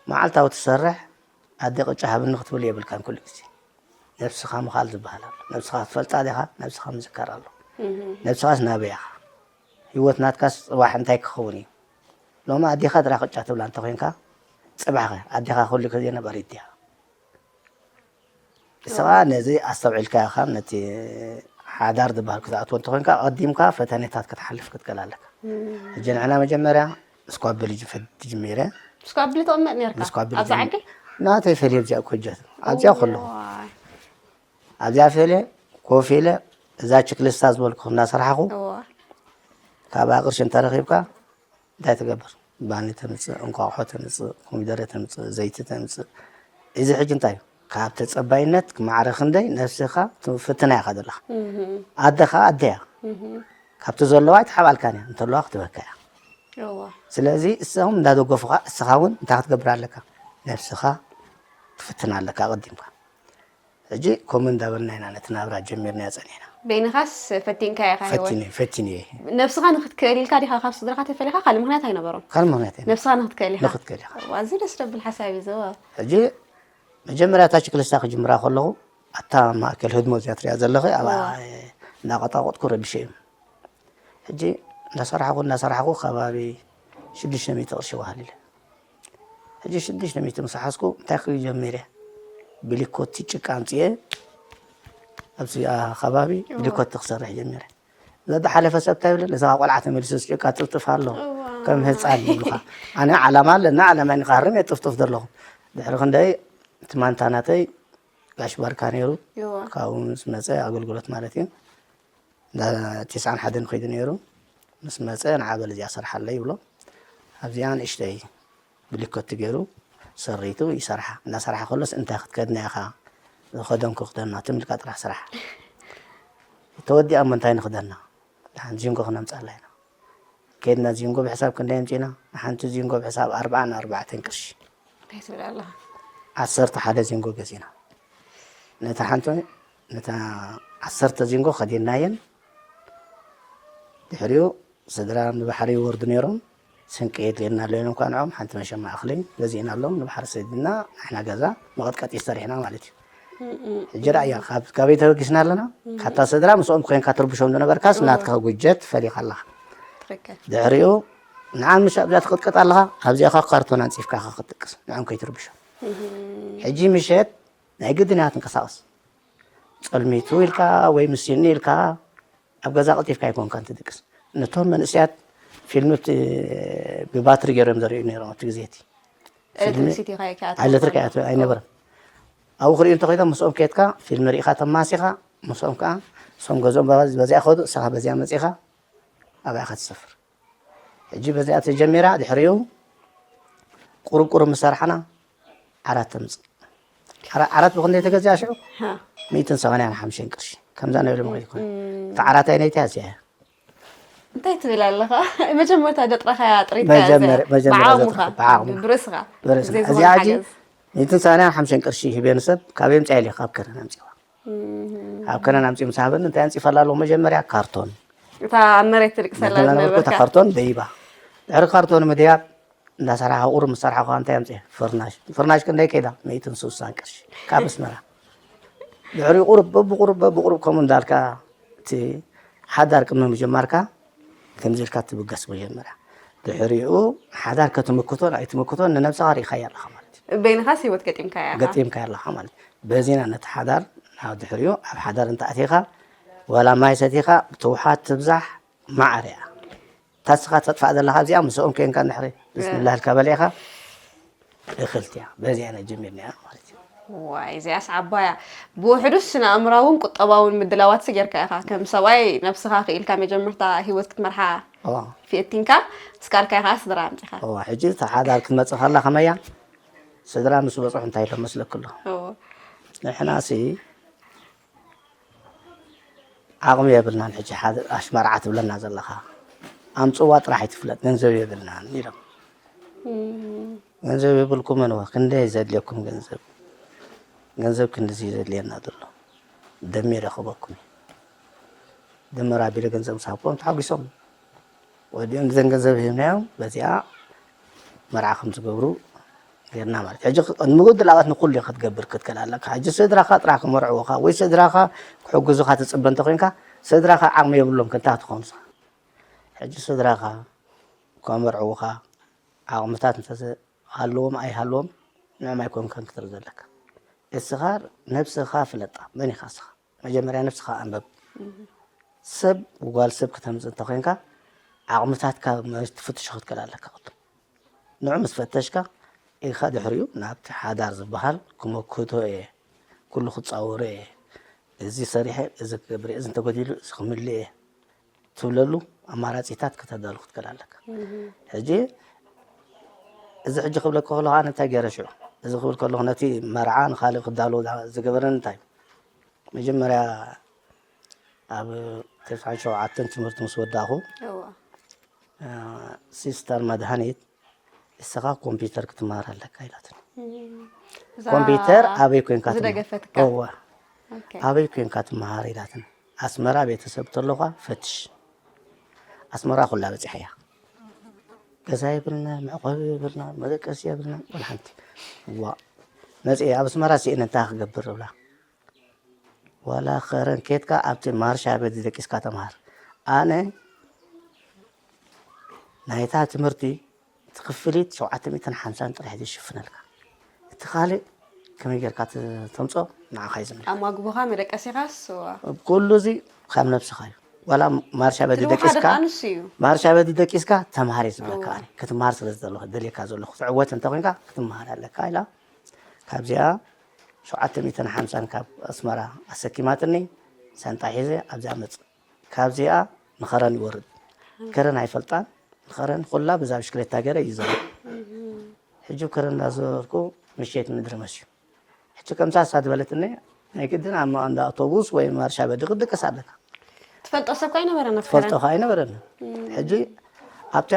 መዓልታዊ ትሰርሕ ኣደ ቅጫ ሃብኒ ክትብል የብልካን። ኩሉ ግዜ ነብስኻ ምኻል ዝበሃል ኣሎ። ነብስኻ ትፈልጣ ዲኻ? ነብስኻ ምዝካር ኣሎ። ነብስኻስ ናበይ ኢኻ? ህይወት ናትካስ ጽባሕ እንታይ ክኸውን እዩ? ሎሚ ኣዴኻ ጥራሕ ቅጫ ትብላ እንተኾይንካ፣ ጽባሕኸ ኣዴኻ ኩሉ ግዜ ነባሪት ድያ? ንስኻ ነዚ ኣስተውዒልካ ኢኻ ነቲ ሓዳር ዝበሃል ክትኣትዎ እንተኾይንካ፣ ኣቐዲምካ ፈተነታት ክትሓልፍ ክትክእል ኣለካ። ሕጂ ንሕና መጀመርያ ስኳብል እዩ ፈት-፣ ጅሚረ። ስኳብል ተቐመጥ ነርካ? ስኳብል ኣብዚ ጅሚ-፣ ዓዲ? ናተይ ፈልየ ኣብዚኣ ኮጀት። ኣብዚኣ ከለኹ። እዋይ። ኣብዚኣ ፈልየ፣ ኮፍ ኢለ፣ እዛ ችክልስታ ዝበልኩ እናሰራሕኹ፣ እዋ። ካብኣ ቅርሺ እንተረኺብካ፣ እንታይ ትገብር? ባኒ ተምጽእ፣ እንቋቑሖ ተምጽእ፣ ኮሚደረ ተምጽእ፣ ዘይቲ ተምጽእ። እዚ ሕጂ እንታይ እዩ? ካብ ተጸባይነት ማዕረ ክንደይ ነብስኻ ትፍትና ኢኻ ዘለኻ። እህ። ኣደ ኸኣ ኣደ እያ። እህ። ካብቲ ዘለዋ ኣይትሓብኣልካን እያ፣ እንተለዋ ክትበካ እያ። እዋ። ስለዚ እሶም እንዳደገፉኻ፣ እስኻ እውን እንታይ ክትገብር ኣለካ? ነብስኻ ትፍትና ኣለካ ኣቐዲምካ። ሕጂ ከምኡ እንዳበልና ኢና ነቲ ናብራ ጀሚርናዮ ጸኒሕና። በይንኻስ ፈቲንካዮ ኢኻ ህይወት? ፈቲነ፣ ፈቲነ እየ። ነብስኻ ንኽትክእል ኢልካ ዲኻ ካብ ስድራኻ ተፈሊኻ? ካልእ ምኽንያት ኣይነበሮን? ካልእ ምኽንያት የለን። ነብስኻ ንኽትክእል ኢኻ? ንኽትክእል ኢኻ። ዋው፣ ኣዝዩ ደስ ዘብል ሓሳብ እዩ እዚ። ዋው። ሕጂ መጀመርያ እታ ችክልስታ ክጅምራ ከለኹ፣ ኣታ ማእከል ህድሞ እዚኣ ትሪኣ ዘለኺ፣ ኣብኣ ዋው። እንዳቐጣቐጥኩ ረቢሸ እዮም። ሕጂ እንዳሰራሕኩ፣ እንዳሰራሕኩ ከባቢ ሽዱሽተ ሚእቲ ቅርሺ ዋህሊለ። ሕጂ ሽዱሽተ ሚእቲ ምስ ሓዝኩ እንታይ ክብል ጀሚረ? ብሊኮቲ ጭቃ ኣምፅኤ ኣብዚ ከባቢ እዋ። ብሊኮቲ ክሰርሕ ጀሚረ። ዘዳሓለፈ ሰብ እንታይ ይብለኒ? እዛ ቆልዓ ተመሊሱ ጭቃ ጥፍጥፍ ኣሎ፣ እዋ። ከም ህፃን ይብሉኻ። ኣነ ዓላማ ኣለና፣ ዓላማይ ንኽሃርም እየ ጥፍጥፍ ዘለኹ። ድሕሪ ክንደይ እቲ ማንታ ናተይ ጋሽ ባርካ ነይሩ፣ እዋ። ካብኡ ምስ መፀ ኣገልግሎት ማለት እዩ። እንዳ ቴስዓን ሓደን ከይዱ ነይሩ። ምስ መጸ ንዓ በል እዚኣ ስርሓለይ ይብሎ። ኣብዚኣ ንእሽተይ ብሊኮቲ ገይሩ ሰሪቱ ይሰርሓ። እንዳሰርሓ ከሎስ እንታይ ክትከድና ኢኻ? ዝኸደንኩ ክደና ትም ኢልካ ጥራሕ ስራሕ። ተወዲኣ እሞ እንታይ ንኽደና? ደሓን ዚንጎ ክነምጻላ ኢና። ከይድና ዚንጎ ብሕሳብ ክንደይ ኣምጺእና? ንሓንቲ ዚንጎ ብሕሳብ ኣርብዓን ኣርባዕተን ቅርሺ። እንታይ ትብል ኣለኻ? ዓሰርተ ሓደ ዚንጎ ገዚእና። ነታ ሓንቲ፣ ነታ ዓሰርተ ዚንጎ ከዲንናየን። ድሕሪኡ ስድራ ንባሕሪ ይወርዱ ነይሮም። ስንቂ የድልየና ኣሎ ኢሎም፣ እኳ ንዖም ሓንቲ መሸማ እኽሊ ገዚእናሎም፣ ንባሕሪ ሰዲድና፣ ንሕና ገዛ መቐጥቀጢ ሰሪሕና ማለት እዩ። ሕጂ ራእያ፣ ካብ፣ ካበይ ተበጊስና ኣለና? ካብታ ስድራ ምስኦም ኮይንካ ትርብሾም ዝነበርካስ፣ ናትካ ጉጀት ፈሊኻ ኣለኻ። ትኽክል። ድሕሪኡ፣ ንዓ ምሻ ኣብዚኣ ትቕጥቀጥ ኣለኻ፣ ኣብዚኣ ኸኣ ካርቶን ኣንጺፍካ ኢኻ ክትድቅስ፣ ንዕኦም ከይትርብሾም። ሕጂ ምሸት ናይ ግድን እያ ትንቀሳቐስ። ጸልሚቱ ኢልካ ወይ ምሲኒ ኢልካ ኣብ ገዛ ቀልጢፍካ ኣይኮንካን ትድቅስ። ነቶም መንእሰያት ፊልሚ እቲ ብባትሪ ገይሮም ዘርእዩ ነይሮም ኣብቲ ግዜ እቲ። ፊልሚ ኤሌክትሪክሲቲ ከኣ ኣይከኣትዎን። ኤሌክትሪክ ኣይኣትወ-፣ ኣይነበረን። ኣብኡ ክርእዩ እንተኾይኖም ምስኦም ኬድካ ፊልሚ ርኢኻ ተማሲኻ፣ ምስኦም ከኣ እሶም ገዝኦም በዚኣ ይኸዱ፣ ንስኻ በዚኣ መጺኻ ኣብኣ ኢኻ ትሰፍር። ሕጂ በዚኣ ተጀሚራ፣ ድሕሪኡ ቁሩብ ቁሩብ ምስ ሰርሓና ዓራት ተምጽእ። ዓራ-፣ ዓራት ብኽንደይ ተገዚኣ ሽዑ? ሃ። ሚእትን ሰማንያን ሓሙሽተን ቅርሺ። ከምዛ ናይ ሎሚ ከይኮነ። እም። እታ ዓራት ኣይነይቲ እያ እዚኣ እያ። እንታይ ትብል ኣለኻ? መጀመርታ ደጥረኻያ ጥሪትካ እያ መጀመር-፣ እዚኣ። መጀመርያ ብዓቕምኻ፣ ደጥረኻ፣ ብዓቕምኻ። ብርእስኻ። ብርእስኻ። ግዜ እዚኣ ዝኾነ ሕጂ ሓገዝ። ሚእትን ሰማንያን ሓሙሽተን ቅርሺ ሂበ ንሰብ፣ ካበይ ኣምጺኣ ኢለ ካብ ከረን ኣምጺዋ። እም። ኣብ ከረን ኣምጺኡ ምስ ሃበኒ እንታይ ኣንጺፈላ ኣለኹ? መጀመርያ ካርቶን። እታ ኣብ መሬት ትድቅሰላ ነተላ ነበርኩ፣ እታ ዝነበርካ። ካርቶን ደይባ። ድሕሪ ካርቶን ምድያብ እንዳሰራሕኻ ቁሩብ ምስ ሰራሕኻ እንታይ ኣምጺኤ? ፍርናሽ። ፍርናሽ ክንደይ ከይዳ? ሚእትን ስሳን ቅርሺ ካብ ኣስመራ። ድሕሪኡ ቁሩብ በብቁሩብ በብቁሩብ ከምኡ እንዳልካ እቲ ሓዳር ቅድሚ ምጅማርካ ከምዚ ኢልካ ትብገስ መጀመርያ። ድሕሪኡ ሓዳር ከትምክቶን ኣይትምክቶን ንነብስኻ ርኢኻያ ኣለኻ ማለት እዩ። በይንኻስ ህይወት ገጢምካያ ኢኻ። ገጢምካያ ኣለኻ ማለት እዩ። በዚና ነቲ ሓዳር ናብ ድሕሪኡ ኣብ ሓዳር እንተ ኣቲኻ ዋላ ማይ ሰቲኻ ትውሓድ ትብዛሕ ማዕረ እያ። እታ ንስኻ ተጥፋእ ዘለኻ እዚኣ ምስኦም ኬንካ እንድሕሪ ብስምላህ ኢልካ በሊዕኻ እኽልቲ እያ። በዚኣ ኢና ጀሚርናያ ማለት እዩ። ዋይ እዚኣስ ዓባያ። ብውሕዱ ስነ ኣእምራውን ቁጠባውን ምድላዋትሲ ጌርካ ኢኻ። ከም ሰብኣይ ነብስኻ ክኢልካ መጀመርታ ህይወት ክትመርሓ እዋ፣ ፊእቲንካ ስካልካ ኢኻ ስድራ ኣምፂኻ። እዋ፣ ሕጂ እቲ ሓዳር ክትመፅእ ከላ ከመያ ስድራ ምስ በፅሑ እንታይ ኢሎም መስለክ ኣሎ? እዎ። ንሕናሲ ዓቕሚ የብልናን። ሕጂ ሓደ ኣሽመርዓ ትብለና ዘለኻ ኣምፅዋ ጥራሕ ኣይትፍለጥ፣ ገንዘብ የብልናን ኢሎም። ገንዘብ የብልኩምን እወ፣ ክንደይ ዘድልየኩም ገንዘብ? ገንዘብ ክንድዚ ዘድልየና ዘሎ ደሚረ ክበኩም እዩ። ድምር ኣቢለ ገንዘብ ምስ ሃብኩም ተሓጒሶም ወዲኦም ብዘን ገንዘብ ሂብናዮም በዚኣ መርዓ ከም ዝገብሩ ጌርና ማለት እዩ። ሕጂ ቅድሚ ምድላዋት ንኩሉ ክትገብር ክትክእል ኣለካ። ሕጂ ስድራኻ ጥራሕ ክመርዕውኻ ወይ ስድራኻ ክሕግዙኻ ትፅበ እንተኮይንካ ስድራኻ ዓቕሚ የብሎም ክንታ ትኾኑ። ሕጂ ስድራኻ ከመርዕውኻ ዓቕምታት እንተዘይሃለዎም ኣይሃለዎም ንዕም ኣይኮንካን ክትርኢ ዘለካ። እስኻ ነብስኻ ፍለጣ። መን ኢኻ እስኻ? መጀመርያ ነብስኻ ኣንበብ። ሰብ ጓል ሰብ ክተምፅእ እንተኮይንካ ዓቕምታትካ ትፍትሾ ክትክእል ኣለካ። ቅድም ንዑ ምስ ፈተሽካ ኢኻ ድሕሪኡ ናብቲ ሓዳር ዝበሃል ክመክቶ እየ፣ ኩሉ ክፃወሮ እየ፣ እዚ ሰሪሐ እዚ ክገብር እየ፣ እዚ እንተጎዲሉ እዚ ክምልእ እየ ትብለሉ ኣማራፂታት ከተዳሉ ክትክእል ኣለካ። ሕጂ እዚ ሕጂ ክብለካ ከለኹ ኣነ እንታይ ገይረ ሽዑ እዚ ክብል ከለኹ ነቲ መርዓ ንካልእ ክዳሎ ዝገበረኒ እንታይ እዩ? መጀመርያ ኣብ ተስዓን ሸውዓተን ትምህርቲ ምስ ወዳእኹ እዎ። ሲስተር መድሃኒት እስኻ ኮምፒውተር ክትመሃር ኣለካ ኢላትን። እዛ ኮምፒውተር ኣበይ ኮንካ ትመሃር? ዝደገፈትካ። እዋ ኦኬ። ኣበይ ኮንካ ትመሃር ኢላትን። ኣስመራ ቤተሰብ ተለኳ ፈትሽ። ኣስመራ ኩላ በፂሐያ። ገዛ የብልና፣ መዕቆቢ የብልና፣ መደቀሲ የብልና፣ ወላ ሓንቲ። ዋ መፅአ ኣብ ኣስመራ ስኢነ እንታይ ክገብር እብላ። ዋላ ከረን ኬድካ ኣብቲ ማርሻ ቤት ደቂስካ ተምሃር። ኣነ ናይታ ትምህርቲ እቲ ክፍሊት ሸውዓተ ሚእትን ሓምሳን ጥራሕ እዩ ዝሽፍነልካ። እቲ ካልእ ከመይ ጌርካ ት- ተምፅኦ ንዓኻ እዩ ዝምልከት። ኣማግቦኻ መደቀሲኻስ እዋ። ኩሉ እዚ ካብ ነብስኻ እዩ። ዋላ ማርሻ ቤት ትልውሓ ደቂስካ ደቂ ኣንስትዮ እዩ። ማርሻ ቤት ደቂስካ ተምሃር እዩ ዝብለካ። ኣነ ክትምሃር ስለ ዝደለኹ ደልየካ ዘለኹ ትዕወት እንተኮይንካ ክትምሃር ኣለካ ኢላ ካብዚኣ ሸውዓተ ሚእትን ሓምሳን ካብ ኣስመራ ኣሰኪማትኒ ሳንጣ ሒዘ ኣብዚኣ መፅእ። ካብዚኣ ንኸረን ይወርድ። ከረን ኣይፈልጣን። ንኸረን ኩላ ብዛ ብሽክሌታ ገይረ እዩ ዘረ። ሕጂ ከረን እንዳዘርኩ ምሸት ምድሪ መስዩ። ሕጂ ከምዛ እሳ ዝበለትኒ ናይ ግድን ኣብ እንዳ ኣውቶቡስ ወይ ማርሻ በዲ ክትድቅስ ኣለካ። ትፈልጦ ሰብ እኳ ኣይነበረን ኣብቲ ትፈልጦ ከረን። ኸ ኣይነበረን። ሕጂ ኣብታ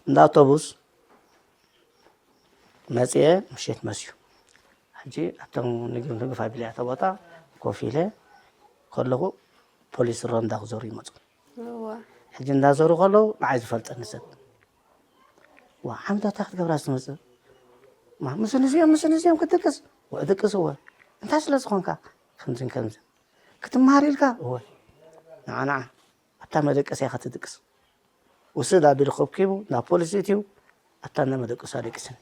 እንዳ ኣውቶቡስ መፅየ ምሸት መስዩ። ሕጂ ኣብቶም ንግፍ ንግፍ ኣቢለያ እታ ቦታ ኮፍ ኢለ ከለኹ ፖሊስ ሮንዳ ክዞሩ ይመፁ። እዋ። ሕጂ እንዳዞሩ ከለዉ ንዓይ ዝፈልጠኒ ሰብ ዋ ሓምዳታ ክትገብራ ዝመፅእ ማ ምስን እዚኦም ምስን እዚኦም ክትድቅስ ወ- እድቅስ እወ እንታይ ስለ ዝኾንካ ከምዝን ከምዝን ክትመሃር ኢልካ እወ ንዓ ንዓ ኣብታ መደቀስ ኢኻ ትድቅስ ውስድ ኣቢሉ ከብኪቡ ናብ ፖሊስ እትዩ ኣብታ እንዳ መደቀሱ ኣደቂስኒ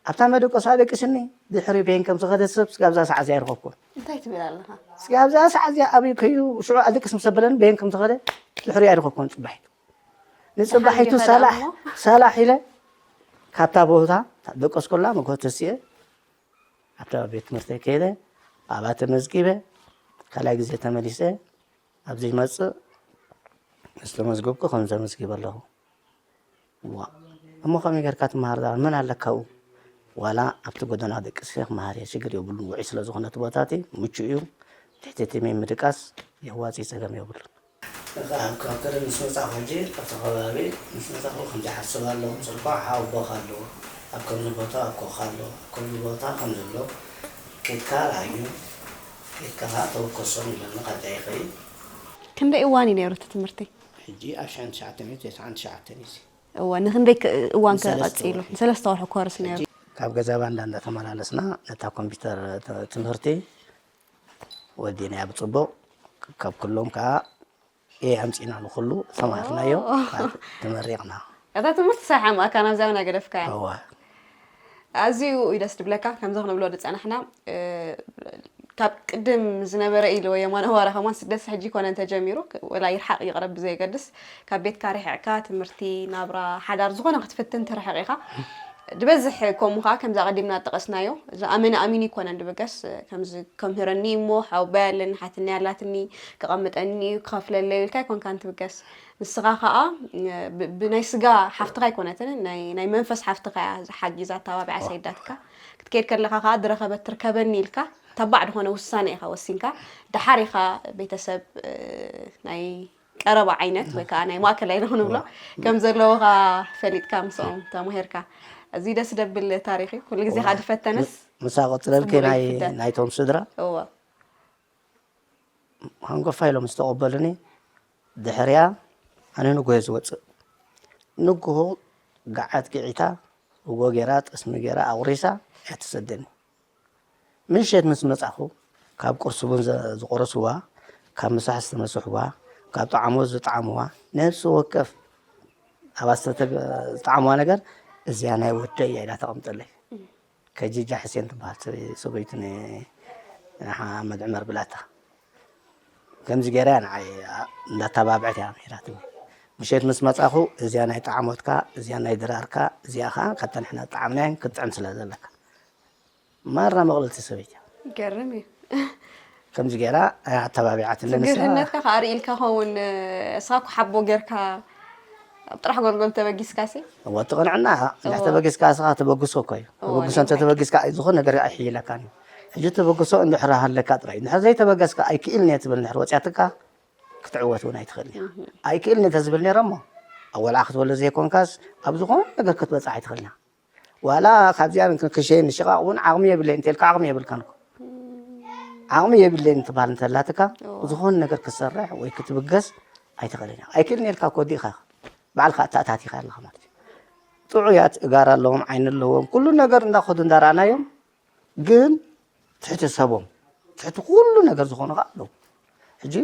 ኣብታ መደቀሱ ኣደቂስኒ ድሕሪ ቤን ከም ዝኸደ ሰብ ስጋብዛ ሰዓት እዚኣ ኣይረኸብኩን እንታይ ትብል ኣለኻ? ስጋብዛ ሰዓት እዚኣ ኣበይ ከዩ ሽዑ ኣደቅስ ምስ ኣበለኒ ቤን ከም ዝኸደ ድሕሪ ኣይረኸብኩን ፅባሒቱ ንፅባሒቱ ይኸዳ ሰላሕ እሞ? ሰላሕ ኢለ ካብታ ቦታ ደቀስኩላ መግሆ ተሲኤ ኣብታ ቤት ትምህርቲ ከይደ ኣብኣ ተመዝጊበ ካልኣይ ግዜ ተመሊሰ ኣብዚ ይመፅእ ዝተመዝገብኩ ከም ዘመዝጊበ ኣለኹ ዋ እሞ ከመይ ጌርካ ትመሃር ዳ መን ኣለካ ኣብኡ ዋላ ኣብቲ ጎደና ደቂ ስፌ ክመሃር እየ ሽግር የብሉን ውዑይ ስለ ዝኾነ እቲ ቦታ እቲ ምቹእ እዩ ትሕቲ እቲ ሜን ምድቃስ የዋፂ ፀገም የብሉን ኣብ ካብ ከረን ምስ መጻኹ ሕጂ ኣብቲ ከባቢ ምስ መጻኹ ከምዚ ሓስብ ኣለኹ ስልኳ ሓውቦኻ ኣለዎ ኣብ ከምዚ ቦታ ኣኮኻ ኣሎ ኣብ ከምዚ ቦታ ከምዚ ኣሎ ኬድካ ርኣዩ ኬድካ ከዓ ተወከሶም ኢለኒ ካብዚኣ ይኸይድ ክንደይ እዋን እዩ ነይሩ እቲ ትምህርቲ? ሕጂ ኣብ ሽሕን ትሽዓተ ሚእትን ተስዓን ትሽዓተን እዩ እዚ እወ ንክንደይ ክ- እዋን ከ ንሰለስተ ቀፂሉ ወርሒ። ንሰለስተ ወርሒ ኮርስ ነይሩ። ካብ ገዛ ባንዳ እንዳተመላለስና ነታ ኮምፒውተር ት- ትምህርቲ ወዲናያ ብፅቡቅ ካብ ኩሎም ከዓ ኤ ኣምፂና ንኩሉ ዝተማሃርናዮ ተመሪቕና እታ ትምህርቲ ሳይ ሓማእካ ናብዚኣ እውን ኣይገደፍካያ። እዋ ኣዝዩ እዩ ደስ ድብለካ ከምዚ ክንብሎ ዝፀናሕና እ፣ ካብ ቅድም ዝነበረ ኢሉ ወይ የማነ ዋራ ከማን ስደት ሕጂ ኮነ እንተጀሚሩ ወላ ይርሓቕ ይቕረብ ብዘየገድስ ካብ ቤትካ ርሕዕካ ትምህርቲ ናብራ ሓዳር ዝኾነ ክትፍትን ትርሕቕ ኢኻ ዝበዝሕ ከምኡ ከዓ ከምዚ ኣቐዲምና ዝጠቐስናዮ ዝኣመነ ኣሚኑ ይኮነን ድብገስ። ከምዚ ከምህረኒ እሞ ሓውባይ ኣለኒ ሓትኒ ኣላትኒ ክቐምጠኒ እዩ ክኸፍለለይ ኢልካ ኣይኮንካን ትብገስ። ንስኻ ከዓ ብ- ብናይ ስጋ ሓፍትኻ ኣይኮነትን ናይ ናይ መንፈስ ሓፍትኻ እያ ሓጊዛ ኣተባቢዓ ሰይዳትካ ክትከይድ ከለኻ ከዓ ዝረኸበት ትርከበኒ ኢልካ ተባዕ ዝኾነ ውሳነ ኢኻ ወሲንካ። ደሓር ኢኻ ቤተሰብ ናይ ቀረባ ዓይነት ወይ ከዓ ናይ ማእከላይ ዶ ክንብሎ ከም ዘለዎኻ ፈሊጥካ ምስኦም ተማሂርካ። እዚ ደስ ደብል ታሪኽ እዩ። ኩሉ ግዜ ከዓ ዝፈተነስ ምሳ ቀፅለልኪ ጽቡቕ ናይ ይፍተን። ናይቶም ስድራ እዎ። ሃንጎፋ ኢሎም ዝተቐበሉኒ። ድሕሪያ ኣነ ንጎ እየ ዝወፅእ። ንግሆ ገዓት ግዒታ ርጎ ገይራ ጠስሚ ገይራ ኣቑሪሳ እያ ትሰደኒ። ምሸት ምስ መጻኹ ካብ ቁርሲ ቡን ዝቆረስዋ፣ ካብ ምሳሕ ዝተመስሕዋ፣ ካብ ጣዕሞ ዝጠዓምዋ፣ ነፍሲ ወከፍ ኣብኣ ዝተጠብ- ዝጠዓምዋ ነገር እዚኣ ናይ ወደይ እያ ኢላ ተቐምጠለይ። ከጂጃ ሕሴን ትበሃል ሰበይቱ ንሓመድ ዕመር ብላታ ከምዚ ገይራ እያ ንዓይ እንዳተባብዐት እያ ምሂራትኒ። ምሸት ምስ መጻኹ እዚኣ ናይ ጣዕሞትካ እዚኣ ናይ ድራርካ እዚኣ ከዓ ካብታ ንሕና ዝጠዓምናየን ክትጥዕም ስለ ዘለካ ማራ መቕለልቲ ሰበይቲ እያ። ይገርም እዩ። ከምዚ ገይራ ኣተባቢዓትኒ ንሳ። ትግርህነትካ ከዓ ርእልካ ኸውን እስኻ ኩሓቦ ጌርካ ኣብ ጥራሕ ጎልጎል ተበጊስካ ሲ እወ እቲ ቅንዕና እንድሕር ተበጊስካ እስኻ ተበግሶ እኮ እዩ። ተበግሶ እንተ ተበጊስካ ዝኾነ ነገር ኣይሕይለካን እዩ። ሕጂ ተበግሶ እንድሕር ሃለካ ጥራይ እዩ። እንድሕር ዘይተበገስካ ኣይክእልን እየ ትብል እንድሕር ወፂኣትካ ክትዕወት እውን ኣይትኽእልን እያ። ኣይክእልን እየ ተዝብል ነይረ እሞ ኣብ ወልዓ ክትወልድ ዘይኮንካስ ኣብ ዝኾነ ነገር ክትበፅሕ ኣይትኽእልን እያ። ዋላ ካብዚኣ ክሸይን ንሽቓቕ እውን ዓቕሚ የብለይን እንተልካ ዓቕሚ የብልካን እኮ። ዓቕሚ የብለይን ትበሃል እንተላትካ ዝኾነ ነገር ክትሰርሕ ወይ ክትብገስ ኣይትኽእልን እያ። ኣይክእልን ኢልካ እኮ ወዲእኻ ባዕልካ ኣተኣታቲኻ ኣለኻ ማለት እዩ። ጥዑያት እጋር ኣለዎም ዓይኒ ኣለዎም ኩሉ ነገር እንዳኸዱ እንዳረኣናዮም ግን ትሕቲ ሰቦም ትሕቲ ኩሉ ነገር ዝኾኑ ከዓ ኣለዉ። ሕጂ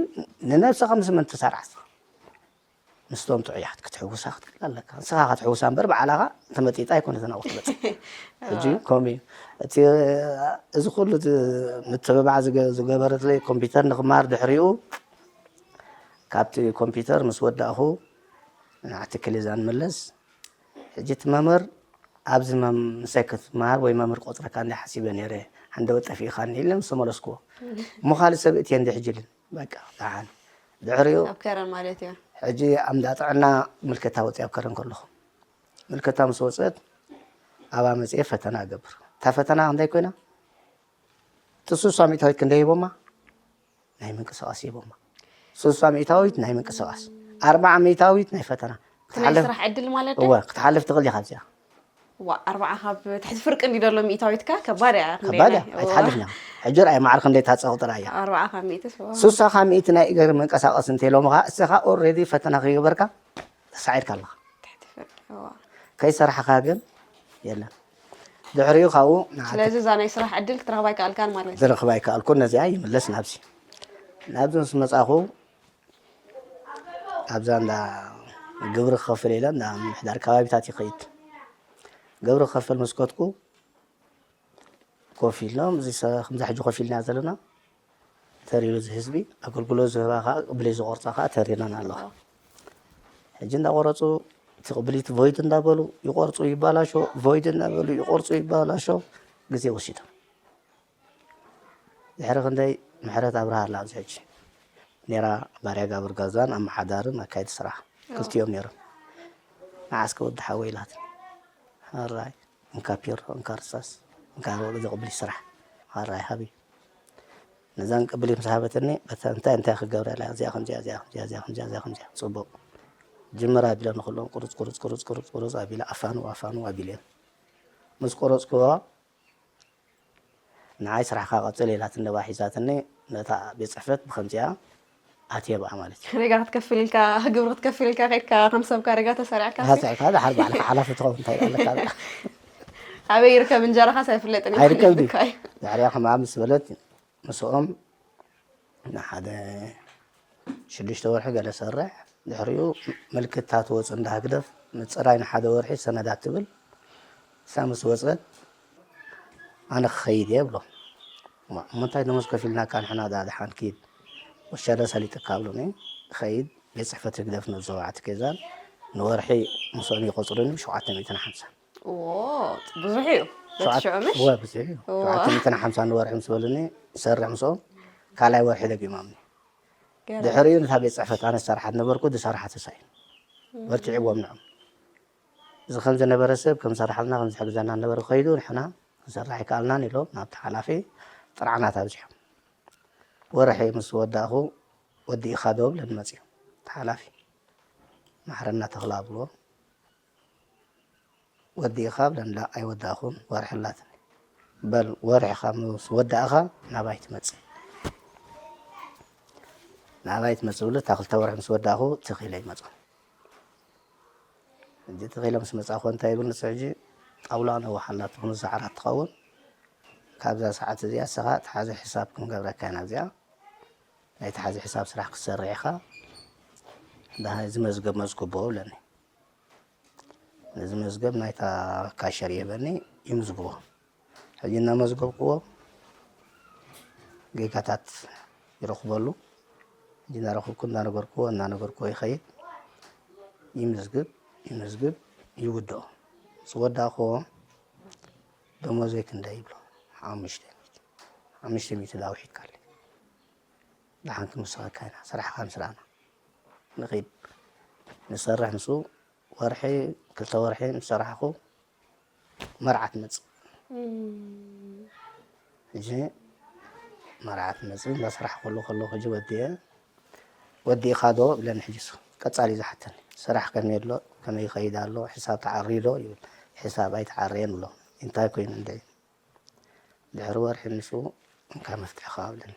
ንነብስኻ ምስ መን ትሰርሕ ምስቶም ጥዑያት ክትሕውሳ ክትክእል ኣለካ። ንስኻ ክትሕውሳ እምበር ባዕላኻ ተመጢጣ ኣይኮነትን ኣብኡ ክትበፅሕ። ሕጂ ከምኡ እዩ። እቲ እዚ ኩሉ ምትብባዕ ዝገበረትለይ ኮምፒተር ንክመሃር ድሕሪኡ ካብቲ ኮምፒተር ምስ ወዳእኹ ንዓቲ ክሊዛ ንመለስ። ሕጂ እቲ መምህር ኣብዚ ምሳይ ክትመሃር ወይ መምህር ቆፅረካ እንዲ ሓሲበ ነይረ ሓንደበት ጠፊእኻኒ ኢለ ምስ ተመለስክዎ እሞ ካልእ ሰብ እትየ እንዲ ሕጂ ኢልን በቃ ደሓን ድሕሪኡ ኣብ ከረን ማለት እዩ። ሕጂ ኣብ እንዳ ጥዕና ምልክታ ወፂኣ ኣብ ከረን ከለኹ ምልክታ ምስ ወፀት ኣብኣ መፅየ ፈተና እገብር። እታ ፈተና ክንደይ ኮይና? እቲ ስሳ ሚእታዊት ክንደይ ሂቦማ? ናይ ምንቅስቃስ ሂቦማ። ስሳ ሚእታዊት ናይ ምንቅስቃስ፣ ኣርባዓ ሚእታዊት ናይ ፈተና። እቲ ናይ ክትሓልፍ ስራሕ ዕድል ማለት ድዩ? እወ ክትሓልፍ ትኽእል ኢኻ ኣብዚኣ። ዋ ኣርባዓ ካብ ትሕቲ ፍርቂ እንዲ ዘሎ ሚእታዊትካ ከባድ እያ። ክንደይ ከባድ እያ ናይ- እዋ። ኣይትሓልፍን እያ። ሕጂ ርኣይ ማዕረ ክንደይ ታፀቕ ጥራይ እያ። ኣርባዓ ካብ ሚእትስ ዋ። ስሳ ካብ ሚእቲ ናይ እግሪ ምንቀሳቐስ እንተኢሎምኻ እስኻ ኦልሬዲ ፈተና ከይገበርካ ተሳዒርካ ኣለኻ። ትሕቲ ፍርቂ እዋ። ከይሰራሕኻ ግን የለን። ድሕሪኡ ካብኡ ንዓዲ ስለዚ እዛ ናይ ስራሕ ዕድል ክትረኽባ ኣይከኣልካን ማለት እዩ። ዝረኽባ ኣይከኣልኩን ነዚኣ ይምለስ ናብዚ ናብዚ ምስ መፃኹ ኣብዛ እንዳ ግብሪ ክኸፍል ኢለ እንዳ ምምሕዳር ከባቢታት ይኸይድ። ግብሪ ክኸፍል ምስ ከድኩ ኮፍ ኢልና እዚ ሰ- ከምዛ ሕጂ ኮፍ ኢልና ዘለና ተሪሩ እዚ ህዝቢ ኣገልግሎት ዝህባ ከዓ ቅብሊ ዝቆርፃ ከዓ ተሪረን ኣለዋ። ሕጂ እንዳቆረፁ እቲ ቅብሊት ቮይድ እንዳበሉ ይቆርፁ ይባላሾ ቮይድ እንዳበሉ ይቆርፁ ይባላሾ ግዜ ወሲዶም። ድሕሪ ክንደይ ምሕረት ኣብርሃ ኣላ ኣብዚ ሕጂ ነይራ ባርያ ጋብር ጋዛን ኣመሓዳርን ኣካየዲ ስራሕ ክልቲኦም ነይሮም። ንዓስከ ወዲ ሓወይ ኢላትኒ ሕራይ እንካ ፒሮ እንካ ርሳስ እንካ ዘቕብሊ ስራሕ ሕራይ ሃቢ ነዛን ቅብሊ ምስ ሃበትኒ በታ እንታይ እንታይ ክገብረላ እዚኣ ከምዚኣ እዚኣ ከምዚኣ እዚኣ ከምዚኣ እዚኣ ከምዚኣ ፅቡቕ ጅምር ኣቢለ ንክሎም ቁርፅ ቁርፅ ቁርፅ ቁርፅ ቁርፅ ኣቢለ ኣፋኑ ኣፋኑ ኣቢልዮም ምስ ቆረፅክዎ ንዓይ ስራሕካ ቀፅል ኢላትኒ ነባ ሒዛትኒ ነታ ቤት ፅሕፈት ብከምዚኣ ኣትየ ብኣ ማለት እዩ። ሬጋ ክትከፍል ኢልካ ግብሪ ክትከፍል ኢልካ ከድካ ከም ሰብካ ሬጋ ተሰሪዕካ ሲ? ተሰሪዕካ ድሓር ባዕልካ ሓላፊ ትኸውን እንታይ ኣለካ? ኣበይ ይርከብ እንጀራኻስ ኣይፍለጥን እዩ ኣይርከብ ድዩ? ማለት እዩ። ድሕሪኣ ከምኣ ምስ በለት ምስኦም ንሓደ ሽዱሽተ ወርሒ ገለ ሰርሕ ድሕሪኡ ምልክታ ትወፅእ እንዳ ህግደፍ ምፅራይ ንሓደ ወርሒ ሰነዳት ትብል እሳ ምስ ወፀት ኣነ ክኸይድ እየ ብሎ እሞ እንታይ ደሞዝ ከፊልናካ ንሕና ዳ ድሓን ኪድ ወሻዳ ሰሊጥካ ብሎኒ ኸይድ ቤት ፅሕፈት ህግደፍ ነብዘዋዕቲ ኬዛን ንወርሒ ምስኦም ይቆፅሩኒ ሸውዓተ ሚእትን ሓምሳን ዎ፣ ብዙሕ እዩ። በቲ ሽዑ ምሽ? ወ ብዙሕ እዩ። ሸውዓተ ሚእትን ሓምሳን ንወርሒ ምስ በሉኒ፣ ሰርሕ ምስኦም ካልኣይ ወርሒ ደጊሞምኒ። ድሕሪኡ ነታ ቤት ፅሕፈት ኣነ ዝሰርሓት ነበርኩ፣ ዝሰርሓ ተሳኢኑ። በርቲዕዎም ንዕም። እዚ ከም ዝነበረ ሰብ ከም ዝሰርሓልና ከም ዝሕግዘና ነበረ ከይዱ ንሕና ክንሰርሕ ኣይከኣልናን ኢሎም ናብቲ ሓላፊ ጥርዓናት ኣብዚሖም። ወርሒ ምስ ወዳእኹ ወዲእኻ ዶ ብለኒ መፅዩ እቲ ሓላፊ። ማሕረና ተኽላ ብሎ ወዲእኻ ብለኒ ላ ኣይወዳእኹን ወርሒ ኣላትኒ። በል ወርሒኻ ምስ ወዳእኻ ናባይ ትመፅእ ናባይ ትመፅእ ብሎ እታ ክልተ ወርሒ ምስ ወዳእኹ ትኺለ ይመፅኡ። ሕጂ ትኺለ ምስ መፃእኹ እንታይ ይብል ንሱ ሕጂ ጣውላ ነዋሕ ኣላትኹም እዛ ዓራት ትኸውን ካብዛ ሰዓት እዚኣ እስኻ ተሓዚ ሕሳብ ክንገብረካ ኢና ኣብዚኣ ናይ ተሓዚ ሕሳብ ስራሕ ክትሰርሕ ኢኻ። ደሃ እዚ መዝገብ መዝግቦ ብለኒ። ነዚ መዝገብ ናይታ ካሸር ይህበኒ ይምዝግቦ። ሕጂ እናመዝገብክዎ ጌጋታት ይረኽበሉ። ሕጂ እናረኽብኩ እናነገርክዎ እናነገርክዎ ይኸይድ። ይምዝግብ ይምዝግብ ይውድኦ። ዝወዳእክዎ ደሞዘይ ክንደይ ይብሎ። ሓሙሽተ ሚእቲ ሓሙሽተ ሚእቲ ዳውሒት ካለ ደሓን ክንውስኸካ ኢና ስራሕካ ምስ ረኣና ንኺድ ንሰርሕ ምስኡ ወርሒ ክልተ ወርሒ ምስ ሰራሕኹ መርዓ ትመፅእ። ሕጂ መርዓ ትመፅእ እንዳስራሕ ከሎ ከሎ ሕጂ ወዲአ ወዲእኻ ዶ ብለኒ። ሕጂ እሱ ቀፃሊ ዝሓተኒ ስራሕ ከመይ ኣሎ ከመይ ይኸይድ ኣሎ ሕሳብ ተዓርዩ ዶ ይብል። ሕሳብ ኣይተዓረየን ብሎ እንታይ ኮይኑ እንደ ድሕሪ ወርሒ ምስኡ እንካ መፍትሕኻ ኣብለኒ።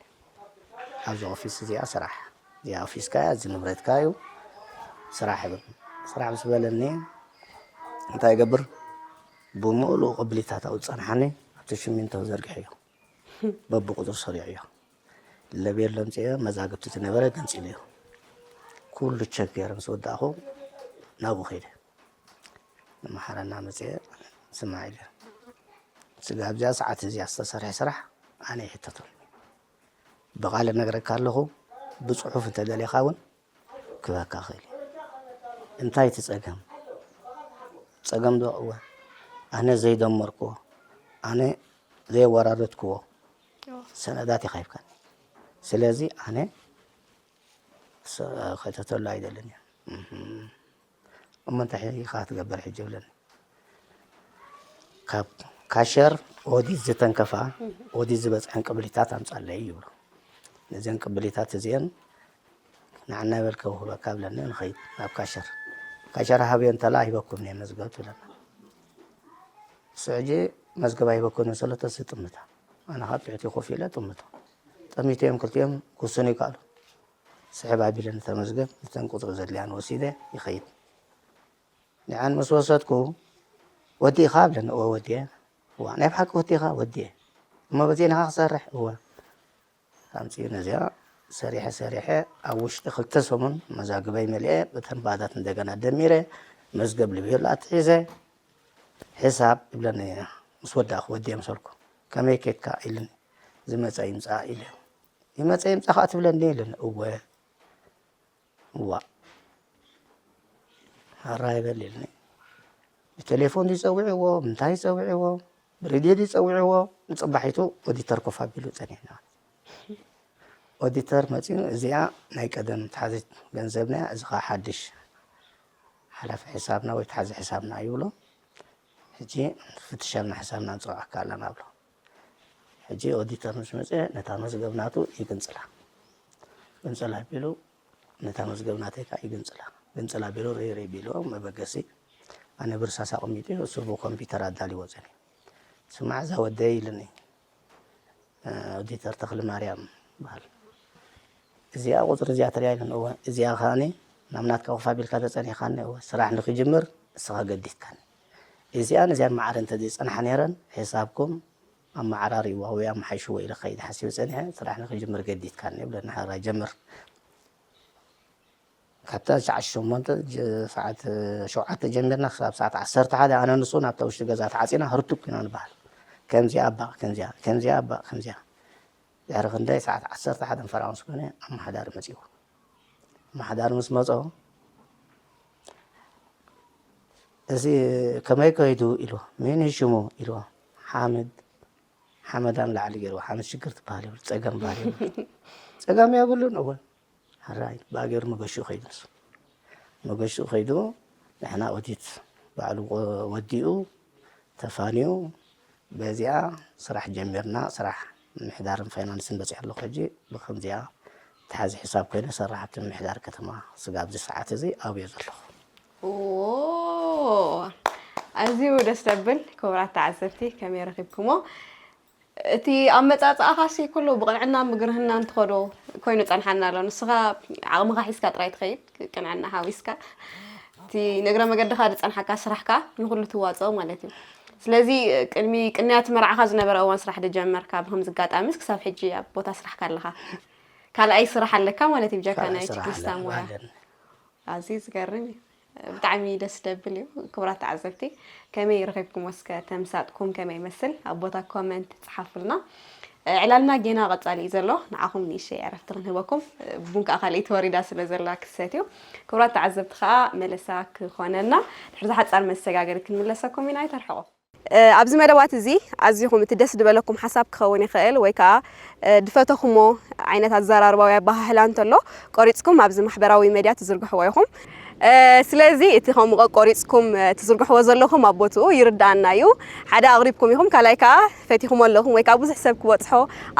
ኣብዚ ኦፊስ እዚኣ ስራሕ እዚኣ ኦፊስካ እያ እዚ ንብረትካ እዩ ስራሕ ይብል። ስራሕ ምስ በለኒ እንታይ ይገብር ብምሉእ ቅብሊታት ኣብኡ ዝፀንሓኒ ኣብቲ ሽሚንቶ ዘርግሐዮ በብቁፅሪ ሰሪዑዮ ለቤሎ ኣምፅኤ መዛግብቲ ዝነበረ ገንፂለዮ ኩሉ ቸክ ገይረ ምስ ወዳእኹ ናብኡ ከይደ ንመሓረና መፅኤ ስማዕ ኢለ ስጋ ኣብዚኣ ሰዓት እዚኣ ዝተሰርሐ ስራሕ ኣነ ይሕተቶም ብቓል እነግረካ ኣለኹ ብፅሑፍ እንተደሊኻ እውን ክበካ ክእል እዩ እንታይ እቲ ፀገም ፀገም ዶ እወ ኣነ ዘይደመርክዎ ኣነ ዘየወራረድክዎ ሰነዳት ኢኻ ሂብካኒ ስለዚ ኣነ ከተተሉ ኣይደልን እየ እሞ እንታይ ኢኻ ትገብር ሕጂ ይብለኒ ካብ ካሸር ኦዲት ዝተንከፋ ኦዲት ዝበፅሐን ቅብሊታት ኣምፃለይ ይብሎ ነዚን ቅብሊታት እዚአን ንዓና ይበልከ ውህበካ ብለኒ ንኸይድ ናብ ካሸር ካሸር ሃብዮ እንተላ ሂበኩም እየ መዝገብ ትብለና እሱ ሕጂ መዝገብ ኣይበኮን ሰለተ ስጥምታ ኣነ ካብ ትሕቲ ኮፍ ኢለ ጥምቶ ጠሚቶ እዮም ክልቲኦም ክውስኑ ይከኣሉ ስሕብ ኣቢለ ንተመዝገብ ንተን ቁፅሪ ዘድልያን ወሲደ ይኸይድ ንዓን ምስ ወሰድኩ ወዲእኻ ብለኒ እወ ወዲየ እዋ ናይ ብሓቂ ወዲእኻ ወዲየ እሞ በዜናኻ ክሰርሕ እወ ኣምፅኡ ነዚኣ ሰሪሐ ሰሪሐ ኣብ ውሽጢ ክልተ ሰሙን መዛግበይ መሊአ በተን ባዳት እንደገና ደሚረ መዝገብ ልብዮላ ኣትሒዘ ሕሳብ ይብለኒ ምስ ወዳእኩ ወዲየ ምሰልኩ ከመይ ኬድካ ኢልኒ ዝመፀ ይምፃእ ኢለ ይመፀ ይምፃእ ከዓ ትብለኒ ኢልኒ እወ እዋ ኣራይ በል ኢልኒ ብቴሌፎን ድዩ ፀዊዕዎ ምንታይ ፀዊዕዎ ብሬድዮ ድዩ ፀዊዕዎ ንፅባሒቱ ኦዲተር ኮፍ ኣቢሉ ፀኒሕና ኦዲተር መፂኡ እዚኣ ናይ ቀደም ተሓዚት ገንዘብና እዚ ከዓ ሓድሽ ሓላፊ ሕሳብና ወይ ተሓዚ ሕሳብና ይብሎ ሕጂ ፍትሸልና ሕሳብና ንፅውዓካ ኣለና ብሎ ሕጂ ኦዲተር ምስ መፀ ነታ መዝገብ ናቱ ይግንፅላ ግንፅላ ኣቢሉ ነታ መዝገብ ናተይ ከዓ ይግንፅላ ግንፅላ ቢሉ ርይ ርይ ቢሉ መበገሲ ኣነ ብርሳስ ኣቐሚጡ እሱ ብኮምፒተር ኣዳልዎ ፀኒ ስማዕ እዛ ወደይ ኢልኒ ኦዲተር ተኽሊ ማርያም በሃል እዚኣ ቁፅሪ እዚኣ ተሪያ ኢለን እወ እዚኣ ከዓኒ ናብ ናትካ ኮፍ ኣቢልካ ተፀኒሕካኒ እወ ስራሕ ንክጅምር እስኻ ገዲትካኒ እዚኣን እዚኣን ማዕረ እንተዘይፀንሓ ነይረን ሒሳብኩም ኣመዓራርይዋ ወይ ኣመሓይሽዎ ኢለ ከይደ ሓሲበ ፀኒሐ ስራሕ ንክጅምር ገዲትካኒ ይብለኒ ሓራ ጀምር ካብታ ሸዓት ሸሞንተ ሰዓት ሸውዓተ ጀሚርና ክሳብ ሰዓት ዓሰርተ ሓደ ኣነ ንሱ ናብታ ውሽጢ ገዛ ተዓፂና ህርቱክ ኢና ንበሃል ከምዚኣ ኣባቕ ከምዚኣ ከምዚኣ ኣባቕ ከምዚኣ ድሕሪ ክንደይ ሰዓት ዓሰርተ ሓደ ፈራቕ ምስ ኮነ ኣመሓዳሪ መፂዎ ኣመሓዳሪ ምስ መፆ እዚ ከመይ ከይዱ ኢልዎ፣ መን እዩ ሽሙ ኢልዎ፣ ሓመድ ሓመዳን ላዕሊ ገይርዎ፣ ሓመድ ሽግር ትበሃል ይብል፣ ጸገም በሃል ይብል። ጸገም የብሉን እውን። ሕራይ ብኣገሩ መገሽኡ ከይዱ ንሱ። መገሽኡ ከይዱ ንሕና ኦዲት ባዕሉ ወ-፣ ወዲኡ ተፋንዩ በዚኣ ስራሕ ጀሚርና። ስራሕ ምምሕዳርን ፋይናንስን በፂሑ ኣለኹ። ሕጂ ብከምዚኣ ተሓዚ ሕሳብ ኮይነ ሰራሕቲ ምምሕዳር ከተማ ስጋብ እዚ ሰዓት እዚ ኣብዮ ዘለኹ። ኣዝዩ ደስ ዘብል። ክቡራት ተዓዘብቲ ከመይ ረኺብኩሞ? እቲ ኣመፃፅኣኻሲ ኩሉ ብቕንዕና ምግርህና እንትኸዶ ኮይኑ ፀንሓና ኣሎ። ንስኻ ዓቕምኻ ሒዝካ ጥራይ ትኸይድ፣ ቅንዕና ሓዊስካ እቲ ንእግረ መገድኻ ዝፀንሓካ ስራሕካ ንኩሉ ትዋፅኦ ማለት እዩ። ስለዚ ቅድሚ ቅንያት መርዓኻ ዝነበረ እዋን ስራሕ ድጀመርካ ብከምዚ ኣጋጣሚስ ክሳብ ሕጂ ኣብ ቦታ ስራሕካ ኣለኻ። ካልኣይ ስራሕ ኣለካ ማለት እዩ ብጀካ ካልኣይ ናይ ስራሕ ችክሊስታ ኣለኒ፣ ሞያ። ኣለኒ። ኣዝዩ ዝገርም እዩ። ብጣዕሚ ደስ ደብል እዩ። ክቡራት ተዓዘብቲ ከመይ ረኺብኩም እስከ ተምሳጥኩም ከመይ ይመስል ኣብ ቦታ ኮመንት ጸሓፉልና። ዕላልና ጌና ቀጻሊ እዩ ዘሎ። ንዓኹም ንእሽተይ ዕረፍቲ ክንህበኩም ቡን ከዓ ካልኣይቲ ወሪዳ ስለ ዘላ ክሰት እዩ። ክቡራት ተዓዘብቲ ከዓ መለሳ ክኾነና ድሕሪ ዝሓጻር መሰጋገሪ ክንምለሰኩም ኢና። ኣይተርሕቑ። ኣብዚ መደባት እዚ ኣዚኹም እቲ ደስ ዝበለኩም ሓሳብ ክኸውን ይኽእል ወይ ከዓ ድፈተኹሞ ዓይነት ኣዘራርባ ወይ ኣበሃህላ እንተሎ ቆሪፅኩም ኣብዚ ማሕበራዊ መድያ ትዝርግሕዎ ኢኹም። ስለዚ እቲ ከምኡ ቆሪፅኩም ትዝርግሕዎ ዘለኹም ኣብ ቦትኡ ይርዳኣና እዩ። ሓደ ኣቕሪብኩም ኢኹም፣ ካልኣይ ከዓ ፈቲኹሞ ኣለኹም ወይ ከዓ ብዙሕ ሰብ ክበፅሖ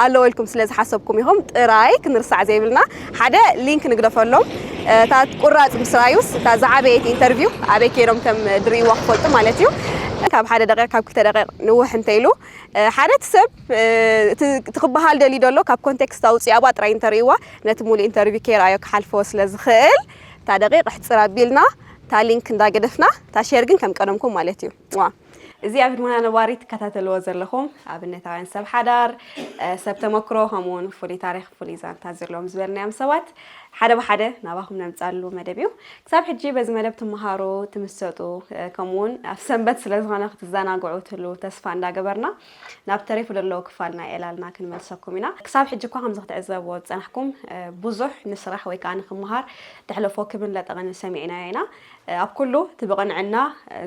ኣለዎ ኢልኩም ስለ ዝሓሰብኩም ኢኹም። ጥራይ ክንርሳዕ ዘይብልና ሓደ ሊንክ ንግደፈሎም። እታ ቁራፅ ምስ ረኣዩስ እታ ዝዓበየት ኢንተርቪው ኣበይ ከይዶም ከም ዝርእይዋ ክፈልጡ ማለት እዩ። ካብ ሓደ ደቂቕ ካብ ክልተ ደቂቕ ንውሕ እንተኢሉ ሓደ እቲ ሰብ እቲ ክበሃል ደልዩ ዘሎ ካብ ኮንቴክስት ኣውፂኡ ኣብኣ ጥራይ እንተርእይዋ ነቲ ሙሉእ ኢንተርቪው ከይረኣዮ ክሓልፎ ስለ ዝኽእል እታ ደቂቕ ኣሕፅር ኣቢልና እታ ሊንክ እንዳገደፍና እታ ሼር ግን ከም ቀደምኩም ማለት እዩ። ዋ እዚ ኣብ ህድሞና ነባሪ ትከታተልዎ ዘለኹም ኣብነታውያን ሰብ ሓዳር፣ ሰብ ተመክሮ ከምኡውን ፍሉይ ታሪኽ ፍሉይ ዛንታ ዘለዎም ዝበልናዮም ሰባት ሓደ ብሓደ ናባኹም ነምፃሉ መደብ እዩ። ክሳብ ሕጂ በዚ መደብ ትመሃሩ ትምሰጡ ከምኡውን ኣብ ሰንበት ስለ ዝኾነ ክትዘናግዑ ትህሉ ተስፋ እንዳገበርና ናብ ተሪፉ ዘለዉ ክፋል ናይ ዕላልና ክንመልሰኩም ኢና። ክሳብ ሕጂ እኳ ከምዚ ክትዕዘብዎ ዝፀናሕኩም ብዙሕ ንስራሕ ወይ ከዓ ንክመሃር ተሕለፎ ክብን ለጠቕን ሰሚዕናዮ ኢና። ኣብ ኩሉ እቲ ብቕንዕና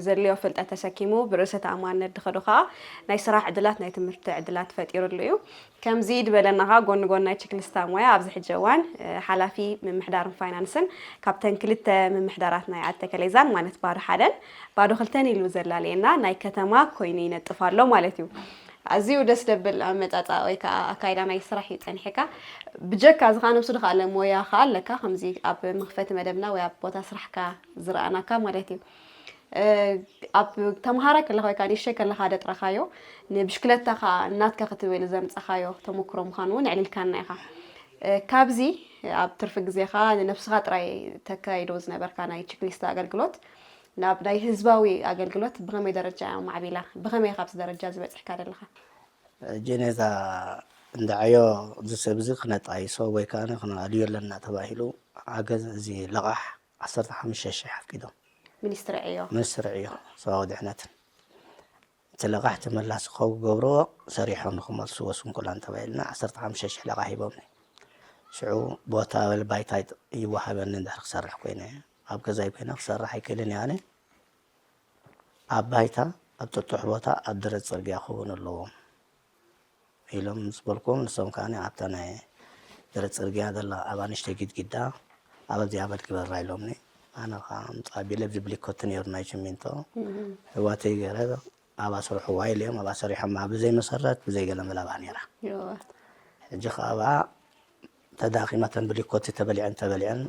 ዘድልዮ ፍልጠት ተሰኪሙ ብርእሰ ተኣማንነት ዝኸዶ ከዓ ናይ ስራሕ ዕድላት ናይ ትምህርቲ ዕድላት ፈጢሩሉ እዩ። ከምዚ ዝበለና ከዓ ጎኒ ጎኒ ናይ ችክልስታ ሞያ ኣብዚ ሕጂ እዋን ሓላፊ ምምሕዳርን ፋይናንስን ካብተን ክልተ ምምሕዳራት ናይ ዓዲ ተከሌዛን ማለት ባዶ ሓደን ባዶ ክልተን ኢሉ ዘላለየና ናይ ከተማ ኮይኑ ይነጥፍ ኣሎ ማለት እዩ። ኣዝዩ ደስ ደብል ኣመፃፃ ወይ ከዓ ኣካይዳ ናይ ስራሕ እዩ ፀኒሕካ። ብጀካ እዚ ከዓ ነብሱ ድካኣለ ሞያ ከዓ ኣለካ ከምዚ ኣብ መክፈቲ መደብና ወይ ኣብ ቦታ ስራሕካ ዝረኣናካ ማለት እዩ። ኣብ ተምሃራይ ከለካ ወይ ከዓ ንእሽተይ ከለካ ደጥረካዮ ንብሽክለታ ከዓ እናትካ ክትብል ዘምፀካዮ ተመክሮ ምኳኑ እውን ኣዕሊልካና ኢካ። ካብዚ ኣብ ትርፊ ግዜካ ንነብስካ ጥራይ ተካይዶ ዝነበርካ ናይ ችክሊስታ ኣገልግሎት ናብ ናይ ህዝባዊ ኣገልግሎት ብኸመይ ደረጃ እያ ማዕቢላ? ብኸመይ ኢኻ ኣብዚ ደረጃ እዚ በጺሕካ ዘለኻ? ሕጂ ነዛ እንዳ ዕዮ እዚ ሰብ እዚ ክነጣይሶ ወይ ከዓ ክነልዮ ኣለና ተባሂሉ ሓገዝ እዚ ለቓሕ ዓሰርተ ሓሙሽተ ሽሕ ኣፍቂዶም። ሚኒስትሪ ዕዮ። ሚኒስትሪ ዕዮ ሰብኣዊ ድሕነትን እቲ ለቓሕ ተመላሲ ክገብርዎ ሰሪሖም ንክመልስዎ ስንኩላን ተባሂልና ዓሰርተ ሓሙሽተ ሽሕ ለቓሕ ሂቦምኒ። ሽዑ ቦታ ወይ ባይታ ይወሃበኒ እንድሕር ክሰርሕ ኮይነ ኣብ ገዛይ ኮይነ ክሰርሕ ኣይክእልን እየ ኣነ። ኣብ ባይታ ኣብ ጥጡሕ ቦታ ኣብ ደረት ጽርግያ ክኸውን ኣለዎም ኢሎም ምስ በልክዎም ንሶም ከኣ ኣብታ ናይ ደረት ጽርግያ ዘላ ኣብኣ ንእሽተይ ጊድጊዳ ኣብ ኣብዚኣ በል ግበራ ኢሎምኒ። ኣነ ከኣ ምጽእ ኣቢለ ኣብዚ ብሊኮቲ ነይሩ ናይ ሽሚንቶ እዋተይ ገይረ ኣብኣ ስርሕዋ ኢለዮም ኣብኣ ሰሪሖማ ብዘይ መሰረት ብዘይ ገለ መላባ ነይራ። ሕጂ ከኣ ኣብኣ ተዳኺማ እተን ብሊኮቲ ተበሊዐን ተበሊዐን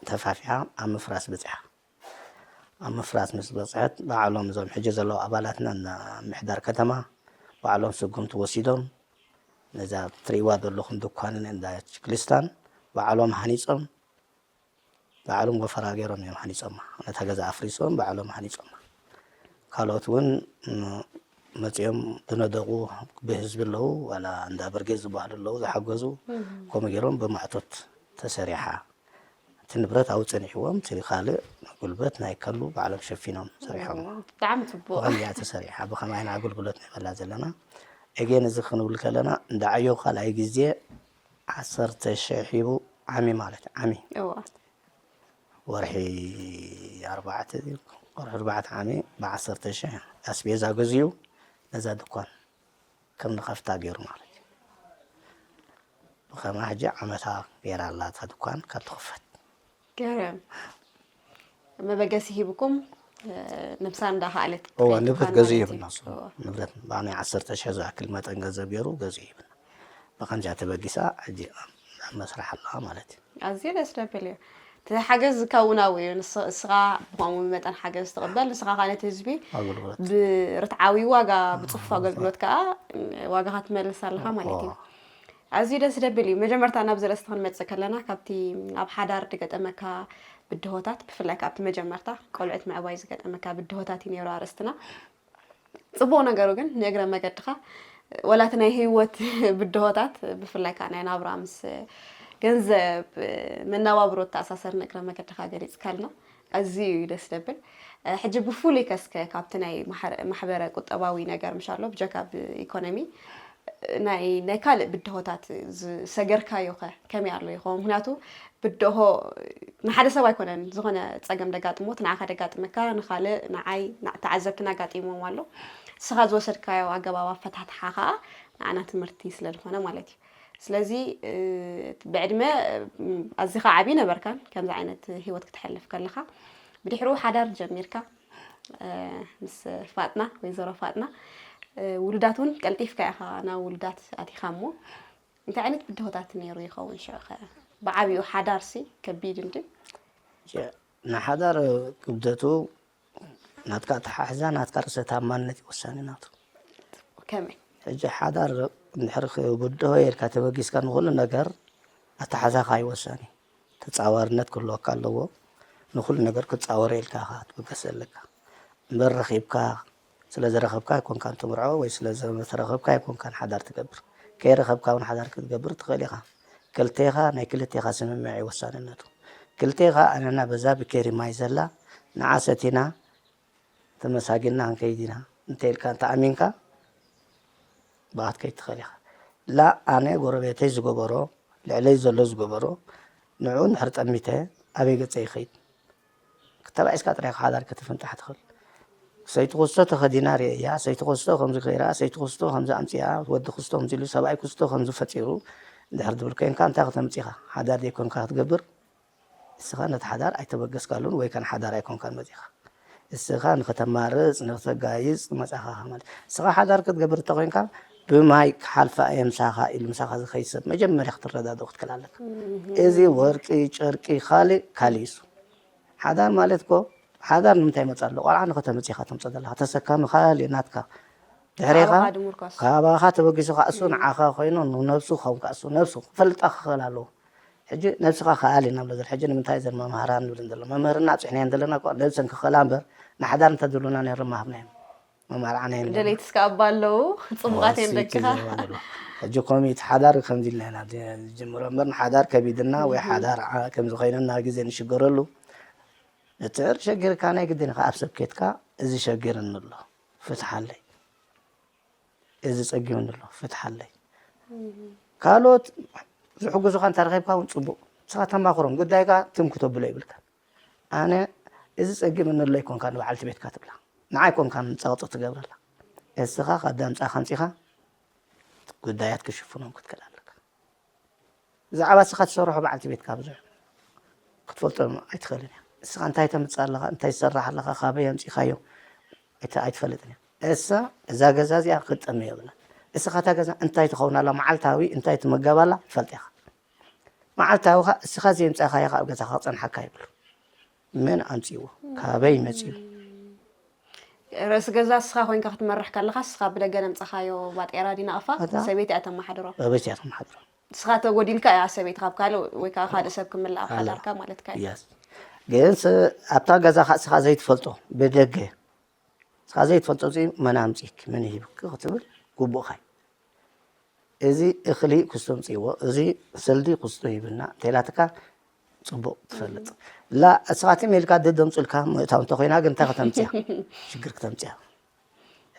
ተፋፊሓ ኣብ ምፍራስ በጺሓ። ኣብ ምፍራስ ምስ በጽሐት ባዕሎም እዞም ሕጂ ዘለዉ ኣባላትና እና ምሕዳር ከተማ ባዕሎም ስጉምቲ ወሲዶም ነዛ ትርእይዋ ዘለኹም ድኳንን እንዳ ችክሊስታን ባዕሎም ሃኒጾም ባዕሎም ወፈራ ገይሮም እዮም ሃኒጾማ። ነታ ገዛ ኣፍሪሶም ባዕሎም ሃኒጾማ። ካልኦት እውን መጺኦም ዝነደቑ ብህዝቢ ኣለዉ ዋላ እንዳ ብርጌድ ዝበሃሉ ኣለዉ ዝሓገዙ ከምኡ ገይሮም ብማዕቶት ተሰሪሓ። እቲ ንብረት ኣብኡ ጸኒሕዎም፣ እቲ ካልእ ጉልበት ናይ ከሉ ባዕሎም ሸፊኖም ሰሪሖም። ብጣዕሚ ጽቡቕ። ብኸምዚኣ ተሰሪሓ፣ ብኸማይ ኢና ኣገልግሎት ንህበላ ዘለና። ኤጌን እዚ ክንብል ከለና እንዳ ዓዮ ካልኣይ ግዜ ዓሰርተ ሽሕ ሂቡ ዓሚ ማለት ዓሚ። እዋ። ወርሒ ኣርባዕተ ወርሒ ኣርባዕተ ዓሚ ብዓሰርተ ሽሕ ኣስቤዛ ገዚኡ ነዛ ድኳን ከም ንኸፍታ ገይሩ ማለት እዩ። ብኸማ ሕጂ ዓመታ ገይራ ኣላ እታ ድኳን ካብ ትኽፈት። ገረም። መበገሲ ሂብኩም፣ እ፣ ነብሳ እንዳኸኣለት እወ፣ ክትከይድ ንብረት ምዃን ገዚኡ ማለት እዩ። ይብልና ንሱ። እወ። ንብረት ብዓመይ ዓሰርተ ሽሕ ዝኣክል መጠን ገንዘብ ገይሩ ገዚኡ ይብልና። ብኸምዚኣ ተበጊሳ ሕጂ ኣብ መስርሕ ኣለዋ ማለት እዩ። ኣዝዩ ደስ ደብል እዩ። እቲ ሓገዝ ካብኡ ናብኡ እዩ። ንስ-፣ እስኻ ብኸምኡ መጠን ሓገዝ ትቕበል፣ ንስኻ ከዓ ነቲ ህዝቢ ኣገልግሎት ብርትዓዊ ዋጋ፣ ብፅፉፍ ኣገልግሎት ከዓ ዋጋኻ ትመልስ ኣለኻ ማለት እዩ። ኣዝዩ ደስ ደብል እዩ። መጀመርታ ናብ ዘርእስቲ ክንመፅእ ከለና ካብቲ ኣብ ሓዳር ዝገጠመካ ብድሆታት፣ ብፍላይ ካብቲ መጀመርታ ቆልዑት ምዕባይ ዝገጠመካ ብድሆታት እዩ ነይሩ ኣርእስትና። ፅቡቅ ነገሩ ግን ንእግረ መገድኻ ወላ እቲ ናይ ህይወት ብድሆታት ብፍላይ ከዓ ናይ ናብራ ምስ ገንዘብ መነባብሮ ተኣሳሰር ንእግረ መገድኻ ገሊፅካልና። ኣዝዩ እዩ ደስ ደብል። ሕጂ ብፍሉይ ከስከ ካብቲ ናይ ማሕረ-፣ ማሕበረ ቁጠባዊ ነገር ምሻሎ ብጀካ ብኢኮኖሚ ናይ ናይ ካልእ ብድሆታት ዝሰገርካዮ ከ ከመይ ኣሎ ይኸውን? ምክንያቱ ብድሆ ንሓደ ሰብ ኣይኮነን ዝኾነ ፀገም ደጋጥሞ እቲ ንዓኻ ደጋጥመካ ንኻልእ ንዓይ ና- ተዓዘብትና ኣጋጢሞም ኣሎ። ንስኻ ዝወሰድካዮ ኣገባብ ኣፈታትሓ ከዓ ንዓና ትምህርቲ ስለ ዝኾነ ማለት እዩ። ስለዚ እ፣ ብዕድመ እ፣ ኣዚኻ ዓብዪ ነበርካን ከምዚ ዓይነት ህይወት ክትሐልፍ ከለኻ ብድሕሩ ሓዳር ጀሚርካ እ፣ ምስ ፋጥና ወይዘሮ ፋጥና እ፣ ውሉዳት እውን ቀልጢፍካ ኢኻ ናብ ውሉዳት ኣቲኻ እሞ እንታይ ዓይነት ብድሆታት ነይሩ ይኸውን ሽዑ ኸ? ብዓብዩ ሓዳርሲ ከቢድ እንዲ ንሓዳር ክብደቱ ናትካ ኣተሓሕዛ ናትካ ርእሰ ተኣማንነት እዩ ወሳኒ ናቱ። ከመይ? ሕጂ ሓዳር እንድሕር ክብድሆ ኢልካ ተበጊስካ ንኹሉ ነገር ኣተሓዛኻ እዩ ወሳኒ። ተፃዋርነት ክህልወካ ኣለዎ። ንኹሉ ነገር ክትፃወሮ ኢልካ ኢኻ ክትብገስ ዘለካ እምበር ረኺብካ ስለ ዝረኸብካ ኣይኮንካን ትምርዖ ወይ ስለ ዘተረኸብካ ኣይኮንካን ሓዳር ትገብር። ከይረኸብካ እውን ሓዳር ክትገብር ትኽእል ኢኻ። ክልቴኻ ናይ ክልቴኻ ስምምዕ እዩ ወሳንነቱ። ክልቴኻ ኣነና በዛ ብኬሪ ማይ ዘላ ንዓ ሰቲና ተመሳጊና ክንከይድ ኢና እንተ ኢልካ እንተ ኣሚንካ ብኣት ከይትኽእል ኢኻ። ላ ኣነ ጎረቤተይ ዝገበሮ ልዕለይ ዘሎ ዝገበሮ ንዑ እንድሕር ጠሚተ ኣበይ ገጸ ይኸይድ? ተባኢስካ ጥራይ ሓዳር ክትፍንጣሕ ትኽእል። ሰይቲ ክስቶ ተኸዲና ርእያ፣ ሰይቲ ክስቶ ከምዚ ገይራ፣ ሰይቲ ክስቶ ከምዚ ኣምፂኣ፣ ወዲ ክስቶ ከምዚ ኢሉ፣ ሰብኣይ ክስቶ ከምዚ ፈጢሩ እንድሕር ትብል ኮይንካ እንታይ ከተምፂኻ? ሓዳር ዘይኮንካ ክትገብር እስኻ ነቲ ሓዳር ኣይተበገስካሉን ወይ ከን ሓዳር ኣይኮንካን መፂኻ። እስኻ ንኸተማርፅ ንኽተጋይፅ መፃኻ ማለት እስኻ ሓዳር ክትገብር እንተኮይንካ ብማይ ክሓልፋ እየ ምሳኻ ኢሉ ምሳኻ ዝኸይድ ሰብ መጀመርያ ክትረዳድኡ ክትክእል ኣለካ። እዚ ወርቂ ጨርቂ ካልእ ካልእ እዩ። ሓዳር ማለት እኮ ሓዳር ንምንታይ ይመፅእ ኣሎ? ቆልዓ ንኸተምፅእ ኢኻ ተምፅእ ዘለኻ። ተሰካሚ ካልእ ናትካ ድሕሬኻ ኣባኻ ድምርኮስ ካባኻ ተበጊሱ ከዓ እሱ ንዓኻ ኮይኑ ንነብሱ ክኸውን ከዓ እሱ ነብሱ ክፈልጣ ክኽእል ኣለዎ። ሕጂ ነብስኻ ከኣል ኢና ንብል። ሕጂ ንምንታይ እዘን መምሃራን ንብል እንዘሎ መምህርና ኣብፅሕናየን ዘለና እኮ ነብሰን ክኽእላ እምበር ንሓዳር እንተድሉና ነይሩ ምሃብናዮም መማርዓናየን ነይሩ። ደለይቲ እስከ ኣባ ኣለዉ ፅቡቃት እዮም ዋሲ ደቅኻ። ክዘባ ኣለዎ። ሕጂ ኮሚት ሓዳር ከምዚ ኢልና ኢና ዝጅምሮ እምበር ንሓዳር ከቢድና ወይ ሓዳር ዓ- ከምዚ ኮይነና ግዜ ንሽገረሉ ንትዕር ሸጊርካ ናይ ግድን ኢኻ ኣብ ሰብ ኬድካ እዚ ሸጊርኒ ኣሎ ፍትሓለይ እዚ ጸጊሙኒ ኣሎ ፍትሓለይ ካልኦት ዝሕግዙኻ እንተረኺብካ እውን ጽቡቕ ንስኻ ተማኽሮም ጉዳይካ ትምክቶ ብሎ ይብልካ ኣነ እዚ ጸጊሙኒ ኣሎ ኣይኮንካ ንበዓልቲ ቤትካ ትብላ ንዓይ ኮንካ ጸቕጢ ትገብረላ እስኻ ካብ ዳምጻኻ ኣምጺኻ ጉዳያት ክሽፍኖም ክትክእል ኣለካ ብዛዕባ እስኻ ትሰርሖ በዓልቲ ቤትካ ብዙሕ ክትፈልጦ ኣይትኽእልን እያ እስኻ እንታይ ተምፅእ ኣለኻ እንታይ ትሰርሕ ኣለኻ ካበይ ኣምፂኻዮ ኣይትፈልጥን እያ እሳ እዛ ገዛ እዚኣ ክትጠሚ የብላ እስኻ እታ ገዛ እንታይ ትኸውን ኣላ መዓልታዊ እንታይ ትምገብ ኣላ ትፈልጥ ኢኻ መዓልታዊ ኻ እስኻ ዘየምፃእኻዮ ኻ ኣብ ገዛኻ ክፀንሓካ ይብሉ መን ኣምፅዎ ካበይ መፅዩ ርእሲ ገዛ እስኻ ኮይንካ ክትመርሕ ከለኻ እስኻ ብደገ ነምፀኻዮ ባጤራ ዲናቕፋ ሰበይቲ እያ ተመሓድሮ በበዚኣ ተመሓድሮ ንስኻ ተጎዲልካ እያ ሰበይቲ ካብ ካልእ ወይ ከዓ ካልእ ሰብ ክምልኣ ሓዳርካ ማለትካ እዩ የስ ግን ስ- ኣብታ ገዛ ካ እስኻ ዘይትፈልጦ ብደገ እስኻ ዘይትፈልጦ እዚ መን ኣምፂክ መን ሂብክ ክትብል ግቡእካ እዩ እዚ እኽሊ ክስቶ ምፅዎ እዚ ስልዲ ክስቶ ሂብና እንተኢላትካ ፅቡቅ ትፈልጥ ላ እስኻትም ኢልካ ደደምፁልካ ምእታው እንተኮይና ግን እንታይ ከተምፅያ ሽግር ክተምፅያ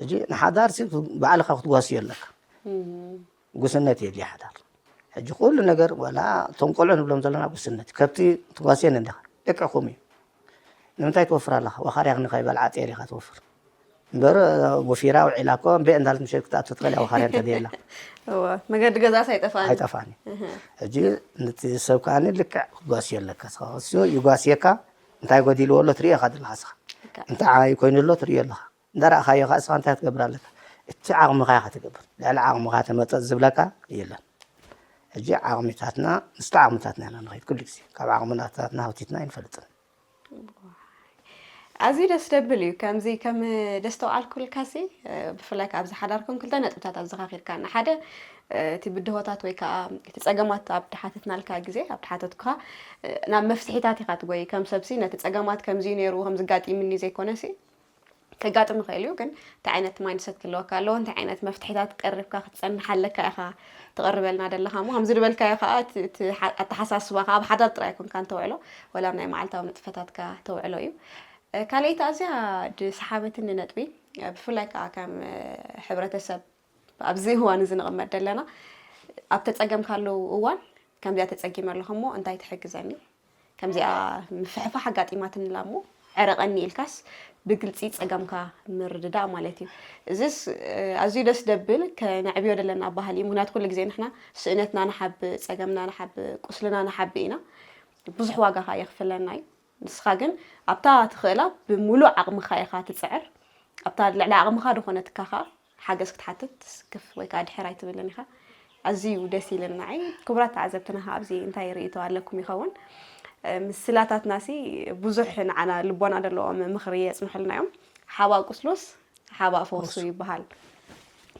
ሕጂ ንሓዳር ሲ ባዕልኻ ክትጓስዮ ኣለካ ጉስነት የድልያ ሓዳር ሕጂ ኩሉ ነገር ወላ እቶም ቆልዑ ንብሎም ዘለና ጉስነት ከብቲ ትጓስየን እንዲኻ ልክዕኩም እዩ ንምንታይ ትወፍር ኣለኻ? ወኻርያ ክንዲ ከይበልዓ ጤል ኢኻ ትወፍር። እምበር፣ እ፣ ወፊራ ውዒላ እኮ፣ እምበይ እንዳለት ምሸት ክትኣቱ ትኽእል እያ፣ ወኻርያ እንተደየላ። እወ፣ መገዲ ገዛስ ኣይጠፍኣን። ኣይጠፍኣን እዩ። እህ። ሕጂ ነቲ ሰብ ከኣ ልክዕ ክትጓስዮ ኣለካ። ንስኻ እሱ ይጓስየካ፣ እንታይ ጎዲልዎ ኣሎ ትርእዮ ኢኻ ዘለኻ ንስኻ። ልክዕ። እንታይ ዓይቢ ኮይኑ ኣሎ ትርእዮ ኣለኻ። እንዳረኣኻዮ ከኣ ንስኻ እንታይ ክትገብር ኣለካ? እቲ ዓቕምኻ ኢኻ ትገብር። ልዕሊ ዓቕምኻ ተመጠጥ ዝብለካ የለን። ሕጂ ዓቕምታትና፣ ምስቲ ዓቕምታትና ኢና ንኸይድ ኩሉ ግዜ። ካብ ዓቕምታትና ሃውቲትና ኣይንፈልጥን። ኣዝዩ ደስ ደብል እዩ። ከምዚ ከም ደስተውዓልኩልካሲ፣ እ፣ ብፍላይ ከኣ ኣብዚ ሓዳርኩም ክልተ ነጥብታት ኣብዚ ካፊልካና። ሓደ፣ እ፣ እቲ ብድሆታት ወይ ከኣ እቲ ጸገማት ኣብ ድሓተትናልካ ግዜ፣ ኣብ ድሓተትኩኻ፣ እ፣ ናብ መፍትሒታት ኢኻ ትጎይ። ከም ሰብሲ ነቲ ጸገማት ከምዚ እዩ ነይሩ፣ ከምዚ ኣጋጢሙኒ ዘይኮነሲ፣ ከጋጥም ይኽእል እዩ፣ ግን እንታይ ዓይነት ማይንድሰት ክህልወካ ኣለዎ፣ እንታይ ዓይነት መፍትሒታት ቀሪብካ ክትጸንሕ ኣለካ ኢኻ ትቐርበልና ደለኻ እሞ፣ ከምዚ ዝበልካዮ ከኣ እቲ፣ እቲ ሓ-፣ ኣተሓሳስባኻ ኣብ ሓዳር ጥራይ ኣይኮንካን ተውዕሎ፣ ወላ ኣብ ናይ መዓልታዊ ንጥፈታትካ ተውዕሎ እዩ። እ፣ ካልኣይቲ ኣዝያ ድ-፣ ሰሓበትኒ ነጥቢ፣ እ፣ ብፍላይ ከኣ ከም፣ እ፣ ሕብረተሰብ ኣብዚ እዋን እዚ ንቕመጥ ደለና፣ ኣብ ተጸገምካሉ እዋን ከምዚኣ ተጸጊመ ኣለኹ እሞ እንታይ ትሕግዘኒ? ከምዚኣ ምፍሕፋሕ ኣጋጢማትንላ እሞ ዕረቐኒ ኢልካስ ብግልጺ ጸገምካ ምርድዳእ ማለት እዩ። እዚስ፣ እ፣ ኣዝዩ ደስ ደብል ከነዕብዮ ደለና ባህሊ እዩ። ምኽንያቱ ኩሉ ግዜ ንሕና ስእነትና ንሓብእ፣ ጸገምና ንሓብእ፣ ቁስልና ንሓብእ ኢና። ብዙሕ ዋጋ ከኣ የኽፍለና እዩ። ንስኻ ግን ኣብታ ትኽእላ ብምሉእ ዓቕምኻ ኢኻ ትጽዕር። ኣብታ ልዕሊ ዓቕምኻ ዝኾነትካ ከኣ ሓገዝ ክትሓትት ትስክፍ ወይ ከኣ ድሕር ኣይትብልን ኢኻ። ኣዝዩ ደስ ኢሉኒ ንዓይ። ክቡራት ተዓዘብትና ከኣ ኣብዚ እንታይ ርእይቶ ኣለኩም ይኸውን? እ፣ ምስላታትናሲ ብዙሕ ንዓና ልቦና ዘለዎም ምኽሪ የጽንሑልና እዮም። ሓባእ ቁስሉስ ሓባእ ፈውሱ ይበሃል።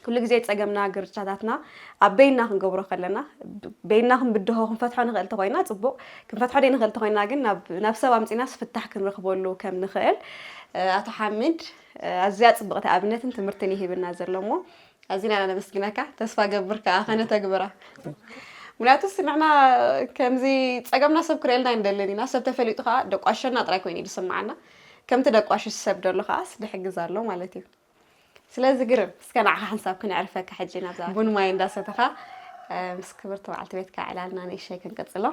ኩሉ ግዜ ጸገምና፣ ግርጭታታትና ኣብ በይንና ክንገብሮ ከለና፣ ብ-፣ በይንና ክንብድሆ፣ ክንፈትሖ ንኽእል ተኾይና ጽቡቕ፣ ክንፈትሖ ደይ ንኽእል ተኾይና ግን ናብ፣ ናብ ሰብ ኣምጺናስ ፍታሕ ክንረኽበሉ ከም ንኽእል፣ እ፣ ኣቶ ሓምድ፣ እ፣ ኣዝያ ጽብቕቲ ኣብነትን ትምህርትን ይሂብና ዘሎ እሞ፣ ኣዚና ኢና ነመስግነካ። ተስፋ ገብር ከኣ ከነተግብራ። ምኽንያቱ ንሕና ከምዚ ጸገምና ሰብ ክርእየልና ኣይንደልን ኢና። ሰብ ተፈሊጡ ከኣ ደቋሸና ጥራይ ኮይኑ እዩ ዝስምዓና። ከምቲ ደቋሽስ ሰብ ደሎ ከኣስ ድሕግዝ ኣሎ ማለት እዩ። ስለዚ ግርም፣ እስከ ንዓኻ ሓንሳብ ክነዕርፈካ ሕጂ ናብዛ ቡን ማይ እንዳሰተኻ፣ እ፣ ምስ ክብርቲ በዓልቲ ቤትካ ዕላልና ንእሽተይ ክንቅጽሎ።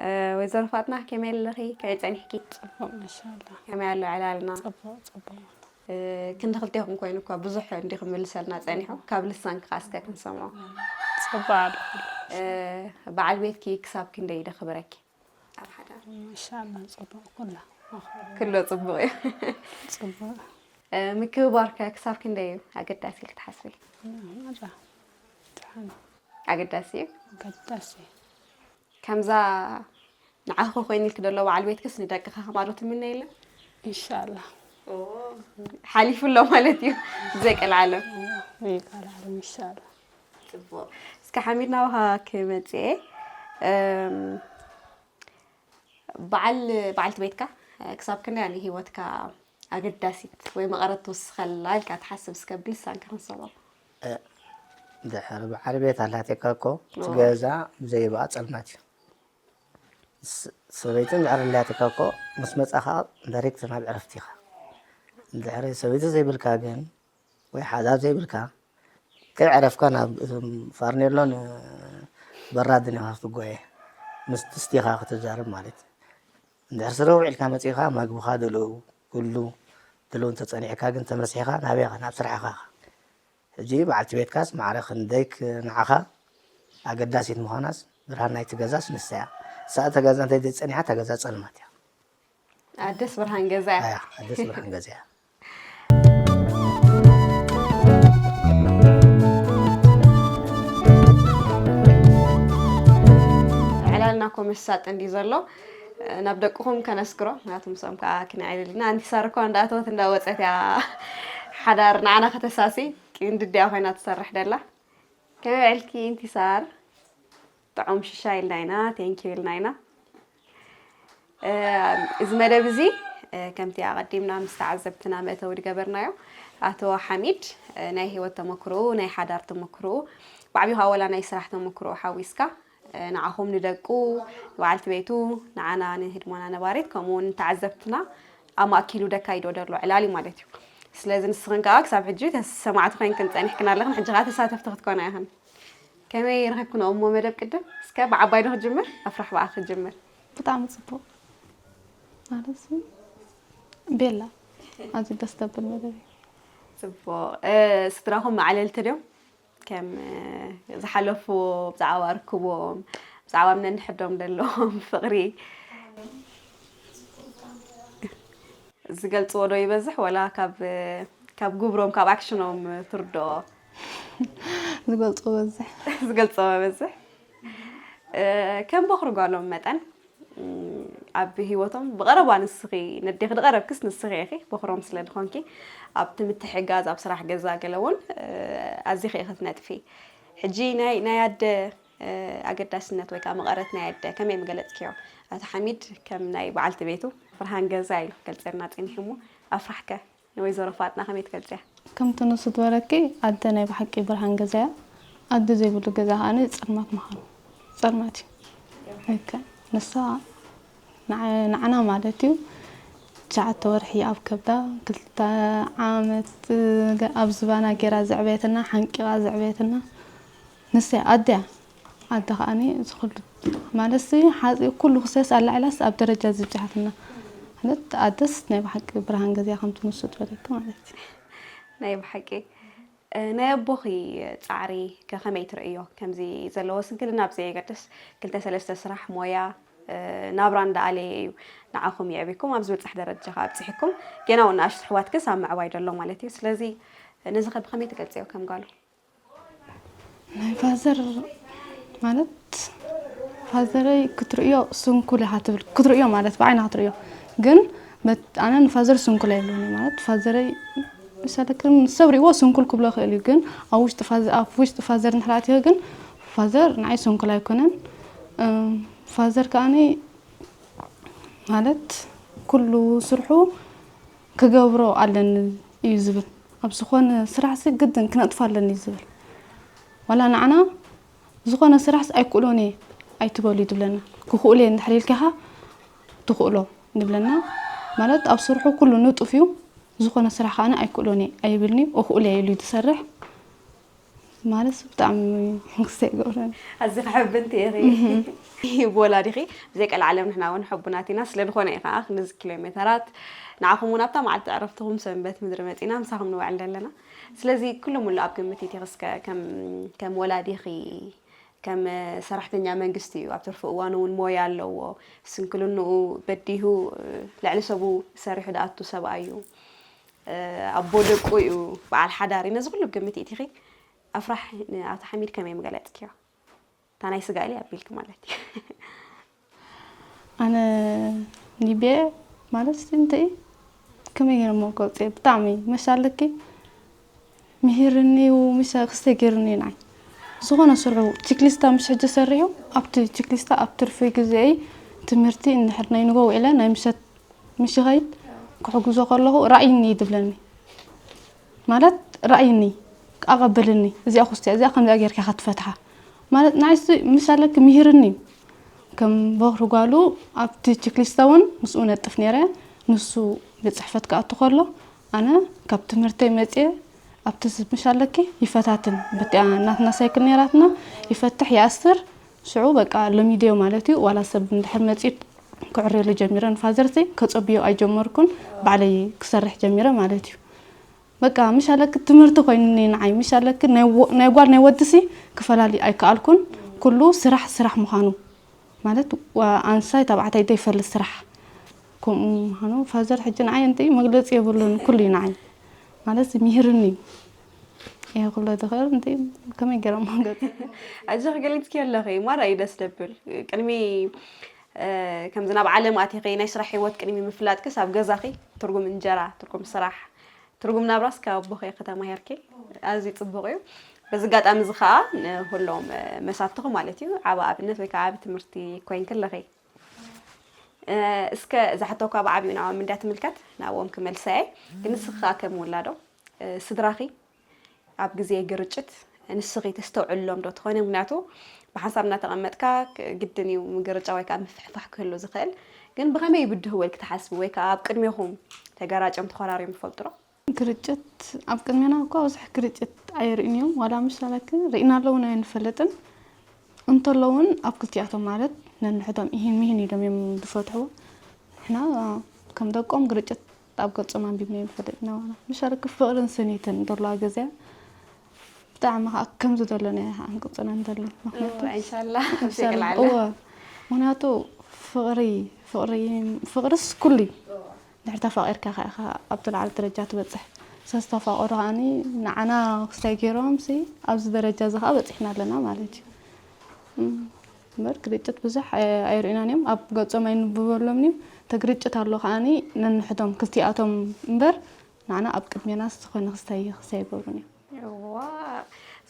እ፣ ወይዘሮ ፋጥና፣ ከመይ ኣለኺ? ከመይ ጸኒሕኪ? ጽቡቕ፣ ማሻኣላ። ከመይ ኣሎ ዕላልና? ጽቡቕ፣ ጽቡቕ። እ፣ ክንዲ ክልቴኹም ኮይኑ እኳ ብዙሕ እንዲ ክምልሰልና ጸኒሑ፣ ካብ ልሳንኪ ከኣ እስከ ክንሰምዖ። ጽቡቕ ኣሎ። እ፣ በዓል ቤትኪ ክሳብ ክንደይ ደኽብረኪ? ኣብ ሓዳር። ማሻኣላ፣ ጽቡቕ ኩላ። ኩሎ ጽቡቕ እዩ። ጽቡቕ። እ፣ ምክብባር ከ ክሳብ ክንደይ እዩ ኣገዳሲ ኢልኪ ትሓስቢ? መራ። ደሓን። ኣገዳሲ እዩ? ኣገዳሲ እዩ። ከምዛ ንዓኺ ኮይኑ ኢልኪ ደሎ በዓል ቤትክስ ንደቅኻ ከማኡ ትምነይለን? ኢንሻኣላ። ኦ፣ ሓሊፉ ኣሎ ማለት እዩ። ብዘይ ቀልዓለም። ብዘይ ቀልዓለም፣ ኢንሻኣላ። ጽቡቕ። እስከ ሓሚድ ናባኻ ክመጽእ እየ። እም፣ በዓል፣ በዓልቲ ቤትካ፣ እ፣ ክሳብ ክንደይ እያ ንህይወትካ ኣገዳሲት ወይ መቐረት ትውስኸላ ኢልካ ትሓስብ? እስከ ብልሳንካ ክንሰምዖ። እ፣ ድሕሪ በዓል ቤት ኣላትካ እኮ፣ እቲ ኦ። ገዛ ብዘይ ብኣ ጸልማት እዩ። ስ-፣ ሰበይቲ እንድሕር ኣላትካ እኮ፣ ምስ መጻኻ ዳይሬክት ናብ ዕረፍቲ ኢኻ። እንድሕሪ ሰበይቲ ዘይብልካ ግን፣ ወይ ሓዳር ዘይብልካ፣ ከይዕረፍካ ናብ እቶም ፋርኔሎን በራድን ኢኻ ክትጓየ። ምስ ጥስቲ ኢኻ ክትዛረብ ማለት። እንድሕር ስረ ውዒልካ መጺኻ፣ መግብኻ ድልው፣ ኩሉ ድልው እንተጸኒሕካ ግን ተመስሒኻ ናበይ ኢኻ? ናብ ስራሕኻ ኢኻ። ሕጂ በዓልቲ ቤትካስ ማዕረ ክንደይ ክ-፣ ንዓኻ ኣገዳሲት ምዃናስ ብርሃን ናይቲ ገዛስ ንሳ እያ። ንሳ እታ ገዛ እንተዘይጸኒሓ እታ ገዛ ጸልማት እያ። ኣደስ ብርሃን ገዛ እያ። ኣያ፣ ኣደስ ብርሃን ገዛ እያ። ዕላልና እኮ መሳጢ እንድዩ ዘሎ። ናብ ደቅኹም ከነስግሮ፣ ምኽንያቱ ምስኦም ከኣ ክንዕልል ኢና። ኣንቲ ሳር እኮ እንዳኣተወት እንዳወጸት እያ ሓዳር ንዓና ከተሳሲ፣ ቅንድድ እያ ኮይና ትሰርሕ ደላ። ከመይ ውዕልኪ ኣንቲ ሳር? ጥዑም ሽሻይ ኢልና ኢና፣ ቴንኪዩ ኢልና ኢና። እ፣ እዚ መደብ እዚ፣ እ፣ ከምቲ ኣቐዲምና ምስ ተዓዘብትና መእተዊ ዝገበርናዮ፣ ኣቶ ሓሚድ፣ እ፣ ናይ ህይወት ተመክሮኡ፣ ናይ ሓዳር ተመክሮኡ፣ ብዓቢኡ ከኣ ወላ ናይ ስራሕ ተመክሮኡ ሓዊስካ፣ እ፣ ንዓኹም ንደቁ፣ ንበዓልቲ ቤቱ፣ ንዓና ንህድሞና ነባሪት፣ ከምኡ እውን ንተዓዘብትና ኣማእኪሉ ደካይዶ ዘሎ ዕላል እዩ ማለት እዩ። ስለዚ ንስኽን ከኣ ክሳብ ሕጂ ተስ-፣ ሰማዕቲ ኮይንክን ጸኒሕክን ኣለኽን፣ ሕጂ ከኣ ተሳተፍቲ ክትኮና ኢኽን። ከመይ ረኺብክንኦ እሞ መደብ ቅድም? እስከ ብዓባይ ዶ ክጅምር? ኣፍራሕ ብኣኺ ክጅምር። ብጣዕሚ ጽቡቕ። ማለት ቤላ፣ ኣዝዩ ደስ ዘብል መደብ እዩ። ጽቡቕ። እ፣ ስድራኹም መዓለልቲ ድዮም? ከም፣ እ፣ ዝሓለፉ ብዛዕባ ርክቦም፣ ብዛዕባ ነንሕዶም ዘለዎም ፍቕሪ ዝገልጽዎ ዶ ይበዝሕ፣ ወላ ካብ፣ ካብ ግብሮም፣ ካብ ኣክሽኖም ትርድኦ? ዝገልጽዎ በዝሕ። ዝገልጽዎ በዝሕ። እ፣ ከም በኹሪ ጓሎም መጠን፣ እም፣ ኣብ ህይወቶም ብቐረባ ንስኺ፣ ነዴኺ ዝቐረብክስ ንስኺ ኢኺ፣ በኹሮም ስለ ዝኾንኪ፣ ኣብቲ ምትሕግጋዝ፣ ኣብ ስራሕ ገዛ ገለ እውን፣ እ፣ ኣዚኺ ኢኺ ትነጥፊ። ሕጂ ናይ፣ ናይ ኣደ፣ እ፣ ኣገዳስነት ወይ ከዓ መቐረት ናይ ኣደ ከመይ ምገለጽክዮ? ኣቶ ሓሚድ ከም ናይ በዓልቲ ቤቱ፣ ብርሃን ገዛ ኢሉ ክገልጸልና ጸኒሑ እሞ፣ ኣፍራሕከ ንወይዘሮ ፋጥና ከመይ ትገልጽያ? ከምቲ ንሱ ዝበለኪ፣ ኣደ ናይ ብሓቂ ብርሃን ገዛ እያ። ኣደ ዘይብሉ ገዛ ከኣ ጸልማት ምዃኑ፣ ጸልማት እዩ። ልክዕ። ንሳ ንዓ-፣ ንዓና ማለት እዩ፣ ትሽዓተ ወርሒ ኣብ ከብዳ፣ ክልተ ዓመት፣ እ፣ ገ-፣ ኣብ ዝባና ገይራ ዘዕበየትና፣ ሓንቂቓ ዘዕበየትና፣ ንሳ እያ ኣደ እያ። ኣደ ከኣኒ እዚ ኩሉ ማለት ሲ ሓፂ ኩሉ ክሰስ ኣላዒላስ ኣብ ደረጃ እዚ ብፅሓትና። ማለት ኣደስ ናይ ብሓቂ ብርሃን ገዚኣ ከምቲ ንሱ ዝበለኪ ማለት እዩ። ናይ ብሓቂ። እ፣ ናይ ኣቦኺ ጻዕሪ ከ ከመይ ትርእዮ? ከምዚ ዘለዎ ስንክልና ብዘየገድስ፣ ክልተ ሰለስተ ስራሕ፣ ሞያ፣ እ፣ ናብራ እንዳኣለየ እዩ ንዓኹም የዕቢኩም ኣብ ዝብጻሕ ደረጃ ከኣ ኣብጺሕኩም። ገና እውን ንኣሽቱ ኣሕዋትክስ ኣብ ምዕባይ ደሎ ማለት እዩ። ስለዚ ነዚ ከ ብኸመይ ትገልጽዮ ከም ጓሉ? ናይ ፋዘር ማለት ፋዘረይ ክትርእዮ ስንኩል ኢኻ ትብል፣ ክትርእዮ ማለት ብዓይና ክትርእዮ። ግን መት-፣ ኣነ ንፋዘር ስንኩል ኣይብሎን እየ። ማለት ፋዘረይ ምሳሌ ከም ሰብ ርእይዎ ስንኩል ክብሎ ይኽእል እዩ። ግን ኣብ ውሽጢ ፋዘ-፣ ኣብ ውሽጢ ፋዘር እንድሕር ኣትዮ ግን ፋዘር ንዓይ ስንኩል ኣይኮነን። እም፣ ፋዘር ከኣኒ ማለት ኩሉ ስርሑ ክገብሮ ኣለኒ እዩ ዝብል። ኣብ ዝኾነ ስራሕሲ ግድን ክነጥፎ ኣለኒ እዩ ዝብል። ዋላ ንዓና ዝኾነ ስራሕስ ኣይክእሎን እየ ኣይትበሉ እዩ ዝብለና። ክኽእሎ እየ እንድሕር ኢልካ ኢኻ ትኽእሎ ንብለና። ማለት ኣብ ስርሑ ኩሉ ንጡፍ እዩ። ዝኾነ ስራሕ ከኣነ ኣይክእሎን እየ ኣይብልኒ፣ እኽእሎ እየ ኢሉ እዩ ዝሰርሕ። ማለት ብጣዕሚ ሕጉስ ይገብረኒ። ኣዚ ከሕብንቲ ኢኺ ብወላዲኺ ብዘይ ቀልዓለም ንሕና እውን ሕቡናት ኢና። ስለ ዝኾነ እዩ ከዓ ክንዚ ኪሎ ሜተራት ንዓኹም እውን ኣብታ መዓልቲ ዕረፍትኹም ሰንበት ምድሪ መፂና ምሳኹም ንውዕል ዘለና። ስለዚ ኩሉ ሙሉ ኣብ ግምት ኢትኺ እስከ ከም ከም ወላዲኺ ከም ሰራሕተኛ መንግስቲ እዩ። ኣብ ትርፊ እዋኑ እውን ሞያ ኣለዎ። ስንክልንኡ በዲሁ ልዕሊ ሰቡ ሰሪሑ ድኣቱ ሰብኣይ እዩ። ኣቦ ደቁ እዩ። በዓል ሓዳር እዩ። ነዚ ኩሉ ግምት ኢትኺ ኣፍራሕ ንኣቶ ሓሚድ ከመይ ምገለጽክዮ? እታ ናይ ስጋ ኢለ ኣቢልኪ ማለት እዩ። ኣነ ኒቤ ማለት እንተ ከመይ ገይረ እሞ ክገልጽ እየ? ብጣዕሚ መሻለኪ ምሂርኒ ምሽ ክስተ ገይርኒ ንዓይ ዝኾነ ስርሑ ችክሊስታ ምሽ ሕጂ ሰሪሑ ኣብቲ ችክሊስታ ኣብ ትርፊ ግዜይ ትምህርቲ እንድሕር ናይ ንጎ ውዒለ ናይ ምሸት ምሽ ኸይድ ክሕግዞ ከለኹ ራእይኒ ድብለኒ ማለት ራእይኒ ኣቐበልኒ እዚኣ ኩስቲያ እዚኣ ከምዚኣ ጌርካ ኢኻ ትፈትሓ ማለት ንዓይሲ ምሽ ኣለኪ ምሂርኒ ከም በኽሪ ጓሉ ኣብቲ ችክሊስታ እውን ምስኡ ነጥፍ ነይረ። ንሱ ቤት ጽሕፈት ክኣቱ ከሎ ኣነ ካብ ትምህርተይ መጽየ ኣብቲ ምሽ ኣለኪ ይፈታትን በቲኣ ናትና ሳይክል ነይራትና ይፈትሕ ይኣስር ሽዑ በቃ ሎሚድዮ ማለት እዩ ዋላ ሰብ እንድሕር መጽዩ ክዕርየሉ ጀሚረ ንፋዘርሲ ከጸብዮ ኣይጀመርኩን ባዕለይ ክሰርሕ ጀሚረ ማለት እዩ። በቃ ምሽ ኣለኪ ትምህርቲ ኮይኑኒ ንዓይ ምሽ ኣለኪ ናይ ጓል ናይ ወድሲ ክፈላሊ ኣይከኣልኩን። ኩሉ ስራሕ ስራሕ ምዃኑ ማለት ኣንሳይ ተባዕታይ ዘይፈልጥ ስራሕ ከምኡ ምዃኑ ፋዘር ሕጂ ንዓይ እንተ መግለፂ የብሉን ኩሉ እዩ ንዓይ ማለት ምሂርኒ እዩ። እየ ክብሎ ዝኽእል እንተ ከመይ ገይረ መግለፂ ኣጆኺ ገሊፅኪ ኣለኺ ማራ እዩ ደስ ደብል ቅድሚ ከምዚ ናብ ዓለም ኣቲኺ ናይ ስራሕ ሂወት ቅድሚ ምፍላጥክስ ኣብ ገዛኺ ትርጉም እንጀራ ትርጉም ስራሕ ትርጉም ናብራስ ካብ ኣቦኺ ከተማሂርኪ ኣዝዩ ጽቡቕ እዩ። በዚ ኣጋጣሚ እዚ ከዓ ንኩሎም መሳትኹ ማለት እዩ ዓቢ ኣብነት ወይ ከዓ ዓቢ ትምህርቲ ኮይንኪ ኣለኺ። እስከ እዛ ሕቶ እኳ ብዓቢኡ ናብኦም እንድያ ትምልከት ናብኦም ክመልሳ እየ። ግን ንስኺ ከዓ ከም ውላዶ ስድራኺ ኣብ ግዜ ግርጭት ንስኺ ተስተውዕልሎም ዶ ትኾኒ? ምክንያቱ ብሓንሳብ እናተቐመጥካ ግድን እዩ ምግርጫ ወይ ከዓ ምፍሕፋሕ ክህሉ ዝኽእል። ግን ብኸመይ ይብድህዎ ኢልኪ ትሓስቢ? ወይ ከዓ ኣብ ቅድሜኹም ተገራጭዮም ተኾራርዮም ይፈልጡ ዶ? ግርጭት ኣብ ቅድሜና እኳ ብዙሕ ግርጭት ኣይርእን እዮም። ዋላ ምሽ ኣለኪ ርኢና ኣለውን ኣይንፈልጥን። እንተሎ እውን ኣብ ክልቲኣቶም ማለት ነንሕዶም ኢሂን ሚሂን ኢሎም እዮም ዝፈትሕዎ። ንሕና ከም ደቆም ግርጭት ኣብ ገጾም ኣንቢብናዮም ንፈልጥ ኢና። ምሻርክ ፍቕርን ስኒትን ዘለዋ ግዜ ብጣዕሚ ከዓ ከም ዝደለናዮ ከዓ ክንቅጽና ንደሊ። ምኽንያቱ ኢንሻላ ምሳሌ ይቅልዓላ እወ፣ ምኽንያቱ ፍቕሪ ፍቕሪ ፍቕርስ ኩሉ እዩ። ድሕሪ ተፋቒርካ ከዓ ኢኻ ኣብቲ ላዕሊ ደረጃ ትበፅሕ። ሰዝተፋቐሩ ከዓኒ ንዓና ክስታይ ገይሮም ሲ ኣብዚ ደረጃ እዚ ከዓ በፂሕና ኣለና ማለት እዩ። እም፣ እምበር ግርጭት ብዙሕ ኣይ- ኣይርእዩናን እዮም። ኣብ ገጾም ኣይንብበሎም እዩ። ተግርጭት ኣሎ ከዓኒ ነንሕቶም ክልቲኣቶም እምበር ንዓና ኣብ ቅድሜና ዝኾነ ክስታይ ክስታይ ኣይገብሩን እዮም። ዋ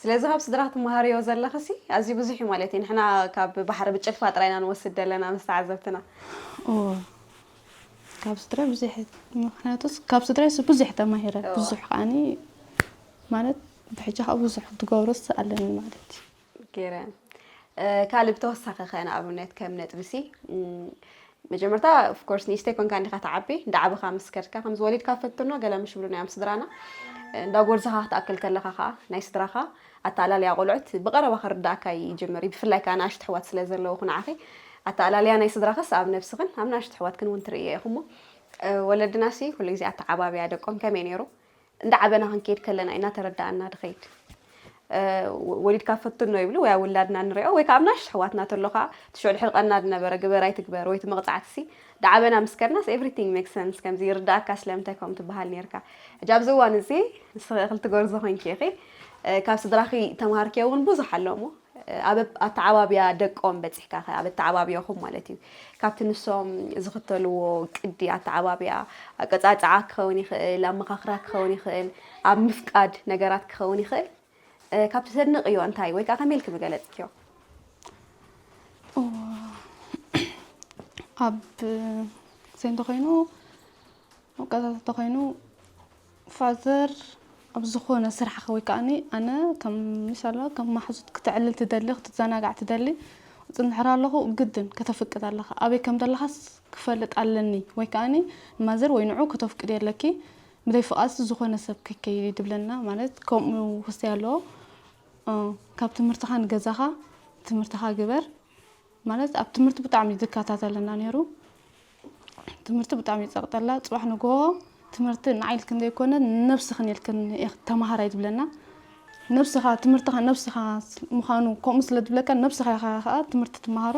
ስለዚ ካብ ስድራ ትመሃርዮ ዘለኽሲ ኣዝዩ ብዙሕ እዩ ማለት እዩ። ንሕና ካብ ባሕሪ ብጭልፋ ጥራይና ንወስድ ዘለና ምስ ተዓዘብትና። እዎ፣ ካብ ስድራ ብዙሕ፣ ምኽንያቱስ ካብ ስድራይስ ብዙሕ ተማሂረ። እዎ። ብዙሕ ከዓኒ ማለት ብሕጂ ከዓ ብዙሕ ትገብሮስ ኣለኒ ማለት እዩ። ገይረ ካልእ ብተወሳኺ ከ ንኣብነት ከም ነጥብሲ እም፣ መጀመርታ ኦፍኮርስ ንእሽተይ ኮንካ እንዲኻ ትዓቢ። እንዳዓበኻ ምስ ከድካ ከምዚ ወሊድካ ፈትኖ ገለ ምሽ ብሉና እዮም ስድራና። እንዳጎርዘኻ ክትኣክል ከለኻ ከዓ ናይ ስድራኻ ኣተኣላልያ ቆልዑት ብቐረባ ክርዳእካ ይጅምር እዩ። ብፍላይ ከዓ ንኣሽቱ ኣሕዋት ስለ ዘለውኹ ንዓኺ ኣተኣላልያ ናይ ስድራኽስ ኣብ ነብስኽን ኣብ ንኣሽቱ ኣሕዋትክን እውን ትርእዮ ኢኹሞ። ወለድናሲ ኩሉ ግዜ ኣተዓባብያ ደቆም ከመይ ነይሩ? እንዳዓበና ክንከይድ ከለና ኢና ተረዳኣና ድኸይድ። ወሊድካ ፈትኖ ይብሉ ወይ ኣብ ውላድና ንሪኦ ወይ ከዓ ኣብ ናሽ ኣሕዋትና ተሎ ከዓ ትሽዑ ድሕሪ ቀና ዝነበረ ግበር ኣይትግበር ወይ ትመቕፃዕትሲ ዳዓበና ምስ ከድናስ everything make sense ከምዚ ይርዳእካ ስለምንታይ ከምኡ ትበሃል ነርካ። ሕጂ ኣብዚ እዋን እዚ ንስኺ ክልቲ ጎርዞ ኮንኪ ኢኺ። ካብ ስድራኺ ተምሃርኪዮ እውን ብዙሕ ኣሎ እሞ ኣብ ኣተዓባብያ ደቆም በፂሕካ ከ ኣብ ኣተዓባብያኹም ማለት እዩ ካብቲ ንሶም ዝኽተልዎ ቅዲ ኣተዓባብያ ኣቀፃፅዓ ክኸውን ይኽእል ኣመኻኽራ ክኸውን ይኽእል ኣብ ምፍቃድ ነገራት ክኸውን ይኽእል ካብቲ ተድንቕዮ እንታይ ወይ ከዓ ከመይ ኢልኪ ምገለፅክዮ? እዋ፣ ኣብ ግዜ እንተኾይኑ ኣብ ቀዛት እንተኾይኑ ፋዘር ኣብ ዝኾነ ስራሕ ወይ ከዓኒ ኣነ ከም ምሻሎ ከም ማሕዙት ክተዕልል ትደሊ ክትዘናጋዕ ትደሊ ፅንሕር ኣለኹ ግድን ከተፍቅድ ኣለኻ ኣበይ ከም ዘለኻስ ክፈልጥ ኣለኒ ወይ ከዓኒ ንማዘር ወይ ንዑ ከተፍቅድ የለኪ ብደይ ፍቓስ ዝኾነ ሰብ ከይከይድ ድብለና ማለት ከምኡ ክስተ ኣለዎ ካብ ትምህርትኻ ንገዛኻ ትምህርትኻ ግበር ማለት ኣብ ትምህርቲ ብጣዕሚ ዝከታተለና ነይሩ ትምህርቲ ብጣዕሚ ይፀቕጠላ ፅባሕ ንጎ ትምህርቲ ንዓይልክን ዘይኮነ ነብስኽን ኢልክን ተማሃራይ ዝብለና ነብስኻ ትምህርትኻ ነብስኻ ምዃኑ ከምኡ ስለ ዝብለካ ነብስኻ ኢኻ ከዓ ትምህርቲ ትመሃሮ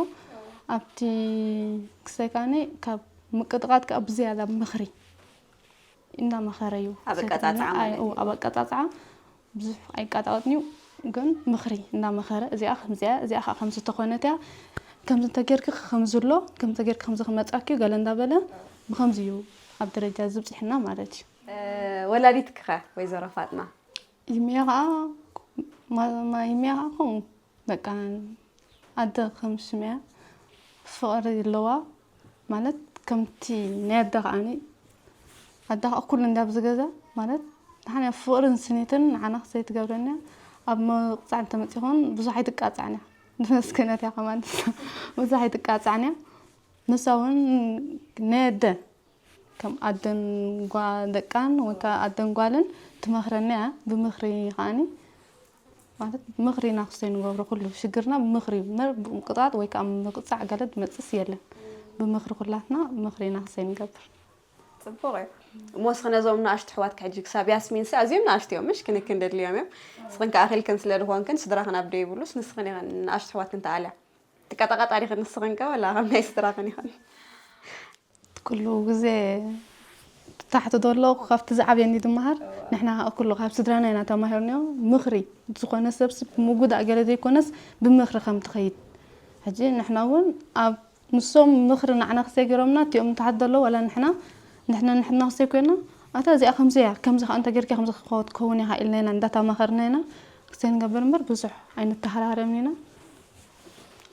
ኣብቲ ክስተይ ከዓኒ ካብ ምቅጥቃጥ ከዓ ብዝያዳ ምኽሪ እንዳመኸረ እዩ ኣብ ኣቀጻጽዓ ማለት እዩ። ኣብ ኣቀጻጽዓ ብዙሕ ኣይቃጣወጥን እዩ ግን ምኽሪ እንዳመኸረ እዚኣ ከምዚኣ እዚኣ ከዓ ከምዚ ተኾነት እያ ከምዚ እንተጌርኪ ከምዚ ኣሎ ከምዚ ተጌርኪ ከምዚ ክመፃኪ ገለ እንዳበለ ብከምዚ እዩ ኣብ ደረጃ ዝብፅሕና ማለት እዩ ወላዲትኪ ከ ወይዘሮ ፋጥማ ይምያ ከዓ ይምያ ከዓ ከምኡ በቃ ኣደ ከም ሽምያ ፍቕሪ ኣለዋ ማለት ከምቲ ናይ ኣደ ከዓኒ ኣደ ከዓ ኩሉ እንዳ ኣብዚ ገዛ ማለት ንሓና ፍቕርን ስኒትን ንዓና ክሰይ ትገብረና ኣብ ምቕፃዕ እንተመፂኹን ብዙሕ ኣይትቃፃዕን እያ ንመስክነት እያ ከማን ብዙሕ ኣይትቃፃዕን እያ ንሳ እውን ናይ ኣደ ከም ኣደን ጓ ደቃን ወይ ከዓ ኣደን ጓልን ትመኽረና እያ ብምኽሪ ከዓኒ ማለት ምኽሪ ኢና ክስተይ ንገብሮ ኩሉ ሽግርና ብምኽሪ ምቅጣጥ ወይ ከዓ ምቅፃዕ ገለ ዝመፅስ የለን ብምኽሪ ኩላትና ምኽሪ ኢና ክስተይ ንገብር ፅቡቅ እዩ እሞ እስኺ ነዞም ንኣሽቱ ኣሕዋትኪ ሕጂ ክሳብ ያስሚን ሲ ኣዝዮም ንኣሽቱ እዮም ምሽ ክንክን ደድልዮም እዮም እስኽን ከኣኺልክን ስለ ዝኾንክን ስድራኽን ኣብ ደይብሉስ ንስኽን ኢኽን ንኣሽቱ ኣሕዋትክን ተኣልያ ትቀጣቀጣ ዲኽን ንስኽን ከ ወላ ከም ናይ ስድራኽን ኢኽን ኩሉ ግዜ ታሕቲ ዘሎ ካብቲ ዝዓብየኒ ዝመሃር ንሕና ከዓ ኩሉ ካብ ስድራና ኢና ተማሂርናዮ ምኽሪ ዝኾነ ሰብስ ብምጉዳእ ገለ ዘይኮነስ ብምኽሪ ከም ትኸይድ ሕጂ ንሕና እውን ኣብ ንሶም ምኽሪ ንዓና ክሰጊሮምና እቲኦም ታሕቲ ዘሎ ዋላ ንሕና ንሕና ንሕና ክሰይ ኮይና ኣታ እዚኣ ከምዚ እያ ከምዚ ከዓ እንተ ጌርካ ከምዚ ክትከውን ኢኻ ኢልና ኢና እንዳተማኸርና ኢና ክሰይ ንገብር እምበር ብዙሕ ኣይንተሃራረምን ኢና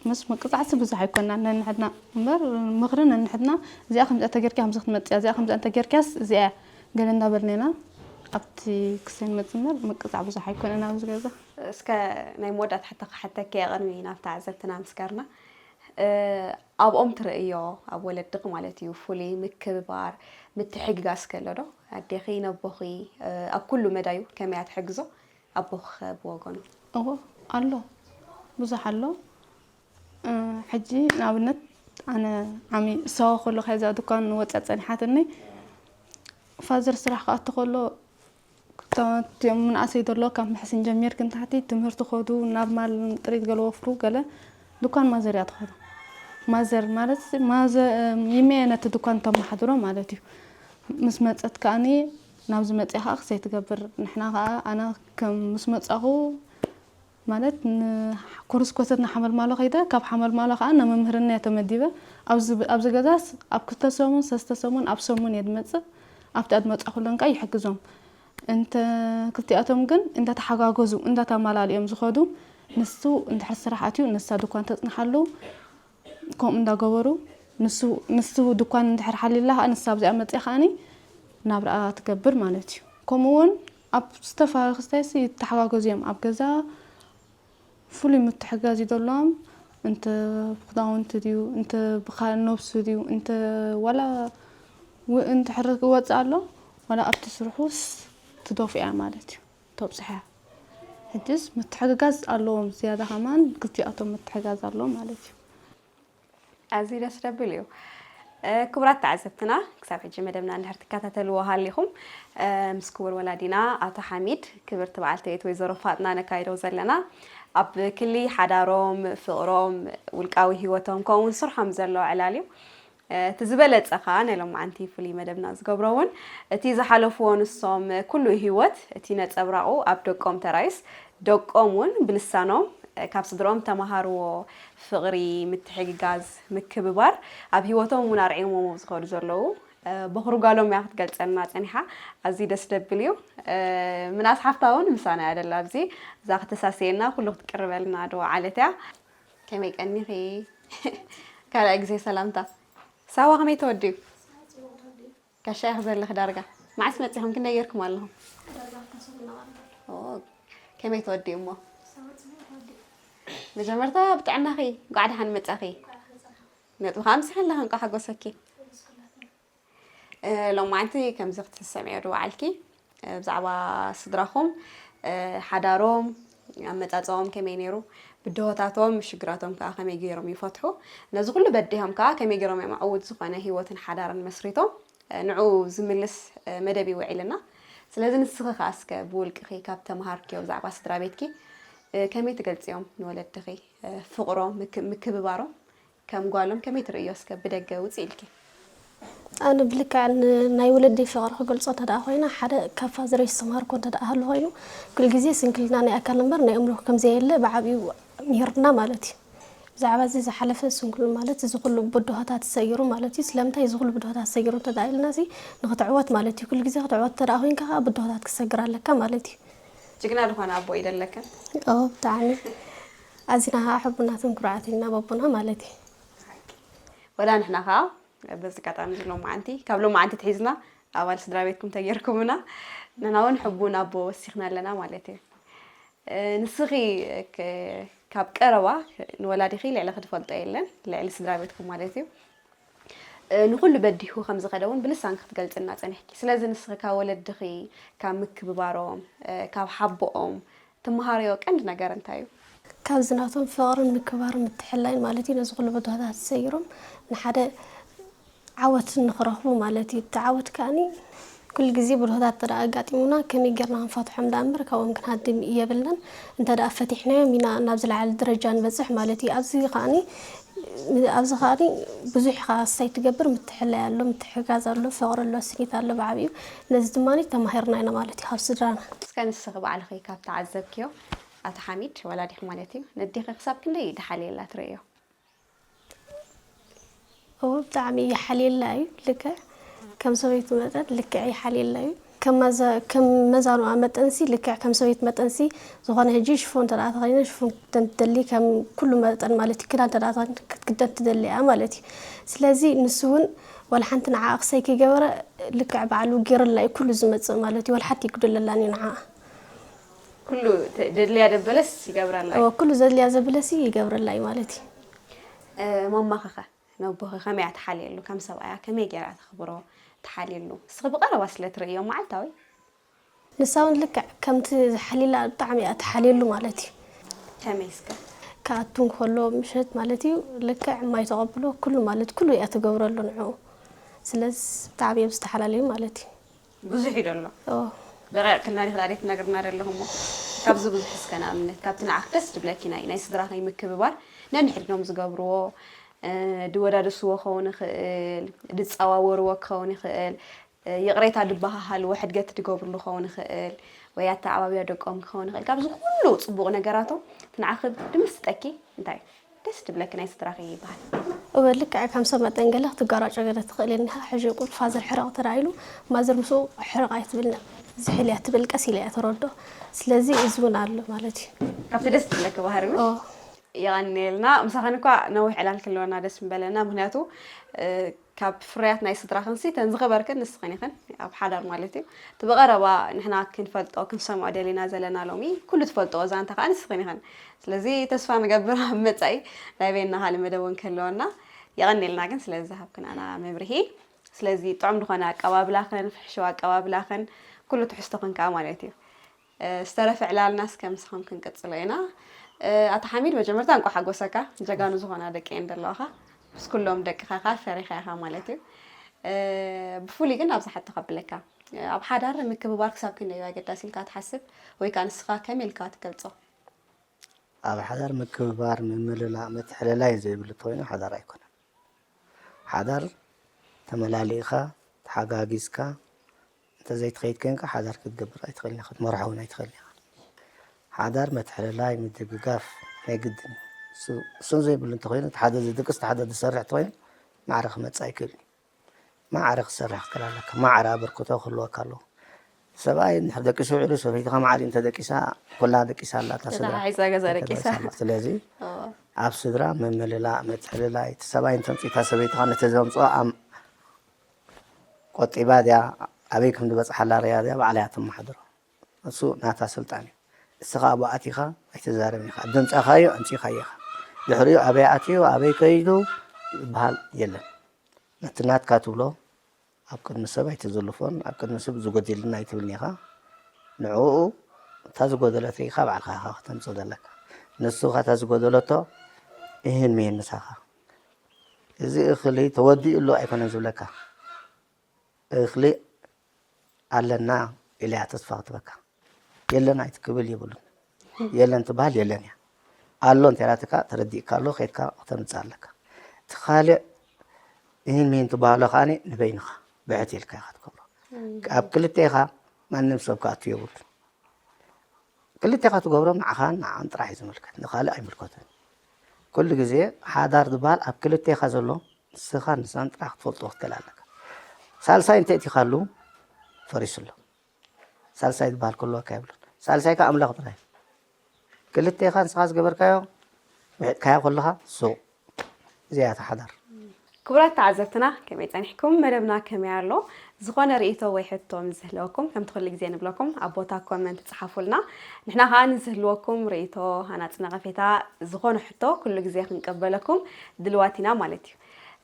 ምስ ምቅፃዕሲ ብዙሕ ኣይኮናን ነንሕድና እምበር ምኽሪ ነንሕድና እዚኣ ከምዚኣ ተጌርካ ከምዚ ክትመፅእ እያ እዚኣ ከምዚኣ እንተጌርካስ እዚኣ እያ ገለ እንዳበልና ኢና ኣብቲ ክሰይ ንመፅእ እምበር ምቅፃዕ ብዙሕ ኣይኮነን ኣብዚ ገዛ እስከ ናይ መወዳእታ ሕቶ ክሓተኪ እየ ቅድሚ ናብ ተዓዘብትና ምስጋርና ኣብኦም ትርእዮ ኣብ ወለድኺ ማለት እዩ ፍሉይ ምክብባር ምትሕግጋዝ ከሎ ዶ ኣዴኺ ነቦኺ ኣብ ኩሉ መዳዩ ከመይ እያ ትሕግዞ ኣቦኺ ከ ብወገኑ እዎ ኣሎ ብዙሕ ኣሎ ሕጂ ንኣብነት ኣነ ዓሚ እሳዋ ከሎ ከዛ ድኳን ንወፅያ ፀኒሓትኒ ፋዘር ስራሕ ክኣቱ ከሎ፣ እቶም ምንኣሰይ ዘሎ ካብ ምሕስን ጀሚርክ ንታሕቲ ትምህርቲ ከዱ፣ ናብ ማል ጥሪት ገለ ወፍሩ፣ ገለ ድኳን ማዘር እያ ትኸዱ። ማዘር ማለት ማዘ-፣ ይመየ ነቲ ድኳን ተመሓድሮ ማለት እዩ። ምስ መጸት ከኣኒ ናብዚ መጽያ ከኣ ክሰይ ትገብር። ንሕና ከኣ ኣነ ከም ምስ መጻኹ ማለት ንኮርስ ኮተት ንሓመልማሎ ከይደ፣ ካብ ሓመልማሎ ከኣ ንመምህርና እየ ተመዲበ። ኣብዚ፣ ኣብዚ ገዛስ ኣብ ክልተ ሰሙን፣ ሰለስተ ሰሙን፣ ኣብ ሰሙን እየ ዝመጽእ። ኣብቲ ኣድመጻኹለን ከኣ ይሕግዞም። እንተ ክልቲኣቶም ግን እንዳተሓጋገዙ፣ እንዳተማላልኦም ዝኸዱ፣ ንሱ እንድሕር ስራሕ ኣትዩ፣ ንሳ ድኳን ተጽንሓሉ፣ ከምኡ እንዳገበሩ፣ ንሱ፣ ንሱ ድኳን እንድሕር ሓሊላ ከኣ፣ ንሳ ኣብዚኣ መጽያ ከኣኒ ናብርኣ ትገብር ማለት እዩ። ከምኡ እውን ኣብ ዝተፈላለዩ ክስታይሲ ይተሓጋገዙ እዮም። ኣብ ገዛ ፍሉይ ምትሕጋዝ እዩ ዘለዎም። እንተ ብክዳውንቲ ድዩ፣ እንተ ብኻልእ ነብሱ ድዩ፣ እንተ ዋላ ው-፣ እንድሕር ክወጽእ ኣሎ፣ ዋላ ኣብቲ ስርሑስ ትደፍኦ እያ ማለት እዩ፣ ተብጽሖ እያ። ሕጅስ ምትሕግጋዝ ኣለዎም፣ ዝያዳ ከማን ክልቲኣቶም ምትሕጋዝ ኣለዎም ማለት እዩ። ኣዝዩ ደስ ደብል እዩ። እ፣ ክቡራት ተዓዘብትና፣ ክሳብ ሕጂ መደብና እንድሕር ትከታተልዎ ሃሊኹም፣ እ፣ ምስ ክቡር ወላዲና ኣቶ ሓሚድ፣ ክብርቲ በዓልቲ ቤት ወይዘሮ ፋጥና ነካይዶ ዘለና፣ ኣብ ክሊ ሓዳሮም፣ ፍቕሮም፣ ውልቃዊ ህይወቶም፣ ከምኡውን ስርሖም ዘሎ ዕላል እዩ። እ፣ እቲ ዝበለጸ ኸኣ ናይ ሎማዓንቲ ፍሉይ መደብና ዝገብሮ እውን፣ እቲ ዝሓለፍዎ ንሶም ኩሉ ህይወት፣ እቲ ነጸብራቑ ኣብ ደቆም ተራእዩስ፣ ደቆም እውን ብልሳኖም፣ እ፣ ካብ ስድርኦም ተማሃርዎ ፍቕሪ፣ ምትሕግጋዝ፣ ምክብባር ኣብ ህይወቶም እውን ኣርዒሞም ዝኸዱ ዘለዉ፣ እ፣ በኹሪ ጓሎም እያ ክትገልጸልና ጸኒሓ። ኣዝዩ ደስ ደብል እዩ። እ፣ ምናስ ሓፍታ እውን ምሳና እያ ደላ ኣብዚ። እዛ ክተሳስየና ኩሉ ክትቅርበልና ዶ ዓለት እያ። ከመይ ቀኒኺ? ካልኣይ ግዜ ሰላምታ። ሳዋ ከመይ ተወዲኡ? ጋሻ ኢኺ ዘለኺ ዳርጋ። መዓስ መጺኹም? ክንደይ ጌርኩም ኣለኹም? ዳርጋ ክልተ ሰሙን እናቐረበ ኣሎ። ኦ፣ ከመይ ተወዲኡ እሞ? ሰሙን ጽቡቕ ተወዲኡ። መጀመርታ ብጥዕናኺ፣ እንኳዕ ደሓን መጻኺ። እንኳዕ ደሓን መጻኹም። ነጥቢ ከኣ ኣምሲኺ ኣለኺ፣ እንኳዕ ሓጎሰኪ። ተመስገን። እ፣ ሎማዓንቲ ከምዚ ክትሰምዕዮ ድወዓልኪ፣ እ፣ ብዛዕባ ስድራኹም፣ እ፣ ሓዳሮም፣ ኣመጻጽኦም ከመይ ነይሩ፣ ብድሆታቶም፣ ሽግራቶም ከኣ ከመይ ገይሮም ይፈትሑ፣ ነዚ ኩሉ በዲሆም ከኣ ከመይ ገይሮም እዮም ዕዉት ዝኾነ ህይወትን ሓዳርን መስሪቶም፣ እ፣ ንዕኡ ዝምልስ፣ እ፣ መደብ እዩ ውዒልና። ስለዚ ንስኺ ከኣ እስከ ብውልቅኺ ካብ ተምሃርክዮ ብዛዕባ ስድራ ቤትኪ፣ እ፣ ከመይ ትገልጽዮም ንወለድኺ፣ እ፣ ፍቕሮም፣ ምክ-፣ ምክብባሮም? ከም ጓሎም ከመይ ትርእዮ እስከ ብደገ ውጽእ ኢልኪ? ኣነ ብልክዕ ን-፣ ናይ ወለደይ ፍቕሪ ክገልጾ እንተ ደኣ ኮይነ፣ ሓደ ካብ ፋዘረይ ዝተምሃርኩዎ እንተ ደኣ ሃሉ ኮይኑ፣ ኩሉ ግዜ ስንክልና ናይ ኣካል እምበር ናይ ኣእምሮ ከም ዘየለ ብዓቢኡ ምሂርና ማለት እዩ። ብዛዕባ እዚ ዝሓለፈ ስንኩል ማለት እዚ ኩሉ ብድሆታት ሰጊሩ ማለት እዩ። ስለምንታይ እዚ ኩሉ ብድሆታት ሰጊሩ እንተ ደኣ ኢልና እዚ ንኽትዕወት ማለት እዩ። ኩሉ ግዜ ክትዕወት እንተ ደኣ ኮይንካ ከኣ ብድሆታት ክትሰግር ኣለካ ማለት እዩ። ጅግና ዝኾነ ኣቦ እዩ ዘለክን። ኦ፣ ብጣዕሚ። ኣዚና ከኣ ሕቡናትን ኩሩዓትን ኢና በቦና ማለት እዩ። ወላ ንሕና ከኣ በዚ ኣጋጣሚ እዚ ሎማዓንቲ፣ ካብ ሎማዓንቲ ትሒዝና ኣባል ስድራ ቤትኩም ተጌርኩምና፣ ንሕና እውን ሕቡን ኣቦ ወሲኽና ኣለና ማለት እዩ። እ፣ ንስኺ ክ-፣ ካብ ቀረባ ንወላዲኺ ልዕሊ ክትፈልጦ የለን፣ ልዕሊ ስድራ ቤትኩም ማለት እዩ። እ፣ ንኹሉ በዲሁ ከም ዝኸደ እውን ብልሳንኪ ክትገልጽልና ጸኒሕኪ። ስለዚ ንስኺ ካብ ወለድኺ፣ ካብ ምክብባሮም፣ እ፣ ካብ ሓቦኦም ትመሃርዮ ቀንዲ ነገር እንታይ እዩ? ካብዚ ናቶም ፍቕርን ምክብባርን ምትሕልላይን ማለት እዩ፣ ነዚ ኩሉ ብድሆታት ሰይሮም ንሓደ ዓወት ንኽረኽቡ ማለት እዩ። እቲ ዓወት ከኣኒ ኩሉ ግዜ ብድሆታት እንተ ደኣ ኣጋጢሙና ከመይ ጌርና ክንፈትሖም ደኣ እምበር ካብኦም ክንሃድም የብልናን። እንተ ደኣ ፈቲሕናዮም ኢና ናብ ዝለዓለ ደረጃ ንበጽሕ ማለት እዩ። ኣብዚ ከኣኒ፣ ኣብዚ ከኣኒ ብዙሕ ኢኻ ኣሳይ ትገብር፣ ምትሕልላይ ኣሎ፣ ምትሕጋዝ ኣሎ፣ ፍቕሪ ኣሎ፣ ስኒት ኣሎ ብዓቢኡ። ነዚ ድማ ተማሂርና ኢና ማለት እዩ ካብ ስድራና። እስከ ንስኺ ባዕልኺ ካብ ተዓዘብክዮ፣ ኣቶ ሓሚድ ወላዲኺ ማለት እዩ፣ ነዴኺ ክሳብ ክንደይ ድሓልየላ ትርእዮ? እወ፣ ብጣዕሚ ይሓልየላ እዩ። ልክዕ ከም ሰበይቱ መጠን ልክዕ ይሓልየላ እዩ። ከም መዘ-፣ ከም መዛኑኣ መጠንሲ፣ ልክዕ ከም ሰበይቱ መጠንሲ፣ ዝኾነ ሕጂ ሽፎን እንተ ደኣ ተኸዲነ፣ ሽፎን ክክደን ትደሊ፣ ከም ኩሉ መጠን ማለት እዩ፣ ክዳን እንተ ደኣ ተኸዲነ፣ ክትክደን ትደሊ እያ ማለት እዩ። ስለዚ ንሱ እውን ዋላ ሓንቲ ንዓኣ ክሳይ ከይገበረ፣ ልክዕ ባዕሉ ገይሩላ እዩ ኩሉ ዝመጽእ ማለት እዩ። ዋላ ሓንቲ ይጉድለላን እዩ ንዓኣ። ኩሉ ተ-፣ ደድልያ ደበለስ ይገብረላ እዩ። እወ፣ ኩሉ ዘድልያ ዘበለሲ ይገብረላ እዩ ማለት እዩ። እ፣ ማማኺ ኸ? ነቦኺ ከመይ እያ ትሓልየሉ? ከም ሰብኣያ ከመይ ገይራ ተኽብሮ፣ ትሓልየሉ? እስኺ ብቐረባ ስለ ትርእዮ መዓልታዊ? ንሳ እውን ልክዕ ከምቲ ዝሓልየላ ብጣዕሚ እያ ትሓልየሉ ማለት እዩ። ከመይ እስከ? ክኣቱ እንከሎ ምሸት ማለት እዩ፣ ልክዕ ማይ ተቐብሎ፣ ኩሉ ማለት ኩሉ እያ ትገብረሉ ንዕኡ። ስለዚ ብጣዕሚ እዮም ዝተሓላለዩ ማለት እዩ። ብዙሕ እዩ ደሎ። በቂዕክልና ዲኺ ዳዴት ትነግርና ደለኹ እሞ፣ ካብዚ ብዙሕ እስከ ንኣብነት ካብቲ ንዓኽ ደስ ዝብለኪ ናይ ናይ ስድራኺ ምክብባር ነንሕድኖም ዝገብርዎ፣ ድወዳድስዎ ክኸውን ይኽእል፣ ድፃዋወርዎ ክኸውን ይኽእል፣ ይቕሬታ ድበሃሃልዎ፣ ሕድገት ድገብርሉ ክኸውን ይኽእል፣ ወይ ኣተዓባብያ ደቆም ክኸውን ይኽእል። ካብዚ ኩሉ ፅቡቕ ነገራቶም እቲ ንዓኺ ድምስጠኪ እንታይ እዩ? ደስ ድብለኪ ናይ ስድራኺ ይበሃል። እወ፣ ልክዕ ከም ሰብ መጠን ገለ ክትጋራጮ ገለ ትኽእል እኒኻ። ሕጂ ቁል ፋዘር ሕረቕ ተራኢሉ ማዘር ምስኡ ሕረቕ ኣይትብል፣ ዝሕል እያ ትብል፣ ቀስ ኢለ እያ ተረዶ። ስለዚ እዚ እውን ኣሎ ማለት እዩ። ካብቲ ደስ ድብለኪ ባህሪ እውን ኦ። የቐንየልና። ምሳኽን እኳ ነዊሕ ዕላል ክህልወና ደስ ምበለና። ምኽንያቱ፣ እ፣ ካብ ፍርያት ናይ ስድራኽንሲ ተን ዝኸበርክን ንስኽን ኢኽን ኣብ ሓዳር ማለት እዩ። እቲ ብቐረባ ንሕና ክንፈልጦ ክንሰምዖ ደሊና ዘለና ሎሚ፣ ኩሉ ትፈልጥኦ ዛንታ ከኣ ንስኽን ኢኽን። ስለዚ ተስፋ ንገብር ኣብ መጻኢ ናይ በይንና ካልእ መደብ እውን ክህልወና። የቐንየልና ግን ስለዚ ዝሃብክናና መብርሂ። ስለዚ ጥዑም ዝኾነ ኣቀባብላኽን ፍሕሽው ኣቀባብላኽን ኩሉ ትሕዝቶኽን ከኣ ማለት እዩ። እ፣ ዝተረፈ ዕላልና እስከ ምሳኹም ክንቅጽሎ ኢና። እ፣ ኣቶ ሓሚድ መጀመርታ እንቋዕ ሓጎሰካ። ጀጋኑ ዝኾና ደቂ እየን ዘለዋኻ። ምስ ኩሎም ደቅኻ ከኣ ፈሪኻ ኢኻ ማለት እዩ። እ፣ ብፍሉይ ግን ኣብዚ ሓቶ ከብለካ። እ፣ ኣብ ሓዳር ምክብባር ክሳብ ክንደይ እዩ ኣገዳሲ ኢልካ ትሓስብ? ወይ ከኣ ንስኻ ከመይ ኢልካ ትገልጾ? ኣብ ሓዳር ምክብባር፣ ምምልላእ፣ ምትሕልላይ ዘይብሉ እንተኾይኑ ሓዳር ኣይኮነን። ሓዳር ተመላሊእኻ፣ ተሓጋጊዝካ፣ እንተዘይትኸይድ ኮይንካ ሓዳር ክትገብር ኣይትኽእልን ኢኻ፣ ክትመርሖ እውን ኣይትኽእልን ኢኻ። ሓዳር ምትሕልላይ፣ ምድግጋፍ ናይ ግድን እዩ። እሱ፣ እሱ ዘይብሉ እንተኾይኑ፣ እቲ ሓደ ዝድቅስ፣ እቲ ሓደ ዝሰርሕ እንተኾይኑ፣ ማዕረ ክመጽእ ኣይክእልን እዩ። ማዕረ ክትሰርሕ ክትክእል ኣለካ። ማዕረ ኣበርክቶ ክህልወካ ኣለዎ። ሰብኣይ እንድሕር ደቂሱ ውዒሉ፣ ሰበይትኻ ማዕሪኡ እንተደቂሳ፣ ኩላ ደቂሳ ኣላ እታ ስድራ። ተታሒዛ ገዛ ደቂሳ። ተታሒዛ ኣላ። ስለዚ፣ ኦ። ኣብ ስድራ ምምልላእ፣ ምትሕልላይ፣ እቲ ሰብኣይ እንተምፂኡ፣ እታ ሰበይትኻ ነቲ ዘምፅኦ ኣም-፣ ቆጢባ ድያ፣ ኣበይ ከም ዝበፅሓላ ርያ ድያ፣ ባዕላ እያ ተመሓድሮ። እሱ ናታ ስልጣን እዩ። እስኻ ኣብኡ ኣቲኻ ኣይትዛረብን ኢኻ። ድምፃኻዮ ኣምፂኻዮ ኢኻ። ድሕሪኡ ኣበይ ኣትዩ፣ ኣበይ ከይዱ ዝበሃል የለን። ነቲ ናትካ ትብሎ ኣብ ቅድሚ ሰብ ኣይትዝልፎን፣ ኣብ ቅድሚ ሰብ ዝጎደለና ኣይትብልን ኢኻ። ንዕኡ እታ ዝጎደለት ርኢኻ ባዕልኻ ኢኻ ከተምፅእ ዘለካ። ንሱ ኸኣ እታ ዝጎደለቶ እህን ምህን ምሳኻ። እዚ እኽሊ ተወዲኡ ኣሎ ኣይኮነን ዝብለካ። እኽሊ ኣለና ኢለያ ተስፋ ክትበካ። የለን ኣይትክብል የብሉን። የለን ትበሃል የለን እያ። ኣሎ እንተ ኢላትካ ተረዲእካ ኣሎ፣ ኸይድካ ክተምጽእ ኣለካ። እቲ ካልእ እሂን ሚሂን ትበሃሎ ከኣኒ ንበይንኻ ብሕት ኢልካ ኢኻ ትገብሮ። ኣብ ክልቴኻ ማንም ሰብ ክኣቱ የብሉን። ክልቴኻ ትገብሮ ንዓኻን ንዓን ጥራሕ እዩ ዝምልከት፣ ንኻልእ ኣይምልከቶን። ኩሉ ግዜ ሓዳር ዝበሃል ኣብ ክልቴኻ ዘሎ ንስኻን ንሳን ጥራሕ ክትፈልጦ ክትክእል ኣለካ። ሳልሳይ እንተ እቲኻሉ ፈሪሱ ኣሎ። ሳልሳይ ዝበሃል ክህልወካ የብሉን። ሳልሳይ ከኣ ኣምላኽ ጥራይ። ክልቴኻ ንስኻ ዝገበርካዮ ምሒጥካዮ ከለኻ ሱቕ። እዚኣ እያ እታ ሓዳር። ክቡራት ተዓዘብትና ከመይ ጸኒሕኩም? መደብና ከመይ ኣሎ? ዝኾነ ርእይቶ ወይ ሕቶ ምስ ዝህልወኩም ከምቲ ኩሉ ግዜ ንብለኩም ኣብ ቦታ ኮመንት ጸሓፉልና። ንሕና ከኣ ንዝህልወኩም ርእይቶ፣ ሃናጺ ነቐፌታ፣ ዝኾነ ሕቶ ኩሉ ግዜ ክንቀበለኩም ድልዋት ኢና ማለት እዩ።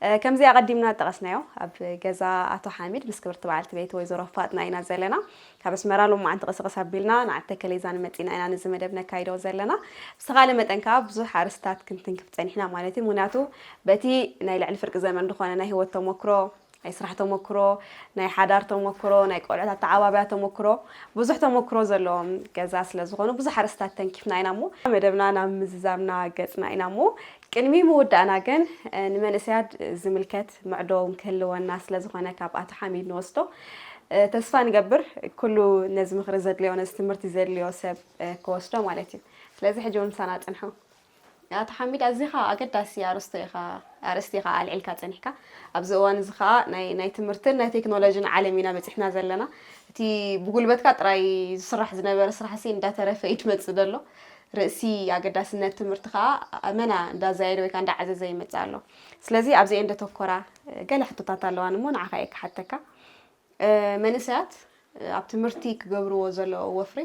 እ፣ ከምዚ ኣቐዲምና ዝጠቐስናዮ ኣብ ገዛ ኣቶ ሓሚድ ምስ ክብርቲ በዓልቲ ቤት ወይዘሮ ፋጥና ኢና ዘለና። ካብ ኣስመራ ሎማዓንቲ ቅስቕስ ኣቢልና ንዓዲ ተከለ ይዘና መጺና ኢና ነዚ መደብ ነካይዶ ዘለና። ብዝተኻለ መጠን ከኣ ብዙሕ ኣርእስትታት ክንትንክፍ ጸኒሕና ማለት እዩ። ምኽንያቱ በቲ ናይ ልዕሊ ፍርቂ ዘመን ዝኾነ ናይ ህይወት ተሞክሮ፣ ናይ ስራሕ ተሞክሮ፣ ናይ ሓዳር ተሞክሮ፣ ናይ ቆልዑት ኣተዓባብያ ተሞክሮ፣ ብዙሕ ተሞክሮ ዘለዎም ገዛ ስለ ዝኾኑ ብዙሕ ኣርእስትታት ተንኪፍና ኢና እሞ መደብና ናብ ምዝዛምና ገጽና ኢና እሞ ቅድሚ ምውዳእና ግን፣ እ፣ ንመንእሰያት ዝምልከት መዕዶ ክህልወና ስለ ዝኾነ ካብ ኣቶ ሓሚድ ንወስዶ። እ፣ ተስፋ ንገብር ኩሉ ነዚ ምኽሪ ዘድልዮ፣ ነዚ ትምህርቲ ዘድልዮ ሰብ፣ እ፣ ክወስዶ ማለት እዩ። ስለዚ ሕጂ እውን ምሳና ጽንሑ። ኣቶ ሓሚድ፣ ኣዚኻ ኣገዳሲ ኣርእስቶ ኢኻ፣ ኣርእስቲ ኢኻ ኣልዒልካ ጸኒሕካ። ኣብዚ እዋን እዚ ኸኣ ናይ፣ ናይ ትምህርትን ናይ ቴክኖሎጅን ዓለም ኢና በጺሕና ዘለና። እቲ ብጉልበትካ ጥራይ ዝስራሕ ዝነበረ ስራሕሲ እንዳተረፈ እዩ ዝመጽእ ዘሎ። ርእሲ ኣገዳስነት ትምህርቲ ኸኣ ኣመና እንዳዛየደ ወይ ከኣ እንዳዓዘዘ ይመጽእ ኣሎ። ስለዚ ኣብዚኤን ዘተኮራ ገለ ሕቶታት ኣለዋኒ እሞ ንዓኻ እየ ክሓተካ። እ፣ መንእሰያት፣ እ፣ ኣብ ትምህርቲ ክገብርዎ ዘለዎም ወፍሪ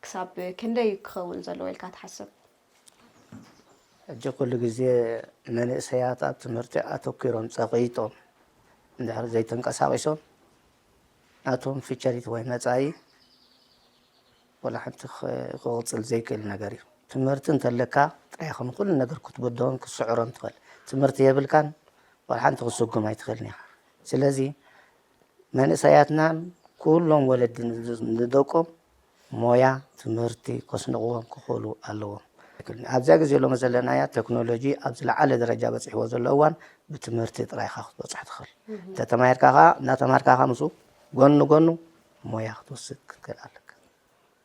ክሳብ ክንደይ ክኸውን ዘለዎ ኢልካ ትሓስብ? ሕጂ ኩሉ ግዜ መንእሰያት ኣብ ትምህርቲ ኣተኲሮም ጸቒጦም እንድሕር ዘይተንቀሳቒሶም ናቶም ፊቸሪት ወይ መጻኢ ወላ ሓንቲ ኽ-፣ ክቕጽል ዘይክእል ነገር እዩ። ትምህርቲ እንተለካ ጥራይ ኢኻ ንኹሉ ነገር ክትብድሆን ክትስዕሮን ትኽእል። ትምህርቲ የብልካን ወላ ሓንቲ ክትስጉም ኣይትኽእልን ኢኻ። ስለዚ መንእሰያትናን ኩሎም ወለዲ ንደቆም ሞያ ትምህርቲ ከስንቕዎም ክኽእሉ ኣለዎም። ኣብዚኣ ግዜ ሎሚ ዘለናያ ቴክኖሎጂ ኣብ ዝለዓለ ደረጃ በፂሕዎ ዘሎ እዋን ብትምህርቲ ጥራይካ ክትበፅሕ ትኽእል። እንተተማሂርካ ከዓ እናተማሃርካ ከዓ ምስኡ ጎኒ ጎኑ ሞያ ክትወስድ ክትክእል ኣለካ።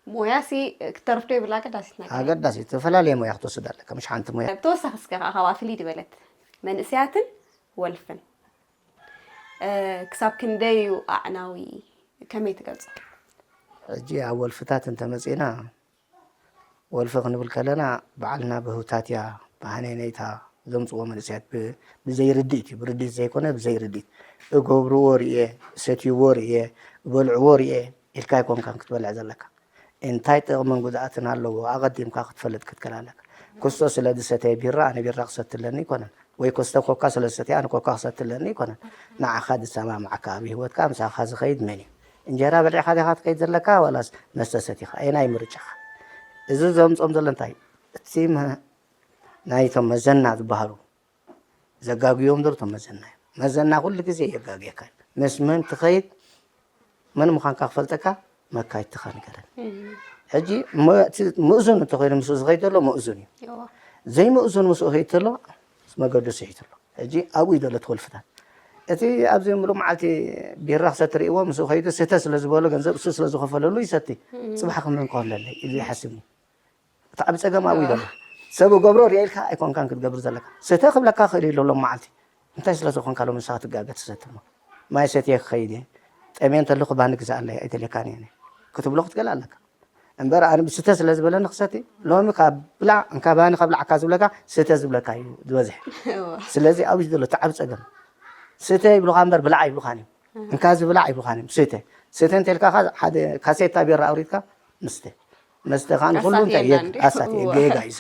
ሞያ ሲ ክትተርፍ ዶ የብላ ኣገዳሲት ነገር። ኣገዳሲ ዝተፈላለየ ሞያ ክትወስድ ኣለካ፣ ምሽ ሓንቲ ሞያ። ብተወሳኺ እስከ ከዓ ካብኣ ፍልይ ዝበለት መንእሰያትን ወልፍን ክሳብ ክንደይ እዩ ኣዕናዊ፣ ከመይ ትገልፆ? ሕጂ ኣብ ወልፍታት እንተመፂና፣ ወልፊ ክንብል ከለና ባዕልና ብህውታትያ ብሃነይነይታ ዘምፅዎ መንእሰያት ብዘይርድኢት እዩ። ብርድኢት ዘይኮነ ብዘይርድኢት። እገብርዎ ርየ፣ ሰትይዎ ርየ፣ እበልዕዎ ርየ ኢልካ ኣይኮንካን ክትበልዕ ዘለካ። እንታይ ጥቕምን ጉድኣትን ኣለዎ ኣቐዲምካ ክትፈልጥ ክትክእል ኣለካ። ክስቶ ስለ ዝሰተየ ቢራ ኣነ ቢራ ክሰቲ ኣለኒ ኣይኮነን፣ ወይ ክስቶ ኮካ ስለ ዝሰተየ ኣነ ኮካ ክሰቲ ኣለኒ ኣይኮነን። ንዓኻ ዝሰማምዓካ ኣብ ህይወትካ ምሳኻ ዝኸይድ መን እዩ? እንጀራ በሊዕኻ ዲኻ ትከይድ ዘለካ ዋላስ መስተ ሰቲኻ? ኣየናይ ምርጫኻ? እዚ ዘምጾም ዘሎ እንታይ እቲ ናይቶም መዘና ዝበሃሉ ዘጋግዮም ዶ እቶም መዘና እዮም። መዘና ኩሉ ግዜ የጋግየካ እዩ። ምስ መን ትኸይድ መን ምዃንካ ክፈልጠካ መካይድትኻ ንገረን። ሕጂ ምእዙን እንተኮይኑ ምስኡ ዝኸይድ ዘሎ ምእዙን እዩ። ዘይምእዙን ምስኡ ከይድ ተሎ መገዱ ስሒት ኣሎ። ሕጂ ኣብኡ እዩ ዘሎ ትወልፍታት። እቲ ኣብዚ ምሉእ መዓልቲ ቢራ ክሰትርእዎ ምስኡ ከይዱ ስተ ስለ ዝበሎ ገንዘብ እሱ ስለ ዝኸፈለሉ ይሰቲ። ፅባሕ ከመን ከሆለለይ ኢሉ ይሓስብ እዩ። እቲ ዓብ ፀገም ኣብኡ ዘሎ ሰብ ገብሮ ሪኤልካ ኣይኮንካን ክትገብር ዘለካ። ስተ ክብለካ ክእል ኢሉ ሎም መዓልቲ እንታይ ስለ ዝኾንካ ሎም ንስኻ ትጋገ ትሰቲ እሞ ማይ ሰትየ ክኸይድ እየ። ጠሜ እንተለኹ ባኒ ግዛኣለይ ኣይደልየካን እየ ክትብሎ ክትገል ኣለካ። እምበር ኣነ ብስተ ስለ ዝበለኒ ክሰቲ ሎሚ ካብ ብላዕ እንካ ባኒ ካብ ላዕካ ዝብለካ ስተ ዝብለካ እዩ ዝበዝሕ። ስለዚ ኣብኡ ዘሎ እቲ ዓብ ፀገም ስተ ይብሉካ እምበር ብላዕ ይብሉካን እዮም። እንካ ዝብላዕ ይብሉካን እዮም ስተ ስተ እንተልካ ሓደ ካሴታ ቢራ ኣውሪድካ ምስተ መስተ ከዓ ንኩሉ እንታይ ኣሳትየና የግ- እንዲ። ኣሳትየ እወ። ጌጋ እዩ።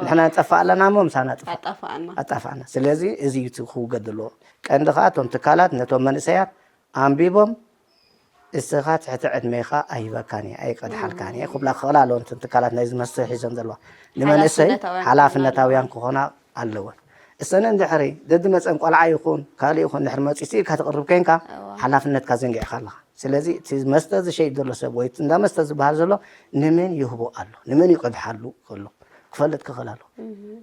ንሕና ንጠፋእ ኣለና እሞ ምሳና ጥፋእ ኣጣፋኣና ኣጣፋእና። ስለዚ እዚ እዩ እቲ ክውገድ ዘለዎ። ቀንዲ ከዓ እቶም ትካላት ነቶም መንእሰያት ኣንቢቦም እስኻ ትሕቲ ዕድሜኻ ኣይህበካን እየ ኣይቀድሓልካን እየ ክብላ ክኽእላ ኣለዎ። እተን ትካላት ናይዚ መስተ ሒዘን ዘለዋ ንመንእሰይ ሓላፍነታውያን ክኾና ሓላፍነታውያን ኣለወን። ክኾና ኣለወን። እሰን እንድሕሪ ደዲ መፀን ቆልዓ ይኹን ካልእ ይኹን ድሕሪ መፂ ስኢልካ ትቕርብ ኮይንካ እዋ። ሓላፍነትካ ዘንጊዕካ ኣለኻ። ስለዚ እቲ መስተ ዝሸይጥ ዘሎ ሰብ ወይ እንዳ መስተ ዝበሃል ዘሎ ንመን ይህቦ ኣሎ ንመን ይቀድሓሉ ከሎ ክፈልጥ ክኽእል ኣሎ።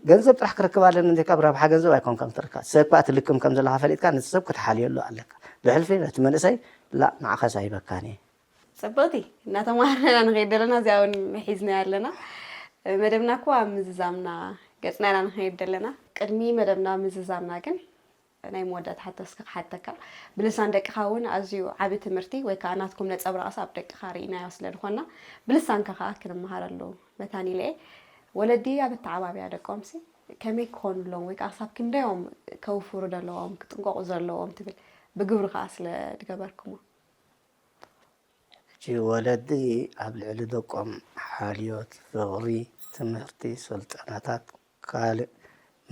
ገንዘብ ጥራሕ ክረክብ ኣለኒ እንተ ካብ ረብሓ ገንዘብ ኣይኮንካን ትረካ ሰብ እኳ ትልክም ከም ዘለካ ፈሊጥካ ነቲ ሰብ ክትሓልየሉ ኣለካ። ብሕልፊ ነቲ መንእሰይ ላ ንዓኻስ ኣይበካን እየ። ፅብቕቲ እናተማሃርና ኢና ንኸይድ ዘለና እዚኣ እውን ሒዝና ኣለና። መደብና እኮ ኣብ ምዝዛምና ገፅና ኢና ንኸይድ ዘለና። ቅድሚ መደብና ምዝዛምና ግን ናይ መወዳእታ ሕቶ እስከ ክሓተካ። ብልሳን ደቅኻ እውን ኣዝዩ ዓቢ ትምህርቲ ወይ ከዓ ናትኩም ነፀብራቕስ ኣብ ደቅኻ ርኢናዮ ስለ ዝኾንና ብልሳንካ ከዓ ክንመሃረሉ መታን ኢለ እየ። ወለዲ ኣብ ኣተዓባብያ ደቆምሲ ከመይ ክኾኑሎም ወይ ከዓ ክሳብ ክንደዮም ከውፍሩ ዘለዎም ክጥንቀቑ ዘለዎም ትብል ብግብሪ ከዓ ስለ ድገበርኩሞ? ሕጂ ወለዲ ኣብ ልዕሊ ደቆም ሓልዮት፣ ፍቕሪ፣ ትምህርቲ፣ ስልጠናታት፣ ካልእ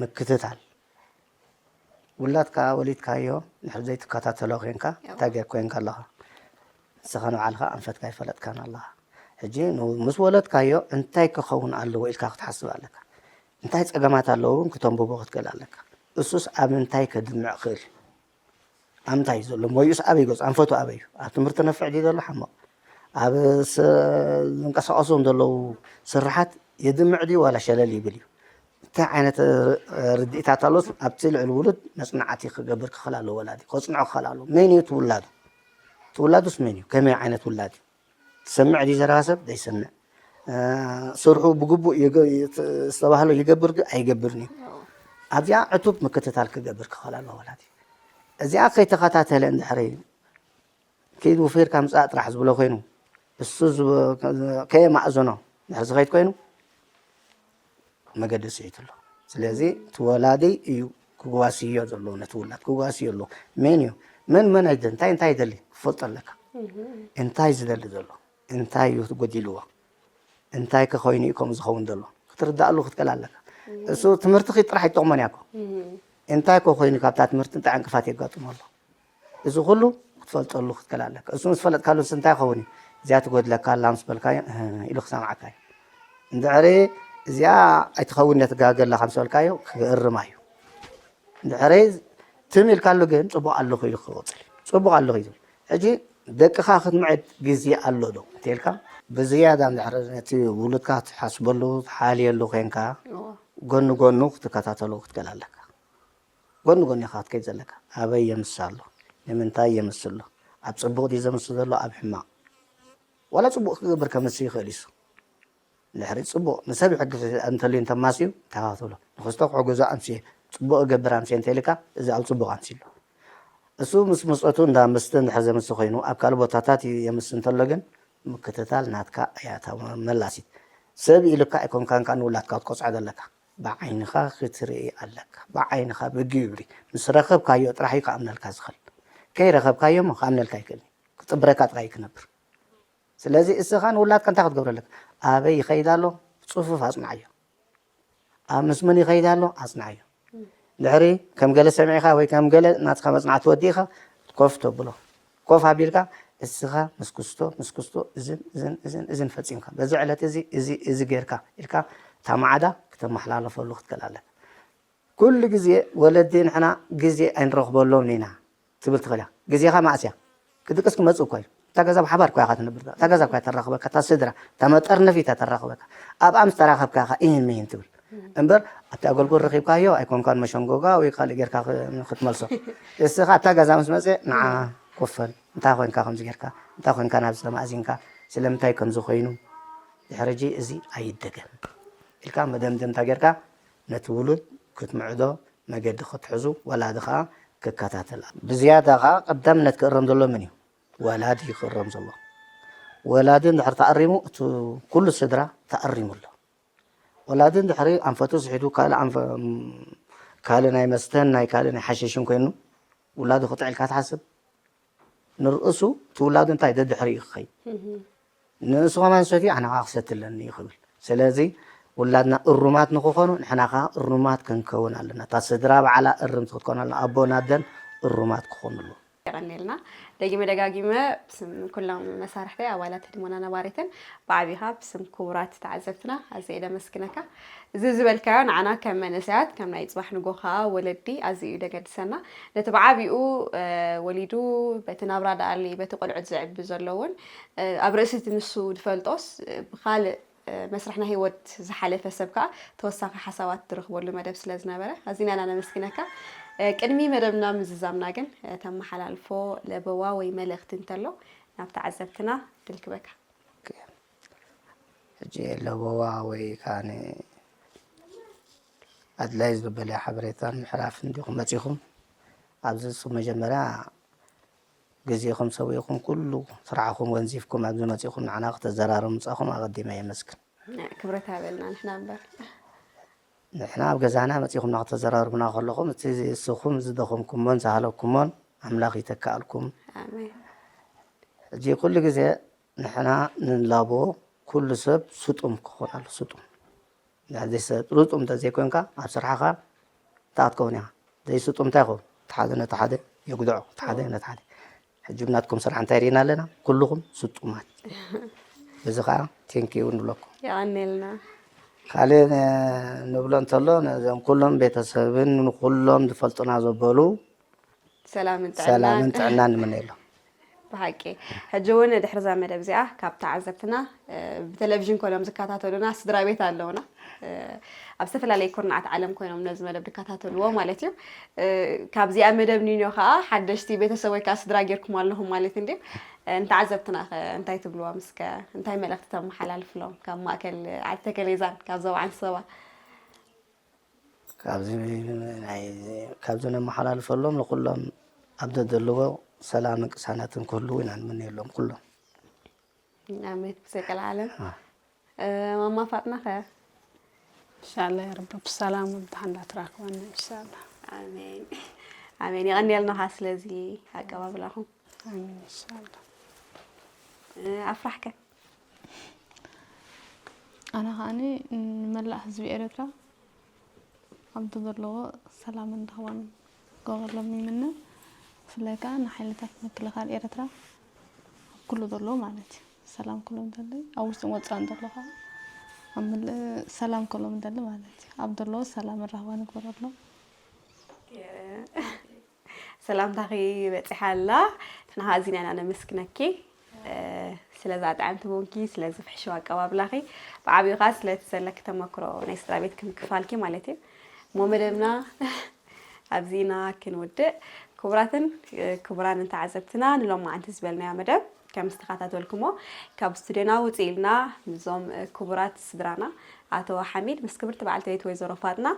ምክትታል። ውላድካ ወሊድካዮ ድሕሪ ዘይትከታተሎ ኮይንካ እንታይ ጌር ኮይንካ ኣለኻ? ንስኻ ንባዕልኻ ኣንፈትካ ይፈለጥካን ኣለኻ። ሕጂ ምስ ወለድካዮ እንታይ ክኸውን ኣለዎ ኢልካ ክትሓስብ ኣለካ። እንታይ ጸገማት ኣለዎ እውን ክተንብቦ ክትክእል ኣለካ። እሱስ ኣብ ምንታይ ከድምዕ ክእል እዩ? ኣምታይ ዘሎ ሞይኡስ ኣበይ ገፁ ኣንፈቱ ኣበይ እዩ? ኣብ ትምህርቲ ነፍዕ ድዩ ዘሎ ሓመቕ ኣብ ዝንቀሳቀሱ ዘለዉ ስራሓት የድምዕ ድዩ ዋላ ሸለል ይብል እዩ? እንታይ ዓይነት ርድኢታት ኣሎስ ኣብቲ ልዕሊ ውሉድ መፅናዕቲ ክገብር ክኽእል ኣለዎ ወላዲ ከፅንዖ ክኽእል ኣለዎ መን እዩ ትውላዱ ትውላዱስ መን እዩ ከመይ ዓይነት ውላድ እዩ ትሰምዕ ድዩ ዘረባ ሰብ ዘይሰምዕ ስርሑ ብግቡእ ዝተባህሎ ይገብር ድዩ ኣይገብርን እዩ ኣብዚኣ ዕቱብ ምክትታል ክገብር ክኽእል ኣለዎ ወላዲ እዚኣ ከይተኸታተለ እንድሕሪ ከይድ ውፊርካ ምፃእ ጥራሕ ዝብሎ ኮይኑ እሱ ከየማእዘኖ ድሕር ዝኸይድ ኮይኑ መገዲ ስሒቱ ኣሎ። ስለዚ እቲ ወላዲ እዩ ክጓስዮ ዘለዎ ነቲ ውላድ ክጓስዮ ኣለዎ። መን እዩ መን መን ኣይደ እንታይ እንታይ ይደሊ ክፈልጦ ኣለካ። እንታይ ዝደሊ ዘሎ እንታይ እዩ ጎዲልዎ እንታይ ከ ኮይኑ እዩ ከምኡ ዝኸውን ዘሎ ክትርዳእሉ ክትክእል ኣለካ። እሱ ትምህርቲ ኪድ ጥራሕ ኣይጠቕሞን እያ እኮ እንታይ ከ ኮይኑ ካብታ ትምህርቲ እንታይ ዕንቅፋት የጋጥሞ ኣሎ። እዚ ኩሉ ክትፈልጠሉ ክትክእል ኣለካ። እሱ ምስ ፈለጥካሉስ እንታይ ይኸውን እዩ? እዚኣ ትጎድለካ ኣላ ምስ በልካዮ እህ ኢሉ ክሰምዓካ እዩ። እንድሕሪ እዚኣ ኣይትኸውን እያ ትጋገ ኣለኻ ምስ በልካዮ ክእርማ እዩ። እንድሕሪ ትም ኢልካሉ ግን ፅቡቕ ኣለኹ ኢሉ ክቕፅል እዩ። ፅቡቕ ኣለኹ እዩ ዝብል። ሕጂ ደቅኻ ክትምዕድ ግዜ ኣሎ ዶ እንተልካ፣ ብዝያዳ እንድሕር ነቲ ውሉድካ ትሓስበሉ፣ ትሓልየሉ ኮንካ፣ እዎ። ጎኒ ጎኑ ክትከታተሎ ክትክእል ኣለካ። ጎኒ ጎኒ ኢኻ ክትከይድ ዘለካ። ኣበይ የምስ ኣሎ? ንምንታይ የምስ ኣሎ? ኣብ ጽቡቕ ድዩ ዘምስ ዘሎ? ኣብ ሕማቕ? ዋላ ጽቡቕ ክገብር ከምስ ይኽእል እዩ። ድሕሪ ጽቡቕ ንሰብ ሕጊ እንተልዩ እንተማስዩ እንታይ ክትብሎ? ንኽስቶ ክሕግዞ ኣምስየ፣ ጽቡቕ እገብር ኣምስየ እንተኢልካ፣ እዚ ኣብ ጽቡቕ ኣምስዩ ኣሎ። እሱ ምስ መስጠቱ እንዳ መስተ እንድሕር ዘምስ ኮይኑ፣ ኣብ ካልእ ቦታታት የምስ እንተሎ ግን፣ ምክትታል ናትካ እያ እታ መላሲት። ሰብ ኢልካ ኣይኮንካን ከኣ ንውላድካ ክትቆጽዖ ዘለካ። ብዓይንኻ ክትርኢ ኣለካ። ብዓይንኻ ብግብሪ ምስ ረኸብካዮ ጥራሕ እዩ ክኣምነልካ ዝኽእል። ከይረኸብካዮ እሞ ክኣምነልካ ኣይክእልን እዩ። ክጥብረካ ጥራይ እዩ ክነብር። ስለዚ እስኻ ንውላድካ እንታይ ክትገብሮ ኣለካ? ኣበይ ይኸይድ ኣሎ? ጽፉፍ ኣጽንዓዮ። ኣብ ምስ መን ይኸይድ ኣሎ? ኣጽንዓዮ። ድሕሪ ከም ገለ ሰሚዕካ ወይ ከም ገለ ናትካ መጽናዕቲ ወዲእካ ኮፍ ተብሎ። ኮፍ ኣቢልካ እስኻ ምስ ክስቶ፣ ምስ ክስቶ እዝን፣ እዝን፣ እዝን፣ እዝን ፈጺምካ። በዚ ዕለት እዚ፣ እዚ፣ እዚ ጌርካ ኢልካ እታ ማዕዳ ክተመሓላልፈሉ ክትክእል ኣለካ። ኩሉ ግዜ ወለዲ ንሕና ግዜ ኣይንረኽበሎምን ኢና ትብል ትኽእል እያ። ግዜኻ መኣስ እያ? ክድቅስ ክመጽእ እኮ እዩ። እታ ገዛ ብሓባር እኮ ኢኻ ትነብር። እታ ገዛ እኮ እያ ተራኽበካ፣ እታ ስድራ፣ እታ መጠርነፊት እያ ተራኽበካ። ኣብኣ ምስ ተራኸብካ ኢኻ ኢሂን ሚሂን ትብል። እምበር ኣብቲ ኣገልግል ረኺብካዮ ኣይኮንካን መሸንጎጋ ወይ ካልእ ጌርካ ክ-፣ ክትመልሶ። እስኻ ኣብታ ገዛ ምስ መጽእ ንዓ ኮፈል፣ እንታይ ኮይንካ ከምዚ ጌርካ፣ እንታይ ኮይንካ ናብዚ ተማእዚንካ፣ ስለምንታይ ከምዚ ኮይኑ፣ ድሕሪ ሕጂ እዚ ኣይደገም ኢልካ መደምደምታ ጌርካ ነቲ ውሉድ ክትምዕዶ መገዲ ክትሕዙ ወላዲ ኸኣ ክከታተል። ብዝያዳ ኸኣ ቀዳምነት ክእረም ዘሎ መን እዩ? ወላዲ እዩ ክእረም ዘሎ። ወላዲ እንድሕር ተኣሪሙ እቲ ኩሉ ስድራ ተኣሪሙ ኣሎ። ወላዲ እንድሕሪ ኣንፈቱ ስሒቱ ካልእ ኣንፈ-፣ ካልእ ናይ መስተን ናይ ካልእ ናይ ሓሽሽን ኮይኑ ውላዱ ክጥዕልካ ትሓስብ? ንርእሱ እቲ ውላዱ እንታይ ደድሕሪ እዩ ክኸይድ? ንእሱ ከማን ሰትዩ ኣነ ኸዓ ክሰቲ ኣለኒ እዩ ክብል። ስለዚ ውላድና እሩማት ንክኾኑ ንሕና ኸዓ እሩማት ክንከውን ኣለና። እታ ስድራ ባዕላ እርምቲ ክትኮን ኣለና። ኣቦን ኣደን እሩማት ክኾኑ ኣለዎም። የቐንየልና። ደጊመ ደጋጊመ ብስም ኩሎም መሳርሕተይ ኣባላት ህድሞና ነባሪትን ብዓቢኻ ብስም ክቡራት ተዓዘብትና ኣዝየ ደመስግነካ። እዚ ዝበልካዮ ንዓና ከም መንእሰያት፣ ከም ናይ ጽባሕ ንጎ ከኣ ወለዲ ኣዝዩ እዩ ደገድሰና። ነቲ ብዓቢኡ፣ እ፣ ወሊዱ በቲ ናብራ ደኣሊ፣ በቲ ቆልዑት ዝዕቢ ዘሎ እውን፣ እ፣ ኣብ ርእሲ እቲ ንሱ ዝፈልጦስ፣ እ፣ ብኻልእ፣ እ፣ መስርሕ ናይ ህይወት ዝሓለፈ ሰብ ከኣ ተወሳኺ ሓሳባት ትረኽበሉ መደብ ስለ ዝነበረ ኣዚና ኢና ነመስግነካ። እ፣ ቅድሚ መደብና ምዝዛምና ግን፣ እ፣ ተመሓላልፎ ለበዋ ወይ መልእኽቲ እንተሎ ናብ ተዓዘብትና ድልክበካ። ሕጂ ለበዋ ወይ ከኣ ኣድላይ ዝበለ ሓበሬታን ምሕላፍን ዲኹም መጺኹም? ኣብዚ ንስኹም መጀመርያ ግዜኹም ሰዊእኹም ኩሉ ስራሕኹም ወንዚፍኩም ኣብዚ መጺኹም ንዓና ከተዘራርቡ ምጻኹም ኣቐዲመ የመስግን። ክብረት ሃበልና ንሕና እምበር። ንሕና ኣብ ገዛና መጺኹም እናተዘራረብና ከለኹም እቲ እስኹም ዝደኸምኩሞን ዝሃለኩሞን ኣምላኽ ይተክኣልኩም። ኣሜን። ሕጂ ኩሉ ግዜ ንሕና ንላቦ ኩሉ ሰብ ስጡም ክኾን ኣሎ፣ ስጡም። ዘይሰ-፣ ስጡም እንተዘይኮንካ ኣብ ስራሕኻ እንታይ ክትከውን ኢኻ? ዘይስጡም እንታይ ይኸውን? እቲ ሓደ ነቲ ሓደ የጉድዖ፣ እቲ ሓደ ነቲ ሓደ። ሕጂ ብናትኩም ስራሕ እንታይ ርኢና ኣለና? ኩልኹም ስጡማት። እዚ ኸዓ ቴንኪዩ ንብለኩም። የቐንየልና። ካልእ ን-፣ ንብሎ እንተሎ ነዞም ኩሎም ቤተሰብን ንኩሎም ዝፈልጡና ዘበሉ ሰላምን ጥዕናን። ሰላምን ጥዕናን ንምነየሎም። ብሓቂ። ሕጂ እውን ድሕሪ እዛ መደብ እዚኣ ካብ ተዓዘብትና፣ እ፣ ብቴሌቪዥን ኮይኖም ዝከታተሉና ስድራ ቤት ኣለውና። እ፣ ኣብ ዝተፈላለየ ኩርናዓት ዓለም ኮይኖም ነዚ መደብ ዝከታተልዎ ማለት እዩ። እ፣ ካብዚኣ መደብ ኒኖ ከዓ ሓደሽቲ ቤተሰብ ወይ ከዓ ስድራ ጌርኩም ኣለኹም ማለት እንድዩ። እ፣ ንተዓዘብትና ኸ እንታይ ትብልዎም እስከ? እንታይ መልእኽቲ ተመሓላልፍሎም? ካብ ማእከል ዓዲ ተከሌዛን ካብ ዞባ ዓንሰባ። ካብዚ ናይ፣ ካብዚ ነመሓላልፈሎም ንኹሎም ኣብ ዘደለዎ ሰላምን ቅሳነትን ክህልዉ ኢና ንምነየሎም ኩሎም። ኣሜን። ብዘይ ቀልዓለም። አ። እ፣ ማማ ፋጥና ኸ? ኢንሻላህ ያ ረቢ ብሰላም ብድሓን እንዳትራኽበና ኢንሻላህ። ኣሜን። ኣሜን። የቐንየልና ኸዓ ስለዚ ኣቀባብላኹም። ኣሜን ኢንሻላህ። እ፣ ኣፍራሕከ? ኣነ ኸኣኒ ንመላእ ህዝቢ ኤረትራ ኣብቲ ዘለዎ ሰላምን ራህዋን ክገብረሎም ይምነ። ብፍላይ ከኣ ንሓይልታት ምክልኻል ኤረትራ ኣብ ኩሉ ዘሎ ማለት እዩ። ሰላም ኩሎም ዘለዉ ኣብ ውሽጥን ወጻእን ዘሎ ከኣ ኣብ ምልእ ሰላም ኩሎም ደሊ ማለት እዩ። ኣብ ዘለዎ ሰላምን ራህዋን ይግበረሎም። ሰላምታኺ በጺሓ ኣላ። ንሕና ኣዚና ኢና ነመስግነኪ፣ እ፣ ስለዛ ጥዕምቲ ቡንኪ፣ ስለዚ ፍሕሽው ኣቀባብላኺ፣ ብዓብዩ ኸኣ ስለቲ ዘለኪ ተመክሮ ናይ ስድራ ቤት ክምክፋልኪ ማለት እዩ። እሞ መደብና ኣብዚ ኢና ክንውድእ። ክቡራትን፣ እ፣ ክቡራን ተዓዘብትና፣ ንሎማዓንቲ ዝበልናዮ መደብ ከም ዝተኸታተልኩሞ፣ ካብ ስቱድዮና ውፅእ ኢልና ምስዞም፣ እ፣ ክቡራት ስድራና ኣቶ ሓሚድ ምስ ክብርቲ በዓልቲ ቤት ወይዘሮ ፋጥና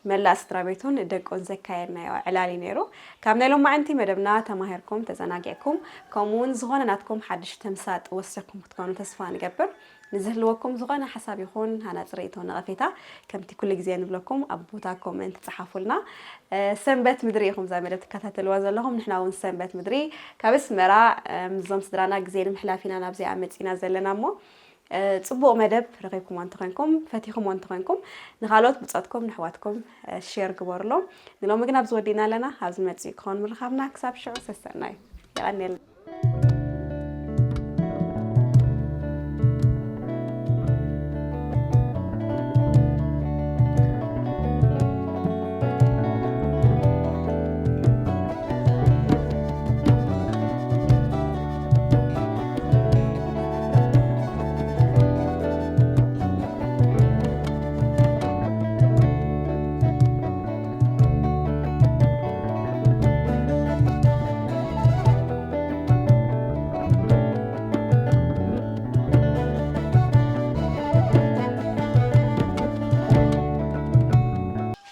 መላእ ስድራ ቤቱን ደቁን ዘካየድናዮ ዕላል እዩ ነይሩ። ካብ ናይ ሎማዓንቲ መደብና ተማሂርኩም፣ ተዘናጊዕኩም፣ ከምኡ እውን ዝኾነ ናትኩም ሓድሽ ተምሳጥ ወሲኽኩም ክትኮኑ ተስፋ ንገብር። ንዝህልወኩም ዝኾነ ሓሳብ ይኹን ሃናጺ ርእይቶ፣ ነቐፌታ፣ ከምቲ ኩሉ ግዜ ንብለኩም ኣብ ቦታ ኮመንት ጸሓፉልና። እ፣ ሰንበት ምድሪ ኢኹም እዛ መደብ ትከታተልዋ ዘለኹም። ንሕና እውን ሰንበት ምድሪ ካብ ኣስመራ፣ እ፣ ምስዞም ስድራና ግዜ ንምሕላፍ ኢና ናብዚኣ መጺና ዘለና እሞ፣ እ፣ ጽቡቕ መደብ ረኺብኩሞ እንተኾይንኩም፣ ፈቲኹሞ እንተኾይንኩም፣ ንኻልኦት ብጾትኩም፣ ንኣሕዋትኩም፣ እ፣ ሼር ግበሩሎም። ንሎሚ ግን ኣብዚ ወዲእና ኣለና። ኣብ ዝመጽእ ክኸውን ምርኻብና። ክሳብ ሽዑ ሰሰናዩ። የቐንየልና።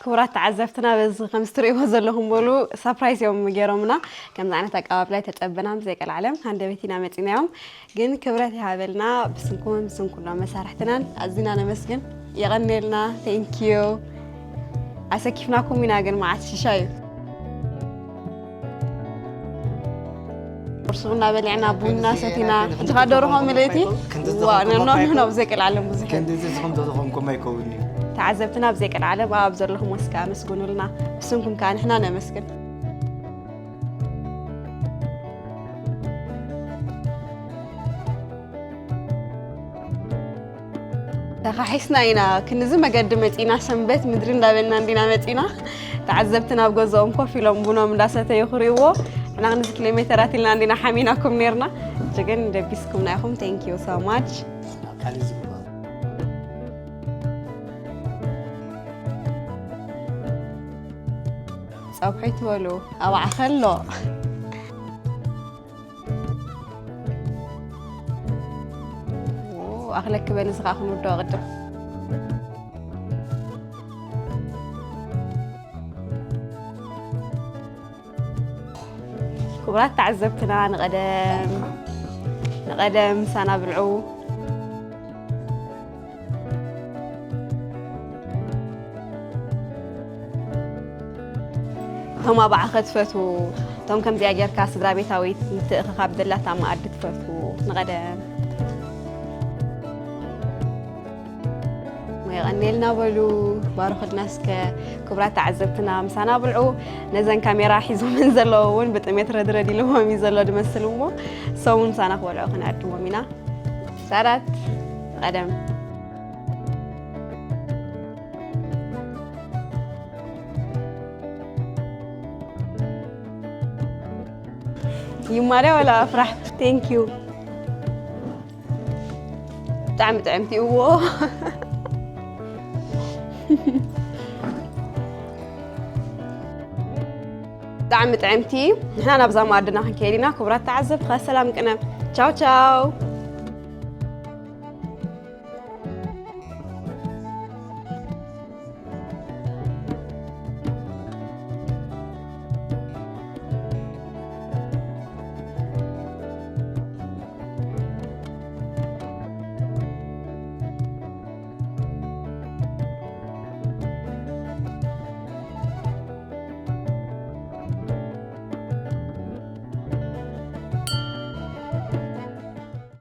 ክቡራት ተዓዘብትና፣ በዚ ከምዚ ትርእይዎ ዘለኹም በሉ፣ ሳፕራይዝ እዮም ገይሮምና። ከምዚ ዓይነት ኣቀባብላ ኣይተጸበናን። ብዘይቀልዓለም ሃንደበት ኢና መጺናዮም። ግን ክብረት ይሃበልና፣ ብስንኩምን ብስም ኩሎም መሳርሕትናን ኣዚና ነመስግን። የቐንየልና። ቴንኪዩ። ኣሰኪፍናኩም ኢና፣ ግን መዓት ሽሻ እዩ። ቁርሲ ቡና በሊዕና፣ ቡና ሰቲና፣ ሕጂ ኸኣ ደርሆ ምልእቲ። ዋ፣ ኖ፣ ኖ፣ ኖ፣ ኖ፣ ብዘይ ቀልዓለም ብዙሕ። ክንድዚ ዝኹም ተዝኾንኩም ኣይከውን እዩ። ተዓዘብትና ብዘይ ቀልዓለም ኣብ ዘለኹም ወስካ ኣመስግኑልና። ብስንኩም ከኣ ንሕና ነመስግን። ተኻሒስና ኢና ክንዚ መገዲ መጺና፣ ሰንበት ምድሪ እንዳበልና እንዲና መጺና። ተዓዘብቲ ናብ ገዝኦም ኮፍ ኢሎም ቡኖም እንዳሰተዩ ክርእይዎ፣ ንሕና ክንዚ ኪሎ ሜተራት ኢልና እንዲና ሓሚናኩም ነይርና። ሕጂ ግን ደቢስኩምና ኢኹም። Thank you so much። ጸብሒ ትበሉ፣ ኣባዕ ከሎ። ኦ፣ ኣኽለክ በል፣ እዚ ኸኣ ክንውድኦ ቅድም። ክቡራት ተዓዘብትና፣ ንቐደም፣ ንቐደም ምሳና ብልዑ። እቶም ኣባዕኸ ትፈትዉ፣ እቶም ከምዚኣ ጌርካ ስድራ ቤታዊት ምትእኽኻብ ደላታ መኣዲ ትፈትዉ፣ ንቐደም። የቐንየልና በሉ፣ ባርኹልና እስከ። ክቡራት ተዓዘብትና፣ ምሳና ብልዑ። ነዘን ካሜራ ሒዞመን ዘለዉ እውን ብጥሜት ረድረድ ኢልዎም እዩ ዘሎ ድመስል እሞ፣ እሶም እውን ምሳና ክበልዑ ክንዕድሞም ኢና። ሳራት፣ ቀደም። ይማርያ ወላ ኣፍራሕ? Thank you። ብጣዕሚ ጥዕምቲ እዎ። ብጣዕሚ ጥዕምቲ። ንሕና ናብዛ መኣድና ክንከይድ ኢና። ክቡራት ተዓዘብቲ፣ ሰላም ቅነ። ቻው ቻው።